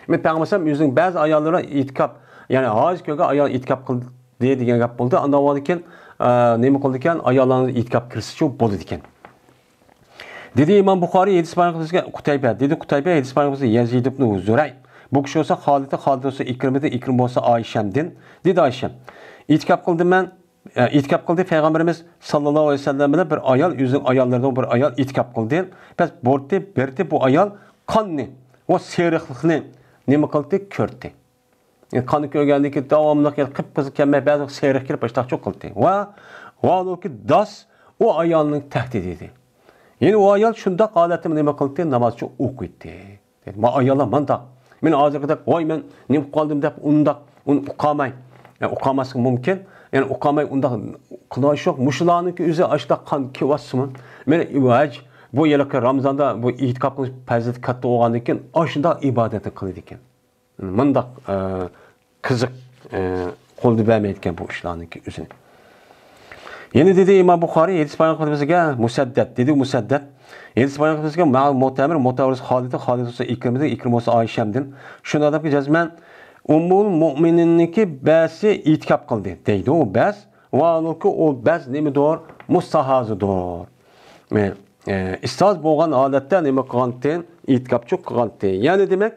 مەن پەيغەمبەر ئەلەيھىسسالام ئۆزىنىڭ بەزى ئاياللىرى ئېتىكاپ، يەنى ھاجەت كۆرگەن ئايال ئېتىكاپ قىلدى دېگەن گەپ بولدى. ئانداق بولغاندىكىن، ئە، نېمە قىلىدىكەن؟ ئاياللارنى ئېتىكاپ كىرسىچۇ بولىدىكەن. دېدى ئىمام بۇخارىي، ھەدىس بايان قىلىپ بىزگە قۇتەيبە. دېدى قۇتەيبە، ھەدىس بايان قىلىپ بىزگە يەزىد ئىبنى زۇرەي. بۇ كىشى بولسا خالىدتىن، خالىد بولسا ئىكرىمىدىن، ئىكرىم بولسا ئايشەمدىن. دېدى ئايشەم، ئېتىكاپ قىلدىم مەن، ئە، ئېتىكاپ قىلدى پەيغەمبىرىمىز ساللاللاھۇ ئەلەيھى ۋەسەللەم بىلەن بىر ئايال، ئۆزىنىڭ ئاياللىرىدىن بىر ئايال ئېتىكاپ قىلدى. بەس بورتى، بېرتى بۇ ئيال قاننى، ئۇ سېرىقلىقنى نېمە قىلدى؟ كۆردى. قاننى كۆرگەندىن كېيىن داۋاملىق يەنە قىپقىزىل كەلمەي، بەزى سېرىق كىرىپ، ئاشتاقچۇ قىلدى. ۋە ۋالۇكى داس ئۇ ئايالنىڭ تەھدىتى ئىدى. يەنى ئۇ ئايال شۇنداق ھالەتتە نېمە قىلدى؟ نامازچۇ ئوقۇيتتى. دېدى، ما ئاياللار مانداق. مەن ھازىرقىدەك، ۋاي، مەن نېمە قىلىپ قالدىم دەپ ئۇنداق ئۇنى ئۇقالماي. يەنى ئۇقالماسلىقى مۇمكىن. يەنى ئۇقالماي ئۇنداق قىلىۋاتىش يوق. مۇشۇلارنىڭكى ئۆزى ئاشۇنداق قان كېلىۋاتسىمۇ، مەن ھەج، بۇ ھېلىقى رامزاندا بۇ ئېتىكاپ قىلىش پەزىلىتى كاتتا بولغاندىن كېيىن ئاشۇنداق ئىبادەتنى قىلىدىكەن. مۇنداق، ئە، قىزىق، ئە، قولدا بەرمەيدىكەن بۇ ئىشلارنىڭكى ئۆزىنى. يەنە دېدى ئىمام بۇخارىي، ھەدىس بايان قىلىپ بىزگە مۇسەددەد، دېدى مۇسەددەد. ھەدىس بايان قىلىپ بىزگە مە-، مۇئتەمىر، مۇئتەمىر خالىدتىن، خالىد بولسا ئىكرىمىدىن، ئىكرىم بولسا ئايشەمدىن. شۇ ئادەمگە جەزمەن ئۇممۇل مۇئمىنىننىڭكى بەسى ئېتىكاپ قىلدى، دەيدۇ ئۇ بەس. ۋە ھالبۇكى ئۇ بەز نېمىدۇر؟ مۇستاھازىدۇر. ئە، ئە، ئىستاز بولغان ھالەتتە نېمە قىلغانتى؟ ئېتىكاپچۇ قىلغانتى. يەنى دېمەك،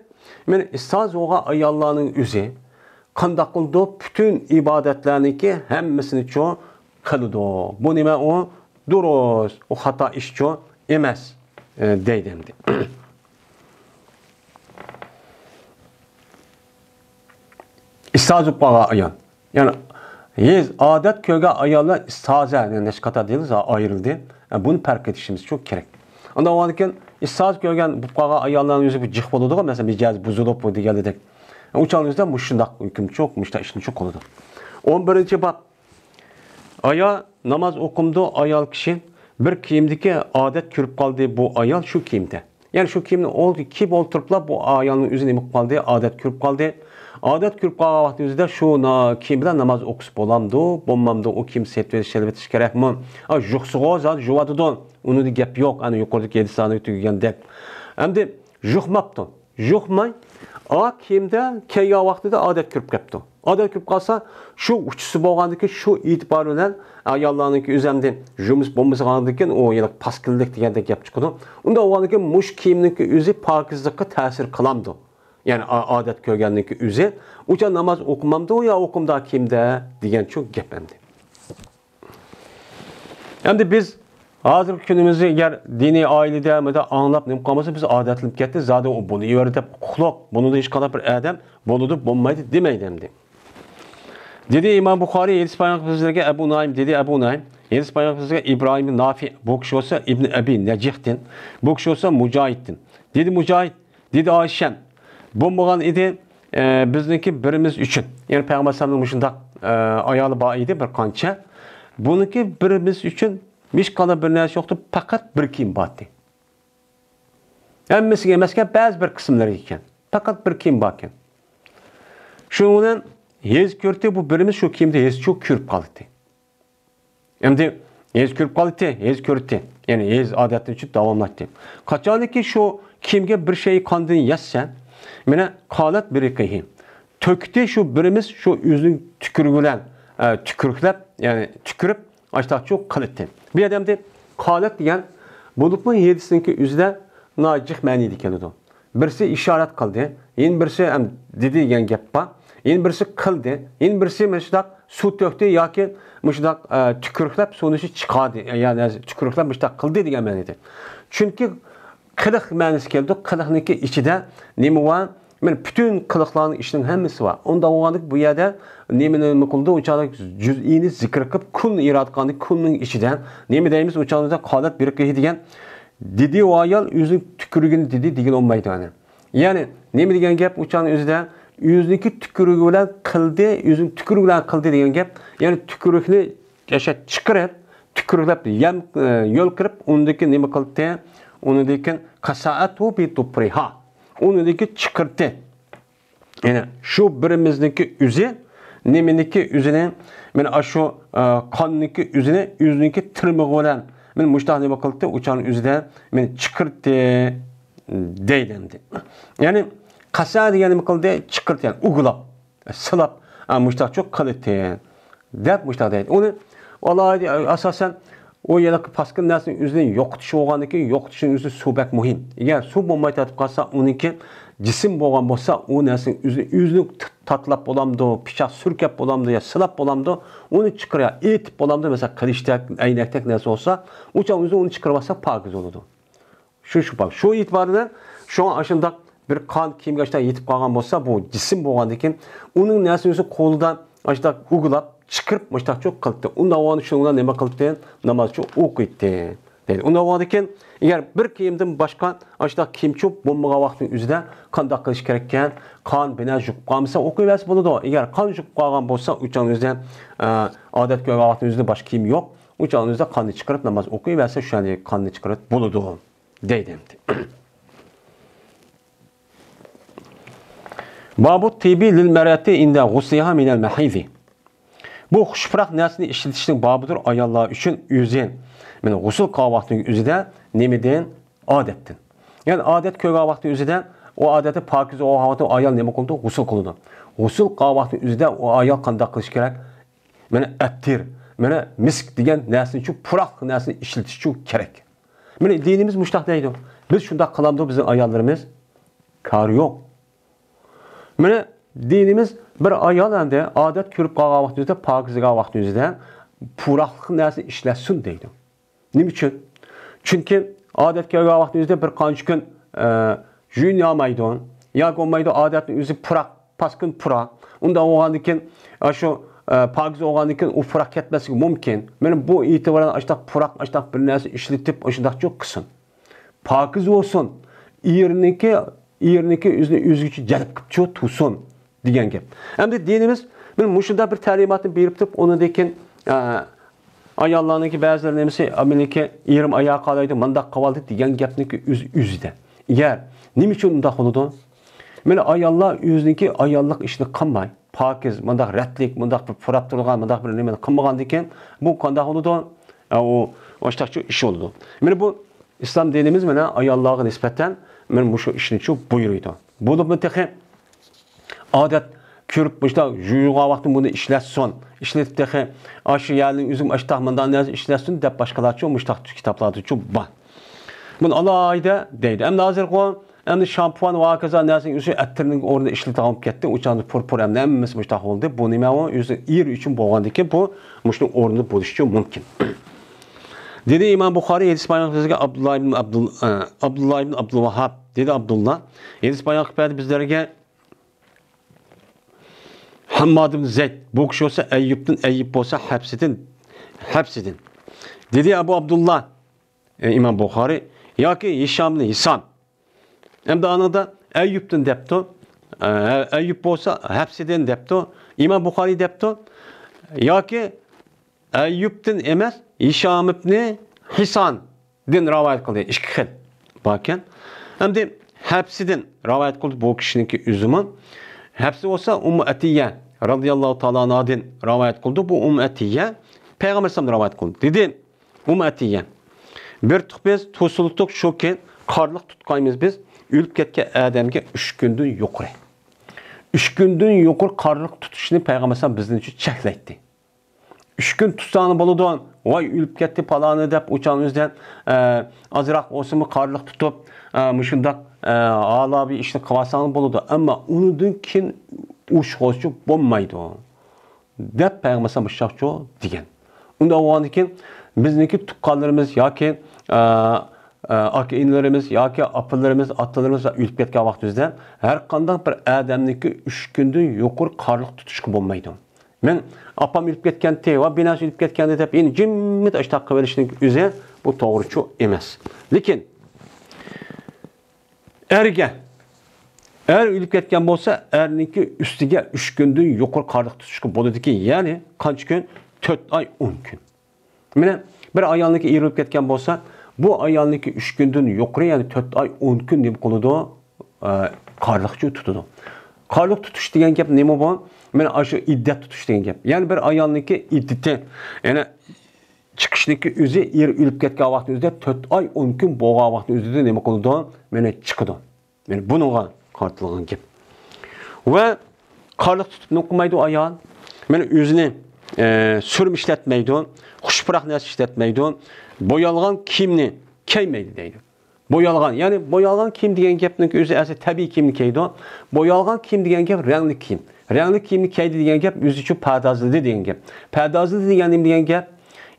مەن ئىستاز بولغان ئاياللارنىڭ ئۆزى قانداق قىلىدۇ؟ پۈتۈن ئىبادەتلەرنىڭكى ھەممىسىنىچۇ قىلىدۇ. بۇ نېمە ئۇ؟ دۇرۇس، ئۇ خاتا ئىشچۇ ئەمەس، ئە، دەيدۇ ئەمدى. ئىستاز بولۇپ قالغان ئايال. يەنى ھېز ئادەت كۆرگەن ئاياللار ئىستازە، يەنى نەچچە قاتار دېيىلىز، ئايرىلدى. بۇنى پەرق ئېتىشىمىزچۇ كېرەك. ئاندىن بولغاندىن كېيىن ئىستاز كۆرگەن بولۇپ قالغان ئاياللارنىڭ يۈزى بىر جىق بولىدىغۇ، مەسىلەن، مىجەزى بۇزۇلۇپ بۇ دېگەندەك. ئۇ چاغنىڭ ئۆزىدە مۇشۇنداق ھۆكۈمچۇ، مۇشۇنداق ئىشنىچۇ قىلىدۇ. ئون بىرىنچى باب. ئايال ناماز ئوقۇمدۇ، ئايال كىشى بىر كىيىمدىكى ئادەت كۆرۈپ قالدى، بۇ ئايال شۇ كىيىمدە. يەنى شۇ كىيىمنى ئول-، كىيىپ ئولتۇرۇپلا بۇ ئايالنىڭ ئۆزى نېمە قىلىپ قالدى؟ ئادەت كۆرۈپ قالدى. ئادەت كۆرۈپ قالغان ۋاقتى ئۆزىدە شۇ نا-، كىيىم بىلەن ناماز ئوقۇسا بولامدۇ، بولمامدۇ؟ ئۇ كىيىم سېتىۋېتىش، سېلىۋېتىش كېرەكمۇ؟ ئا، يۇقسىغۇ زادى يۇۋاتىدۇ. ئۇنىڭدا گەپ يوق. ئەنە يۇقىرىدىكى ھەدىسلەرنى تۈگىگەندەك. ئەمدى يۇقماپتۇ. يۇقماي، ئا كىيىمدە كەلگەن ۋاقتىدا ئادەت كىرىپ قاپتۇ. ئادەت كىرىپ قالسا، شۇ ئۇچىسى بولغاندىكىن شۇ ئېتىبار بىلەن ئاياللارنىڭكى ئۆزى ئەمدى يۇمۇش بولمىسىغاندىكىن ئۇ يەنە پاسكىللىق دېگەندەك گەپ چىقىدۇ. ئۇنداق بولغاندىكىن مۇشۇ كىيىمنىڭكى ئۆزى پاكىزلىققا تەسىر قىلامدۇ؟ يەنى ئا-، ئادەت كۆرگەننىڭكى ئۆزى. ئۇچا ناماز ئوقۇمامدۇ يا ئوقۇمدا كىيىمدە دېگەنچۇ گەپ ئەمدى. ئەمدى بىز ھازىرقى كۈنىمىزدە ئەگەر دىنىي ئائىلىدە مۇنداق ئاڭلاپ نېمە قىلمىسا، بىز ئادەتلىنىپ كەتتى، زادى ئۇ بۇنى يەۋەردى دەپ ھوقۇقلۇق، بۇنىڭدا ھېچقانداق بىر ئادەم بولىدۇ، بولمايدۇ دېمەيدۇ ئەمدى. دېدى ئىمام بۇخارىي، ھەدىس بايان قىلىپ بىزلەرگە ئەبۇ نۇئەيم، دېدى ئەبۇ نۇئەيم، ھەدىس بايان قىلىپ بىزلەرگە ئىبراھىم نافىئ، بۇ كىشى بولسا ئىبنى ئەبى نەجىھتىن، بۇ كىشى بولسا مۇجاھىدتىن. دېدى مۇجاھىد، دېدى ئايشەم، بولمىغان ئىدى، ئە، بىزنىڭكى بىرىمىز ئۈچۈن. يەنى پەيغەمبەر ئەلەيھىسسالامنىڭ مۇشۇنداق، ئە، ئايالى بار ئىدى بىر قانچە. بۇنىڭكى بىرىمىز ئۈچۈن ھېچقانداق بىر نەرسە يوقتۇ، پەقەت بىر كىيىم بارتى. ھەممىسىگە ئەمەسكەن، بەزى بىر قىسىملىرىگە ئىكەن. پەقەت بىر كىيىم باركەن. شۇنىڭ بىلەن ھېز كۆردى، بۇ بىرىمىز شۇ كىيىمدە ھېزچۇ كۆرۈپ قالدى. ئەمدى ھېز كۆرۈپ قالدى، ھېز كۆردى. يەنى ھېز ئادەتتىن چۈشۈپ داۋاملاشتى. قاچانكى شۇ كىيىمگە بىر شەي قاندىن يەتسە، مانا قالەت بىرىقىھى. تۆكتى شۇ بىرىمىز شۇ ئۆزىنىڭ تۈكۈرۈكى بىلەن، ئە، تۈكۈرۈكلەپ، يەنى تۈكۈرۈپ، ئاشتاقچۇ قىلىتتى. بۇ يەردە ئەمدى قالەت دېگەن بولۇپمۇ ھەدىسنىڭكى ئۆزىدە ناھايىتى جىق مەنىدە كېلىدۇ. بىرسى ئىشارەت قىلدى، يەنە بىرسى ھەم دېدى دېگەن گەپ بار. يەنە بىرسى قىلدى، يەنە بىرسى مۇشۇنداق سۇ تۆكتى ياكى مۇشۇنداق، ئە، تۈكۈرۈكلەپ سۇنى چىقاردى، يەنى تۈكۈرۈكلەپ مۇشۇنداق قىلدى دېگەن مەنىدە. چۈنكى قىلىق مەنىسى كېلىدۇ، قىلىقنىڭكى ئىچىدە نېمە بار؟ مانا پۈتۈن قىلىقلارنىڭ، ئىشنىڭ ھەممىسى بار. ئۇنداق بولغاندىكىن بۇ يەردە نېمىنى، نېمە قىلىدۇ؟ ئۇ چاغدا جۈزئىينى زىكىر قىلىپ، كۇلنى ئىرادە قىلغاندىكىن كۇلنىڭ ئىچىدە نېمە دەيمىز؟ ئۇ چاغدا قالەت بىر قېيى دېگەن، دېدى ئۇ ئايال، ئۆزىنىڭ تۈكۈرۈكىنى دېدى دېگىلى بولمايدۇ ئەنە. يەنى نېمە دېگەن گەپ؟ ئۇ چاغنىڭ ئۆزىدە ئۆزىنىڭكى تۈكۈرۈكى بىلەن قىلدى، ئۆزىنىڭ تۈكۈرۈكى بىلەن قىلدى دېگەن گەپ. يەنى تۈكۈرۈكنى ياشا چىقىرىپ، تۈكۈرۈكلەپ يەم، ئە، يول كىرىپ، ئۇنىڭدىن كېيىن نېمە قىلدى؟ ئۇنىڭدىن كېيىن كاسائەتۇ بى دۇبرىھا. ئۇنىڭدىن كېيىن چىقىرتتى. يەنى شۇ بىرىمىزنىڭكى ئۆزى، نېمىنىڭكى ئۆزىنى، مانا ئاشۇ، ئە، قاننىڭكى ئۆزىنى، ئۆزىنىڭكى تىرمىقى بىلەن، مانا مۇشتاق نېمە قىلدى؟ ئۇ چاغنىڭ ئۆزىدە مانا چىقىرتتى دەيدۇ ئەمدى. يەنى قاسا دېگەن نېمە قىلدى؟ چىقىرتتى، يەنى ئۇگىلاپ. سىلاپ، ئا، مۇشتاقچۇ قىلىتتى، دەپ مۇشتاق دەيدۇ. ئۇنى ئالاھىدە، ئاساسەن، ئۇ ھېلىقى پاسكىنا نەرسىنىڭ ئۆزىنى يوقىتىش بولغاندىن كېيىن، يوقىتىشنىڭ ئۆزى سۇ بەك مۇھىم. ئەگەر سۇ بولماي تارتىپ قالسا، ئۇنىڭكى جىسىم بولغان بولسا، ئۇ نەرسىنىڭ ئۆزىنى، ئۆزىنى تاتلاپ بولامدۇ، پىچاق سۈركەپ بولامدۇ يا سىلاپ بولامدۇ، ئۇنى چىقىرىپ، ئېتىپ بولامدۇ، مەسىلەن، قىلىچتەك، ئەينەكتەك نەرسە بولسا، ئۇ چاغ ئۆزى ئۇنى چىقىرىۋالسا پاكىز بولىدۇ. شۇ، شۇ، شۇ ئېتىبار بىلەن شۇڭا ئاشۇنداق بىر قان كىيىمگە ئاشۇنداق يېتىپ قالغان بولسا، بۇ جىسىم بولغاندىكىن، ئۇنىڭ نەرسىنى ئۆزى قولىدا ئاشۇنداق ئۇگىلاپ چىقىرىپ، مۇشتاقچۇ قىلتى. ئۇنداق بولغاندا شۇنىڭ بىلەن نېمە قىلتى؟ نامازچۇ ئوقۇيتتى، دەيدۇ. ئۇنداق بولغاندىكىن، ئەگەر بىر كىيىمدىن باشقا ئاشۇنداق كىيىمچۇ بولمىغان ۋاقىتنىڭ ئۆزىدە قانداق قىلىش كېرەككەن؟ قان بىنا يۇقۇپ قالمىسا ئوقۇيۋەرسە بولىدۇ. ئەگەر قان يۇقۇپ قالغان بولسا، ئۇ چاغنىڭ ئۆزىدە، ئە، ئادەت كۆرگەن ۋاقىتنىڭ ئۆزىدە باشقا كىيىم يوق. ئۇ چاغنىڭ ئۆزىدە قاننى چىقىرىپ ناماز ئوقۇيۋەرسە، شۇ يەردە قاننى چىقىرىپ بولىدۇ. دەيدۇ ئەمدى. بابۇ تىبى لىل مەرئەتى ئىندە غۇسلىھا مىنەل مەھىزى. بۇ خۇش پۇراق نەرسىنى ئىشلىتىشنىڭ بابىدۇر ئاياللار ئۈچۈن ئۆزى. مانا غۇسۇل قىلغان ۋاقتىنىڭ ئۆزىدە نېمىدىن؟ ئادەتتىن. يەنى ئادەت كۆرگەن ۋاقتى ئۆزىدە، ئۇ ئادەتتە پاكىز بولغان ۋاقتى ئايال نېمە قىلىدۇ؟ غۇسۇل قىلىدۇ. غۇسۇل قىلغان ۋاقتى ئۆزىدە ئۇ ئايال قانداق قىلىشى كېرەك؟ مانا ئەتىر، مانا مىسك دېگەن نەرسىنىچۇ، پۇراق نەرسىنى ئىشلىتىشچۇ كېرەك. مانا دىنىمىز مۇشتاق دەيدۇ. بىز شۇنداق قىلامدۇ بىزنىڭ ئاياللىرىمىز؟ كارى يوق. مانا دىنىمىز بىر ئايال ئەمدى ئادەت كۆرۈپ قالغان ۋاقتىمىزدا، پاكىز قىلغان ۋاقتىمىزدا پۇراقلىق نەرسىنى ئىشلەتسۇن دەيدۇ. نېمە ئۈچۈن؟ چۈنكى ئادەت كەلگەن ۋاقتىمىزدا بىر قانچە كۈن، ئە، يۇيۇنالمايدۇ. ياكى بولمايدۇ، ئادەتنىڭ ئۆزى پۇراق، پاسكىنا پۇراق. ئۇنداق بولغاندىن كېيىن، ئاشۇ، ئە، پاكىز بولغاندىن كېيىن ئۇ پۇراق كەتمەسلىكى مۇمكىن. مانا بۇ ئېتىبارەن ئاشۇنداق پۇراق، ئاشۇنداق بىر نەرسە ئىشلىتىپ، ئاشۇنداقچۇ قىلسۇن. پاكىز بولسۇن. ئېرىنىڭكى، ئېرىنىڭكى ئۆزىنى ئۆزگىچە جەلپ قىلىپچۇ تۇرسۇن دېگەن گەپ. ئەمدى دىنىمىز مانا مۇشۇنداق بىر تەلىماتنى بېرىپ تۇرۇپ، ئۇنىڭدىن كېيىن، ئە، ئاياللارنىڭكى بەزىلىرى نېمىسى، مېنىڭكى ئېرىم ئاياغ قالايدۇ، مانداق قىلىۋالدى دېگەن گەپنىڭكى ئۆز-، ئۆزىدە. ئەگەر نېمە ئۈچۈن ئۇنداق بولىدۇ؟ مانا ئاياللار ئۆزىنىڭكى ئاياللىق ئىشىنى قىلماي، پاكىز، مۇنداق رەتلىك، مۇنداق بىر پۇراپ تۇرغان، مۇنداق بىر نېمىنى قىلمىغاندىكىن، بۇ قانداق بولىدۇ؟ ئە، ئۇ ئاشتاقچۇ ئىش بولىدۇ. مانا بۇ ئىسلام دىنىمىز مانا ئاياللارغا نىسبەتەن مانا مۇشۇ ئىشنىچۇ بۇيرۇيدۇ. بولۇپمۇ تېخى ئادەت كۆرۈپ مۇشۇنداق يۇيۇلغان ۋاقتىدا بۇنى ئىشلەتسۇن، ئىشلىتىپ تېخى ئاشۇ يەرنىڭ ئۆزىمۇ ئاشتاق مۇنداق نەرسە ئىشلەتسۇن دەپ باشقىلارچۇ مۇشۇنداق كىتابلاردىچۇ بار. بۇنى ئالاھىدە دەيدۇ. ئەمدى ھازىرقى ئەمدى شامپۇان ۋە ھاكازا نەرسىنىڭ ئۆزى ئەتىرنىڭ ئورنىدا ئىشلىتىدىغان بولۇپ كەتتى. ئۇ چاغدا پۇر-پۇر ئەمدى ھەممىسى مۇشۇنداق بولدى. بۇ نېمە ئۇ؟ ئۆزى ئېرى ئۈچۈن بولغاندىكىن بۇ مۇشۇنىڭ ئورنىدا بولۇشىچۇ مۇمكىن. دېدى ئىمام بۇخارى، ھەدىس بايان قىلغان ئابدۇللا ئىبن ئابدۇل-، ئە، ئابدۇللا ئىبن ئابدۇلۋاھاب. دېدى ئابدۇللا، ھەدىس بايان قىلىپ بەردى بىزلەرگە ھەمماد ئىبن زەيد. بۇ كىشى بولسا ئەييۇبتىن، ئەييۇب بولسا ھەپسىدىن، ھەپسىدىن. دېدى ئەبۇ ئابدۇللا، ئە، ئىمام بۇخارى، ياكى ھىشامدىن، ھىسام. ئەمدى ئانىڭدا ئەييۇبتىن دەپتۇ. ئە، ئەييۇب بولسا ھەپسىدىن دەپتۇ. ئىمام بۇخارى دەپتۇ. ياكى ئەييۇبتىن ئەمەس، ھىشام ئىبنى ھىساندىن راۋايەت قىلدى. ئىككى خىل باركەن. ئەمدى ھەپسىدىن راۋايەت قىلدى بۇ كىشىنىڭكى ئۆزىمۇ. ھەپسى بولسا ئۇممۇ ئەتىيە رازىياللاھۇ تائالا ئانھادىن راۋايەت قىلدى. بۇ ئۇممۇ ئەتىيە پەيغەمبەر ئەلەيھىسسالام راۋايەت قىلدى. دېدى، ئۇممۇ ئەتىيە، بىر تۇق بىز توسۇلتۇق شۇكى، قارلىق تۇتقايمىز بىز ئۆلۈپ كەتكەن ئادەمگە ئۈچ كۈندىن يۇقىرى. ئۈچ كۈندىن يۇقىرى قارلىق تۇتۇشنى پەيغەمبەر ئەلەيھىسسالام بىزنىڭچە چەكلەيتتى. ئۈچ كۈن تۇتساڭ بولىدۇ، ۋاي ئۆلۈپ كەتتى پالانى دەپ ئۇچاڭ ئۆزىدە، ئە، ئازراق بولسىمۇ قارلىق تۇتۇپ، ئە، مۇشۇنداق، ئە، ھالاۋى ئىشنى قىلىۋالساڭ بولىدۇ. ئەمما ئۇنىڭدىن كېيىن ئۇشقۇزچۇ بولمايدۇ. دەپ پەيغەمبەر ئەلەيھىسسالام مۇشۇنداقچۇ دېگەن. ئۇنداق بولغاندىن كېيىن بىزنىڭكى تۇغقانلىرىمىز ياكى، ئە، ئاكا ئىنىلىرىمىز ياكى ئاپىلىرىمىز، ئاتىلىرىمىز ئۆلۈپ كەتكەن ۋاقتىمىزدا ھەر قانداق بىر ئادەمنىڭكى ئۈچ كۈندىن يۇقىرى قارلىق تۇتۇشقا بولمايدۇ. مەن ئاپام ئۆلۈپ كەتكەنتى ۋە بىناسى ئۆلۈپ كەتكەندى دەپ يەنە جىممىت ئاشتاق قىلىۋېلىشنىڭ ئۆزى بۇ توغرىچۇ ئەمەس. لېكىن ئەرگە، ئەر ئۆلۈپ كەتكەن بولسا، ئەرنىڭكى ئۈستىگە ئۈچ كۈندىن يۇقىرى قارلىق تۇتۇشقا بولىدىكەن. يەنى قانچە كۈن؟ تۆت ئاي، ئون كۈن. مانا بىر ئايالنىڭكى ئېرى ئۆلۈپ كەتكەن بولسا، بۇ ئايالنىڭكى ئۈچ كۈندىن يۇقىرى، يەنى تۆت ئاي، ئون كۈن نېمە قىلىدۇ؟ ئە، قارلىقچۇ تۇتىدۇ. قارلىق تۇتۇش دېگەن گەپ نېمە بۇ؟ مانا ئاشۇ ئىددەت تۇتۇش دېگەن گەپ. يەنى بىر ئايالنىڭكى ئىددىتى، يەنى چىقىشنىڭكى ئۆزى ئېرى ئۆلۈپ كەتكەن ۋاقىتنىڭ ئۆزىدە تۆت ئاي، ئون كۈن بولغان ۋاقىتنىڭ ئۆزىدە نېمە قىلىدۇ؟ مانا چىقىدۇ. مانا بۇنىڭغا قارىتىلغان گەپ. ۋە قارلىق تۇتۇپ نېمە قىلمايدۇ ئايال؟ مانا ئۆزىنى، ئە، سۈرمە ئىشلەتمەيدۇ، خۇش پۇراق نەرسە ئىشلەتمەيدۇ، بويالغان كىيىمنى كىيمەيدۇ دەيدۇ. بويالغان، يەنى بويالغان كىيىم دېگەن گەپنىڭ ئۆزى ئەسلى تەبىئىي كىيىمنى كىيىدۇ. بويالغان كىيىم دېگەن گەپ رەڭلىك كىيىم. رەڭلىك كىيىمنى كىيدى دېگەن گەپ ئۆزىچۇ پەردازلىدى دېگەن گەپ. پەردازلىدى دېگەن نېمە دېگەن گەپ؟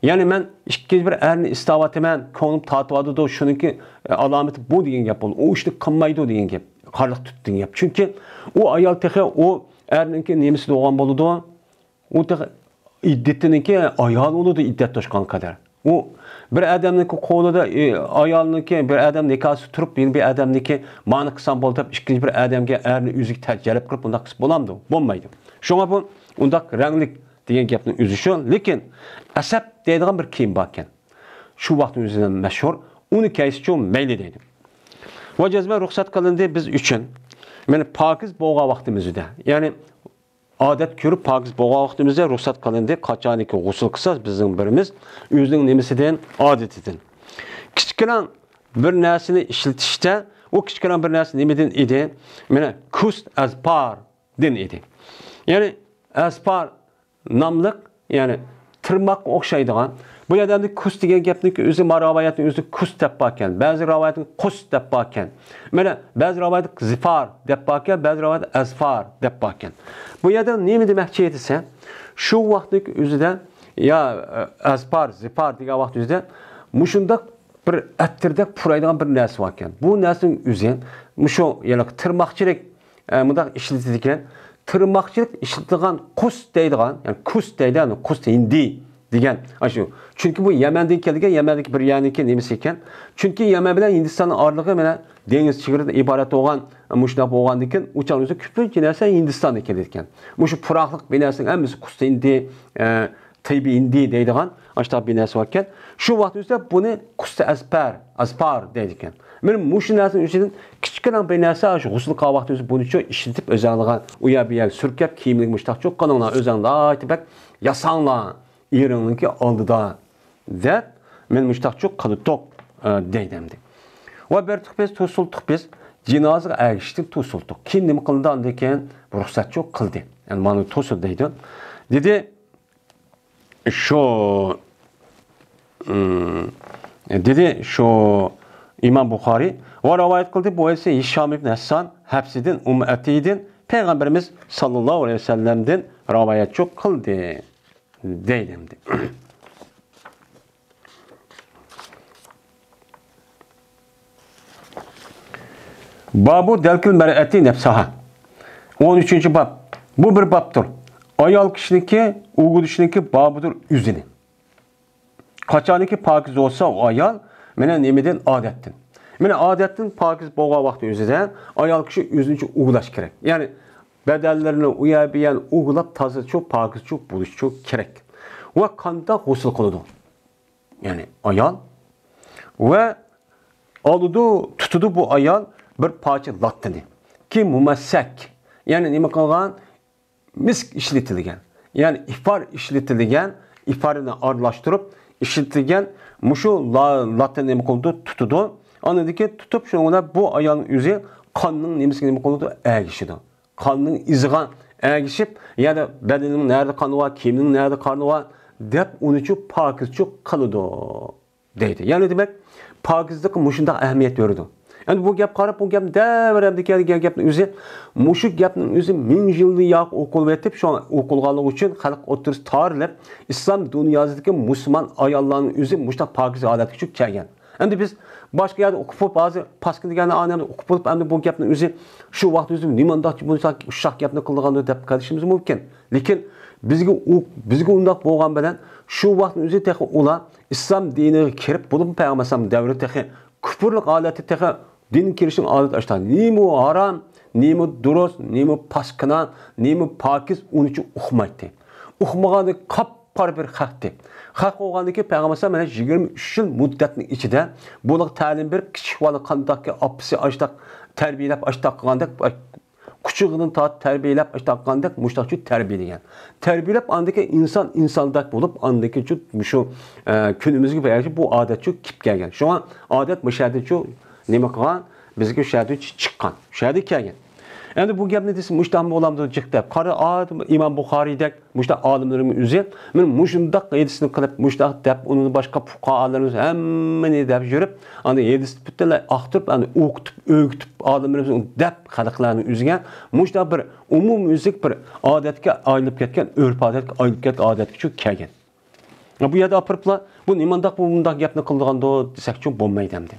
يەنى مەن ئىككىنچى بىر ئەرنى ئىستاۋاتىمەن، كۆڭلۈم تارتىۋاتىدۇ، شۇنىڭكى، ئە، ئالامىتى بۇ دېگەن گەپ بولىدۇ. ئۇ ئىشنى قىلمايدۇ دېگەن گەپ. قارلىق تۇت دېگەن گەپ. چۈنكى ئۇ ئايال تېخى ئۇ ئەرنىڭكى نېمىسى بولغان بولىدۇ. ئۇ تېخى ئىددىتىنىڭكى ئايال بولىدۇ، ئىددەت توشقان قەدەر. ئۇ بىر ئادەمنىڭكى قولىدا، ئى، ئايالنىڭكى، بىر ئادەم نىكاھسىز تۇرۇپ، يەنە بىر ئادەمنىڭكى مانا قىلسام بولدى دەپ، ئىككىنچى بىر ئادەمگە ئەرنى ئۆزىگە تە-، جەلپ قىلىپ، ئۇنداق قىلسا بولامدۇ؟ بولمايدۇ. شۇڭا بۇ ئۇنداق رەڭلىك دېگەن گەپنىڭ ئۆزى شۇ. لېكىن ئەسەب دەيدىغان بىر كىيىم باركەن. شۇ ۋاقىتنىڭ ئۆزىدە مەشھۇر. ئۇنى كىيسىچۇ مەيلى دەيدۇ. ۋە جەزمەن رۇخسەت قىلىندى بىز ئۈچۈن. مانا پاكىز بولغان ۋاقتىمىزدا، يەنى ئادەت كۆرۈپ پاكىز بولغان ۋاقتىمىزدا رۇخسەت قىلىندى. قاچانكى غۇسۇل قىلسا بىزنىڭ بىرىمىز ئۆزىنىڭ نېمىسىدىن، ئادىتىدىن. كىچىككىنە بىر نەرسىنى ئىشلىتىشتە، ئۇ كىچىككىنە بىر نەرسە نېمىدىن ئىدى؟ مانا كۇست ئەزپاردىن ئىدى. يەنى ئەزپار ناملىق، يەنى تىرماققا ئوخشايدىغان. بۇ يەردە ئەمدى كۇس دېگەن گەپنىڭكى ئۆزى، ما راۋايەتنىڭ ئۆزى كۇس دەپ باركەن. بەزى راۋايەتنىڭ قۇس دەپ باركەن. مانا بەزى راۋايەتتە زىفار دەپ باركەن، بەزى راۋايەتتە ئەزفار دەپ باركەن. بۇ يەردە نېمە دېمەكچى دېسە، شۇ ۋاقىتنىڭ ئۆزىدە يا، ئە، ئەزپار، زىفار دېگەن ۋاقىت ئۆزىدە مۇشۇنداق بىر ئەتىردەك پۇرايدىغان بىر نەرسە باركەن. بۇ نەرسىنىڭ ئۆزى مۇشۇ، يەنى تىرماقچىلىك، ئە، مۇنداق ئىشلىتىدىكەن. تىرماقچىلىق ئىشلىتىدىغان قۇس دەيدىغان، يەنى كۇس دەيدۇ، يەنى قۇس ھىندى دېگەن ئاشۇ. چۈنكى بۇ يەمەندىن كەلگەن، يەمەندىكى بىر يەرنىڭكى نېمىسى ئىكەن. چۈنكى يەمەن بىلەن ھىندىستاننىڭ ئارىلىقى مانا دېڭىز چېگرىدىن ئىبارەت بولغان، مۇشۇنداق بولغاندىكىن، ئۇ چاغدا كۆپىنچە نەرسە ھىندىستاندىن كېلىدىكەن. مۇشۇ پۇراقلىق بىر نەرسىنىڭ ھەممىسى قۇس ھىندى، ئە، تەيبى ھىندى دەيدىغان ئاشۇنداق بىر نەرسە باركەن. شۇ ۋاقىت ئۆزىدە بۇنى قۇس ئەزپار، ئەزپار دەيدىكەن. مانا مۇشۇ نەرسىنىڭ ئىچىدىن كىچىككىنە بىر نەرسە، ئاشۇ غۇسۇل قىلغان ۋاقتىمىزدا بۇنىچۇ ئىشلىتىپ ئۆزەڭلارغا ئۇ يەر بۇ يەرگە سۈركەپ كىيىملىك مۇشتاقچۇ قىلىڭلار، ئۆزەڭلار ئايتىپ بەك ياساڭلار ئېرىڭنىڭكى ئالدىدا دەپ، مەن مۇشتاقچۇ قىلدۇق، ئە، دەيدۇ ئەمدى. ۋە بەرتۇق بىز، توسۇلدۇق بىز، جىنازىغا ئەگىشتىن توسۇلدۇق. كېيىن نېمە قىلدى ئاندىن كېيىن؟ رۇخسەتچۇ قىلدى. يەنى مانا توسۇلدى دەيدۇ. دېدى، شۇ، ئىم، دېدى، شۇ ئىمام بۇخارىي ۋە رىۋايەت قىلدى. بۇ ئەسلى ھىشام ئىبن ھەسسان ھەپسىدىن، ئۇممۇ ئەتىيدىن، پەيغەمبىرىمىز ساللاللاھۇ ئەلەيھى ۋەسەللەمدىن رىۋايەتچۇ قىلدى. دەيدۇ ئەمدى. بابۇ دەلكىل مەرئەتى نەپسەھا. ئون ئۈچىنچى باب. بۇ بىر بابتۇر. ئايال كىشىنىڭكى ئۇۋۇلىشىنىڭكى بابىدۇر ئۆزىنى. قاچانكى پاكىز بولسا ئۇ ئايال، مانا نېمىدىن؟ ئادەتتىن. مانا ئادەتتىن پاكىز بولغان ۋاقتى ئۆزىدە ئايال كىشى ئۆزىنىچۇ ئۇۋۇلاش كېرەك. يەنى بەدەنلىرىنى ئۇ يەر بۇ يەرنى ئۇۋۇلاپ تازىچۇ، پاكىزچۇ بولۇشچۇ كېرەك. ۋە قانداق غۇسۇل قىلىدۇ؟ يەنى ئايال ۋە ئالىدۇ، تۇتىدۇ بۇ ئايال بىر پارچە لاتتىنى. كى مۇمەسسەك. يەنى نېمە قىلغان؟ مىسك ئىشلىتىلگەن، يەنى ئىپار ئىشلىتىلگەن، ئىپارنى ئارىلاشتۇرۇپ ئىشلىتىلگەن مۇشۇ لا-، لاتتىنى نېمە قىلىدۇ؟ تۇتىدۇ. ئاندىن كېيىن تۇتۇپ، شۇنىڭ بىلەن بۇ ئايالنىڭ ئۆزى قاننىڭ نېمىسىگە نېمە قىلىدۇ؟ ئەگىشىدۇ. قاننىڭ ئىزىغا ئەگىشىپ، يەنى بەدىنىمنىڭ نەدە قانى بار، كىيىمنىڭ نەدە قانى بار دەپ ئۇنىچۇ پاكىزچۇ قىلىدۇ. دەيدۇ. يەنى دېمەك، پاكىزلىققا مۇشۇنداق ئەھمىيەت بېرىدۇ. ئەمدى بۇ گەپ قاراپ، بۇ گەپ دەۋرەمدە كەلگەن گەپنىڭ ئۆزى، مۇشۇ گەپنىڭ ئۆزى مىڭ يىلدىن ياق ئوقۇلۇۋېتىپ، شۇ ئوقۇلغانلىقى ئۈچۈن خەلق ئوتتۇرىسى تارىلىپ، ئىسلام دۇنياسىدىكى مۇسۇلمان ئاياللارنىڭ ئۆزى مۇشۇنداق پاكىز ھالەتكە چۈشۈپ كەلگەن. ئەمدى بىز باشقا يەردە ئوقۇپ بولۇپ، ھازىر پاسكىنا دېگەننى ئاڭلايمىز، ئوقۇپ بولۇپ، ئەمدى بۇ گەپنى ئۆزى شۇ ۋاقىت ئۆزى نېمانداق بۇنچە ئۇششاق گەپنى قىلىدىغاندۇ دەپ قېلىشىمىز مۇمكىن. لېكىن بىزگە ئۇ، بىزگە ئۇنداق بولغان بىلەن شۇ ۋاقىتنىڭ ئۆزى تېخى ئۇلار ئىسلام دىنىغا كىرىپ، بولۇپمۇ پەيغەمبەر ئەلەيھىسسالام دەۋرى تېخى كۇپۇرلۇق ھالەتتە تېخى دىنگە كىرىشنىڭ ئادىتى ئاشتا. نېمە ھارام، نېمە دۇرۇس، نېمە پاسكىنا، نېمە پاكىز، ئۇنى ئۇقمايتتى. ئۇقمىغاندا قاپقارا بىر خەقتى. خەق بولغاندىن كېيىن پەيغەمبەر ئەلەيھىسسالام مانا يىگىرمە ئۈچ يىل مۇددەتنىڭ ئىچىدە بۇلارغا تەلىم بېرىپ، كىچىك بالىنى قانداق ئاپىسى ئاشتاق تەربىيەلەپ، ئاشتاق قىلغاندەك، قۇچىقىدىن تارتىپ تەربىيەلەپ، ئاشتاق قىلغاندەك مۇشتاقچە تەربىيەلىگەن. تەربىيەلەپ، ئاندىن كېيىن ئىنسان ئىنساندەك بولۇپ، ئاندىن كېيىن شۇ، ئە، كۈنىمىزگە بەرگەن بۇ ئادەتچۇ كېلىپ كەلگەن. شۇڭا ئادەت مۇشۇ يەردىچۇ نېمە قىلغان؟ بىزگە شۇ يەردىن چىققان، شۇ يەردە كەلگەن. ئەمدى بۇ گەپنى دېسە، مۇشتاقمۇ بولامدۇ جىق دەپ. قارا، ئا، ئىمام بۇخارىيدەك مۇشتاق ئالىملىرىمىز ئۆزى مانا مۇشۇنداق ھەدىسنى قىلىپ، مۇشتاق دەپ، ئۇنى باشقا پۇقاھالىرىمىز ھەممىنى دەپ يۈرۈپ، ئاندىن ھەدىسنى پۈتۈنلەي ئاختۇرۇپ، ئاندىن ئوقۇتۇپ، ئۆگىتىپ، ئالىملىرىمىز ئۇنى دەپ خەلقلەرنى ئۆزىگە مۇشتاق بىر ئومۇميۈزلۈك بىر ئادەتكە ئايلىنىپ كەتكەن، ئۆرپ-ئادەتكە ئايلىنىپ كەتكەن ئادەتكىچۇ كەلگەن. بۇ يەردە ئاپىرىپلا، بۇ نېمانداق بۇ مۇنداق گەپنى قىلىدىغاندۇ دېسەكچۇ بولمايدۇ ئەمدى.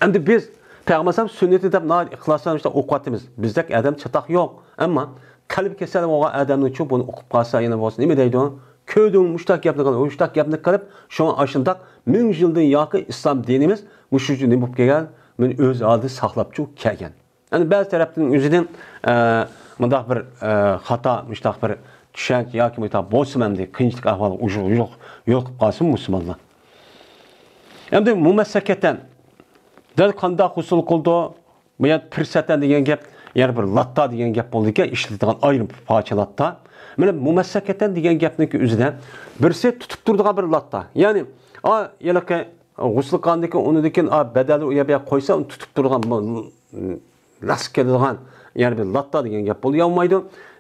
ئەمدى بىز پەيغەمبەر ئەلەيھىسسالام سۈننىتى دەپ ناھايىتى ئىخلاسلار بىلەن ئوقۇۋاتىمىز. بىزدەك ئادەم چاتاق يوق. ئەمما قەلبى كېسەل بولغان ئادەمنىڭچۇ بۇنى ئوقۇپ قالسا يەنە بولسا نېمە دەيدۇ؟ كۆردۈڭ، مۇشتاق گەپنى قىلىپ، مۇشتاق گەپنى قىلىپ، شۇڭا ئاشۇنداق مىڭ يىلدىن ياقى ئىسلام دىنىمىز مۇشۇ نېمە بولۇپ كەلگەن؟ مېنى ئۆز ھالىدا ساقلاپچۇ كەلگەن. يەنى بەزى تەرەپتىن ئۆزىدىن، ئە، مۇنداق بىر، ئە، خاتا، مۇشتاق بىر چۈشەنچە ياكى مۇنداق بولسىمۇ ئەمدى قىيىنچىلىق ئەھۋالغا يول-، يول-، يولۇقۇپ قالسىمۇ مۇسۇلمانلار. ئەمدى مۇمەسسەكەتەن دەل قانداق غۇسۇل قىلىدۇ؟ بۇ يەردە پىرسەتەن دېگەن گەپ، يەنە بىر لاتا دېگەن گەپ بولىدىكەن، ئىشلىتىدىغان ئايرىم پارچە لاتا. مانا مۇمەسسەكەتەن دېگەن گەپنىڭكى ئۆزىدە بىرسى تۇتۇپ تۇرىدىغان بىر لاتا. يەنى، ئا، ھېلىقى غۇسۇل قىلغاندىن كېيىن، ئۇنىڭدىن كېيىن، ئا، بەدەننى ئۇ يەرگە قويسا، ئۇنى تۇتۇپ تۇرىدىغان بۇ، نەس كېلىدىغان، يەنى بىر لاتا دېگەن گەپ بولۇۋالمايدۇ.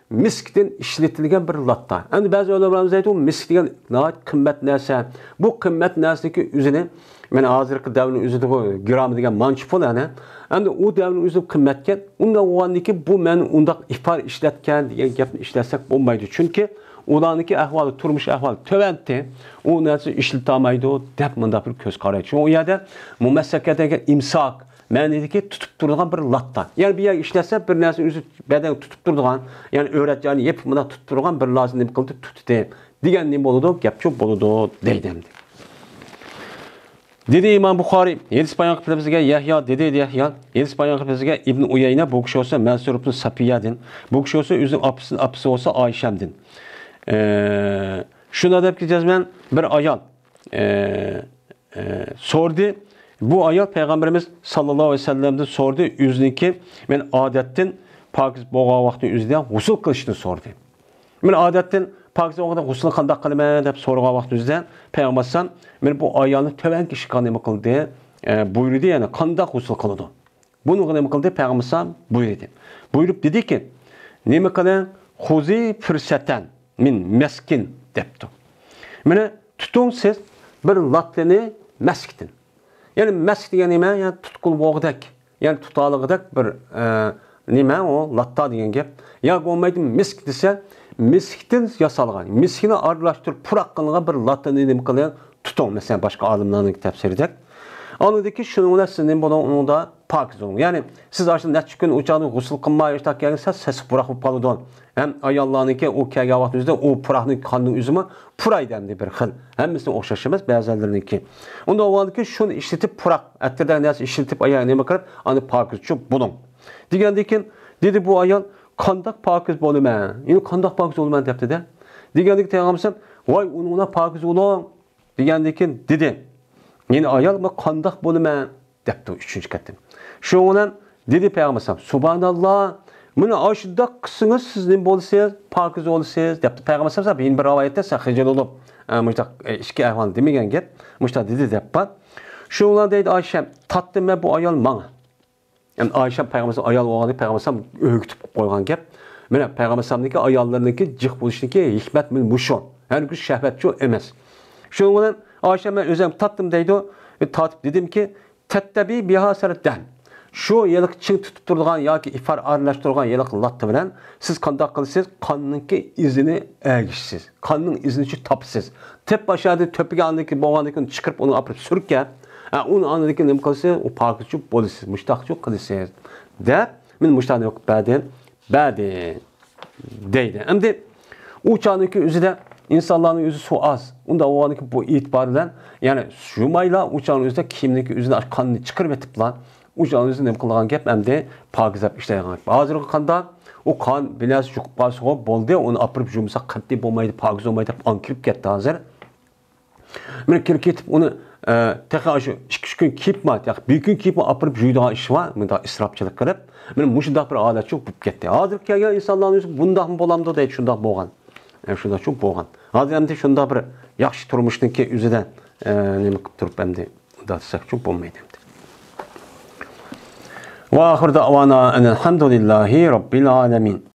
مىسكتىن ئىشلىتىلگەن بىر لاتا. ئەمدى بەزى ئۆلىمالىرىمىز دەيدۇ، مىسك دېگەن ناھايىتى قىممەت نەرسە. بۇ قىممەت نەرسىنىڭكى ئۆزىنى، مانا ھازىرقى دەۋرنىڭ ئۆزىدىغۇ گرامى دېگەن مانچە پۇل، ئەنە. ئەمدى ئۇ دەۋرنىڭ ئۆزىدە قىممەتكەن. ئۇنداق بولغاندىكىن بۇ مەن ئۇنداق ئىپار ئىشلەتكەن دېگەن گەپنى ئىشلەتسەك بولمايدۇ. چۈنكى ئۇلارنىڭكى ئەھۋالى، تۇرمۇش ئەھۋالى تۆۋەنتى، ئۇ نەرسىنى ئىشلىتەلمەيدۇ دەپ مۇنداق بىر كۆز قارايدۇ. شۇڭا ئۇ يەردە مۇمەسسەكە دېگەن ئىمساك مەنىدىكى تۇتۇپ تۇرىدىغان بىر لاتا. يەنى بىر يەر ئىشلەتسە، بىر نەرسە ئۆزى بەدەنگە تۇتۇپ تۇرىدىغان، يەنى ئۆرەت جايىنى يېپىپ مۇنداق تۇتۇپ تۇرىدىغان بىر نەرسە نېمە قىلدى؟ تۇتتى دېگەن نېمە بولىدۇ؟ گەپچۇ بولىدۇ دەيدۇ ئەمدى. دېدى ئىمام بۇخارىي، ھەدىس بايان قىلىپ بىزگە يەھيا، دېدى يەھيا، ھەدىس بايان قىلىپ بىزگە ئىبن ئۇيەينە، بۇ كىشى بولسا مەنسۇر ئىبن سەپىيەدىن، بۇ كىشى بولسا ئۆزىنىڭ ئاپىسى، ئاپىسى بولسا ئايشەمدىن. ئە، شۇنداق دەپكى جەزمەن بىر ئايال، ئە، ئە، سورىدى. بۇ ئايال پەيغەمبىرىمىز ساللاللاھۇ ئەلەيھى ۋەسەللەمدىن سورىدى، ئۆزىنىڭكى، مەن ئادەتتىن پاكىز بولغان ۋاقتى ئۆزىدە غۇسۇل قىلىشنى سورىدى. مەن ئادەتتىن پاكىز بولغاندا غۇسۇل قانداق قىلىمەن دەپ سورىغان ۋاقتى ئۆزىدە پەيغەمبەر ئەلەيھىسسالام مانا بۇ ئايالنى تۆۋەنكى ئىشقا نېمە قىلدى؟ ئە، بۇيرۇدى، يەنى قانداق غۇسۇل قىلىدۇ؟ بۇنىڭغا نېمە قىلدى؟ پەيغەمبەر ئەلەيھىسسالام بۇيرۇدى. بۇيرۇپ دېدىكى، نېمە قىلىڭ؟ خۇزى پۇرسەتەن مىن مەسكىن دەپتۇ. مانا تۇتۇڭ سىز بىر لاتتىنى مەسكتىن. يەنى مەسك دېگەن نېمە؟ يەنى تۇتقىلى بولغۇدەك، يەنى تۇتالىغۇدەك بىر، ئە، نېمە ئۇ؟ لاتا دېگەن گەپ. يا بولمايدۇ مىسك دېسە، مىسكتىن ياسالغان، مىسكنى ئارىلاشتۇرۇپ پۇراق قىلىنغان بىر لاتانى نېمە قىلىڭ؟ تۇتۇڭ، مەسىلەن، باشقا ئالىملارنىڭ تەپسىرىدەك. ئاندىن كېيىن شۇنىڭ بىلەن سىز نېمە بولۇڭ؟ ئۇنىڭدا پاكىز بولۇڭ. يەنى سىز ئاشۇ نەچچە كۈن ئۇ چاغدا غۇسۇل قىلماي ئاشۇنداق كەلگەن سەس، سېسىق پۇراق بولۇپ قالىدۇ. ھەم ئاياللارنىڭكى ئۇ كەلگەن ۋاقتىمىزدا ئۇ پۇراقنىڭ قاننىڭ ئۆزىمۇ پۇرايدۇ ئەمدى بىر خىل. ھەممىسىنىڭ ئوخشاش ئەمەس، بەزىلىرىنىڭكى. ئۇنداق بولغاندىكىن شۇنى ئىشلىتىپ پۇراق، ئەتىردەك نەرسە ئىشلىتىپ ئايال نېمە قىلىپ، ئاندىن پاكىزچۇ بولۇڭ. دېگەندىكىن دېدى بۇ ئايال، قانداق پاكىز بولىمەن؟ يەنى قانداق پاكىز بولىمەن دەپتىدە. دېگەندىكىن پەيغەمبەر ۋاي ئۇنىڭ بىلەن پاكىز بولۇڭ دېگەندىكىن دېدى. يەنى ئايال مەن قانداق بولىمەن؟ دەپتۇ ئۈچىنچى قېتىم. شۇنىڭ بىلەن دېدى پەيغەمبەر، سۇبھاناللا، مانا ئاشۇنداق قىلسىڭىز سىز نېمە بولىسىز؟ پاكىز بولىسىز دەپتۇ. پەيغەمبەر يەنە بىر رىۋايەتتە سەن خىجىل بولۇپ، ئە، مۇشۇنداق، ئە، ئىككى ئەھۋالنى دېمىگەن گەپ، مۇشۇنداق دېدى دەپ بار. شۇنىڭ بىلەن دەيدۇ ئايشەم، تارتتىم مەن بۇ ئايال ماڭا. يەنى ئايشەم پەيغەمبەر ئايال بولغاندا پەيغەمبەر ئۆگىتىپ قويغان گەپ. مانا پەيغەمبەرنىڭكى ئاياللىرىنىڭكى جىق بولۇشىدىكى ھېكمەت مانا مۇشۇ. ھەرگىز شەھۋەتچۇ ئەمەس. شۇنىڭ بىلەن ئايشەم مەن ئۆزۈم تارتتىم دەيدۇ. تارتىپ دېدىمكى، تەتتەبى بىھا سەرەت دەم. شۇ ھېلىقى چىڭ تۇتۇپ تۇرىدىغان ياكى ئىپار ئارىلاشتۇرغان ھېلىقى لاتا بىلەن سىز قانداق قىلىسىز؟ قاننىڭكى ئىزىنى ئەگىشىسىز. قاننىڭ ئىزىنى شۇ تاپىسىز. تېپىپ ئاشۇ يەردىن تۆپىگەندىن كېيىن، بولغاندىن كېيىن چىقىرىپ ئۇنى ئاپىرىپ سۈركەپ، ھە، ئۇنى ئاندىن كېيىن نېمە قىلىسىز؟ ئۇ پاكىزچۇ بولىسىز، مۇشتاقچۇ قىلىسىز، دەپ، مەن مۇشتاق نېمە قىلىپ بەردىم؟ بەردىم، دەيدۇ. ئەمدى ئۇ چاغنىڭكى ئۆزىدە ئىنسانلارنىڭ ئۆزى سۇ ئاز. ئۇنداق بولغاندىكىن بۇ ئېتىبار بىلەن، يەنى يۇمايلا ئۇ چاغنىڭ ئۆزىدە كىيىمنىڭكى ئۆزىدىن قاننى چىقىرىپ ئېتىپلا، ئۇ چاغنىڭ ئۆزىدە نېمە قىلىدىغان گەپ؟ ئەمدى پاكىزلاپ ئىشلەيدىغان گەپ. ھازىرقى قاندا ئۇ قان بىر نەرسە يۇقۇپ قالسىغۇ بولدى، ئۇنى ئاپىرىپ يۇمىساق قەتئىي بولمايدۇ، پاكىز بولمايدۇ دەپ ئاڭ كىرىپ كەتتى ھازىر. مانا كىرىپ كېتىپ ئۇنى، ئە، تېخى شۇ ئىككى ئۈچ كۈن كېيىپمۇ، ياكى بىر كۈن كېيىپمۇ ئاپىرىپ يۇيىدىغان ئىش بار، مۇنداق ئىسراپچىلىق قىلىپ. مانا مۇشۇنداق بىر ھالەتچۇ بولۇپ كەتتى. ھازىرقى كەلگەن ئىنسانلارنىڭ ئۆزى بۇنداقمۇ بولامدۇ دەيدۇ، شۇنداق بولغان. ئە، شۇنداقچۇ بولغان. ھازىر ئەمدى شۇنداق بىر ياخشى تۇرمۇشنىڭكى ئۆزىدە، ئە، نېمە قىلىپ تۇرۇپ ئەمدى ئۇنداق دېسەكچۇ بولمايدۇ ئەمدى. وآخر دعوانا أن الحمد لله رب العالمين.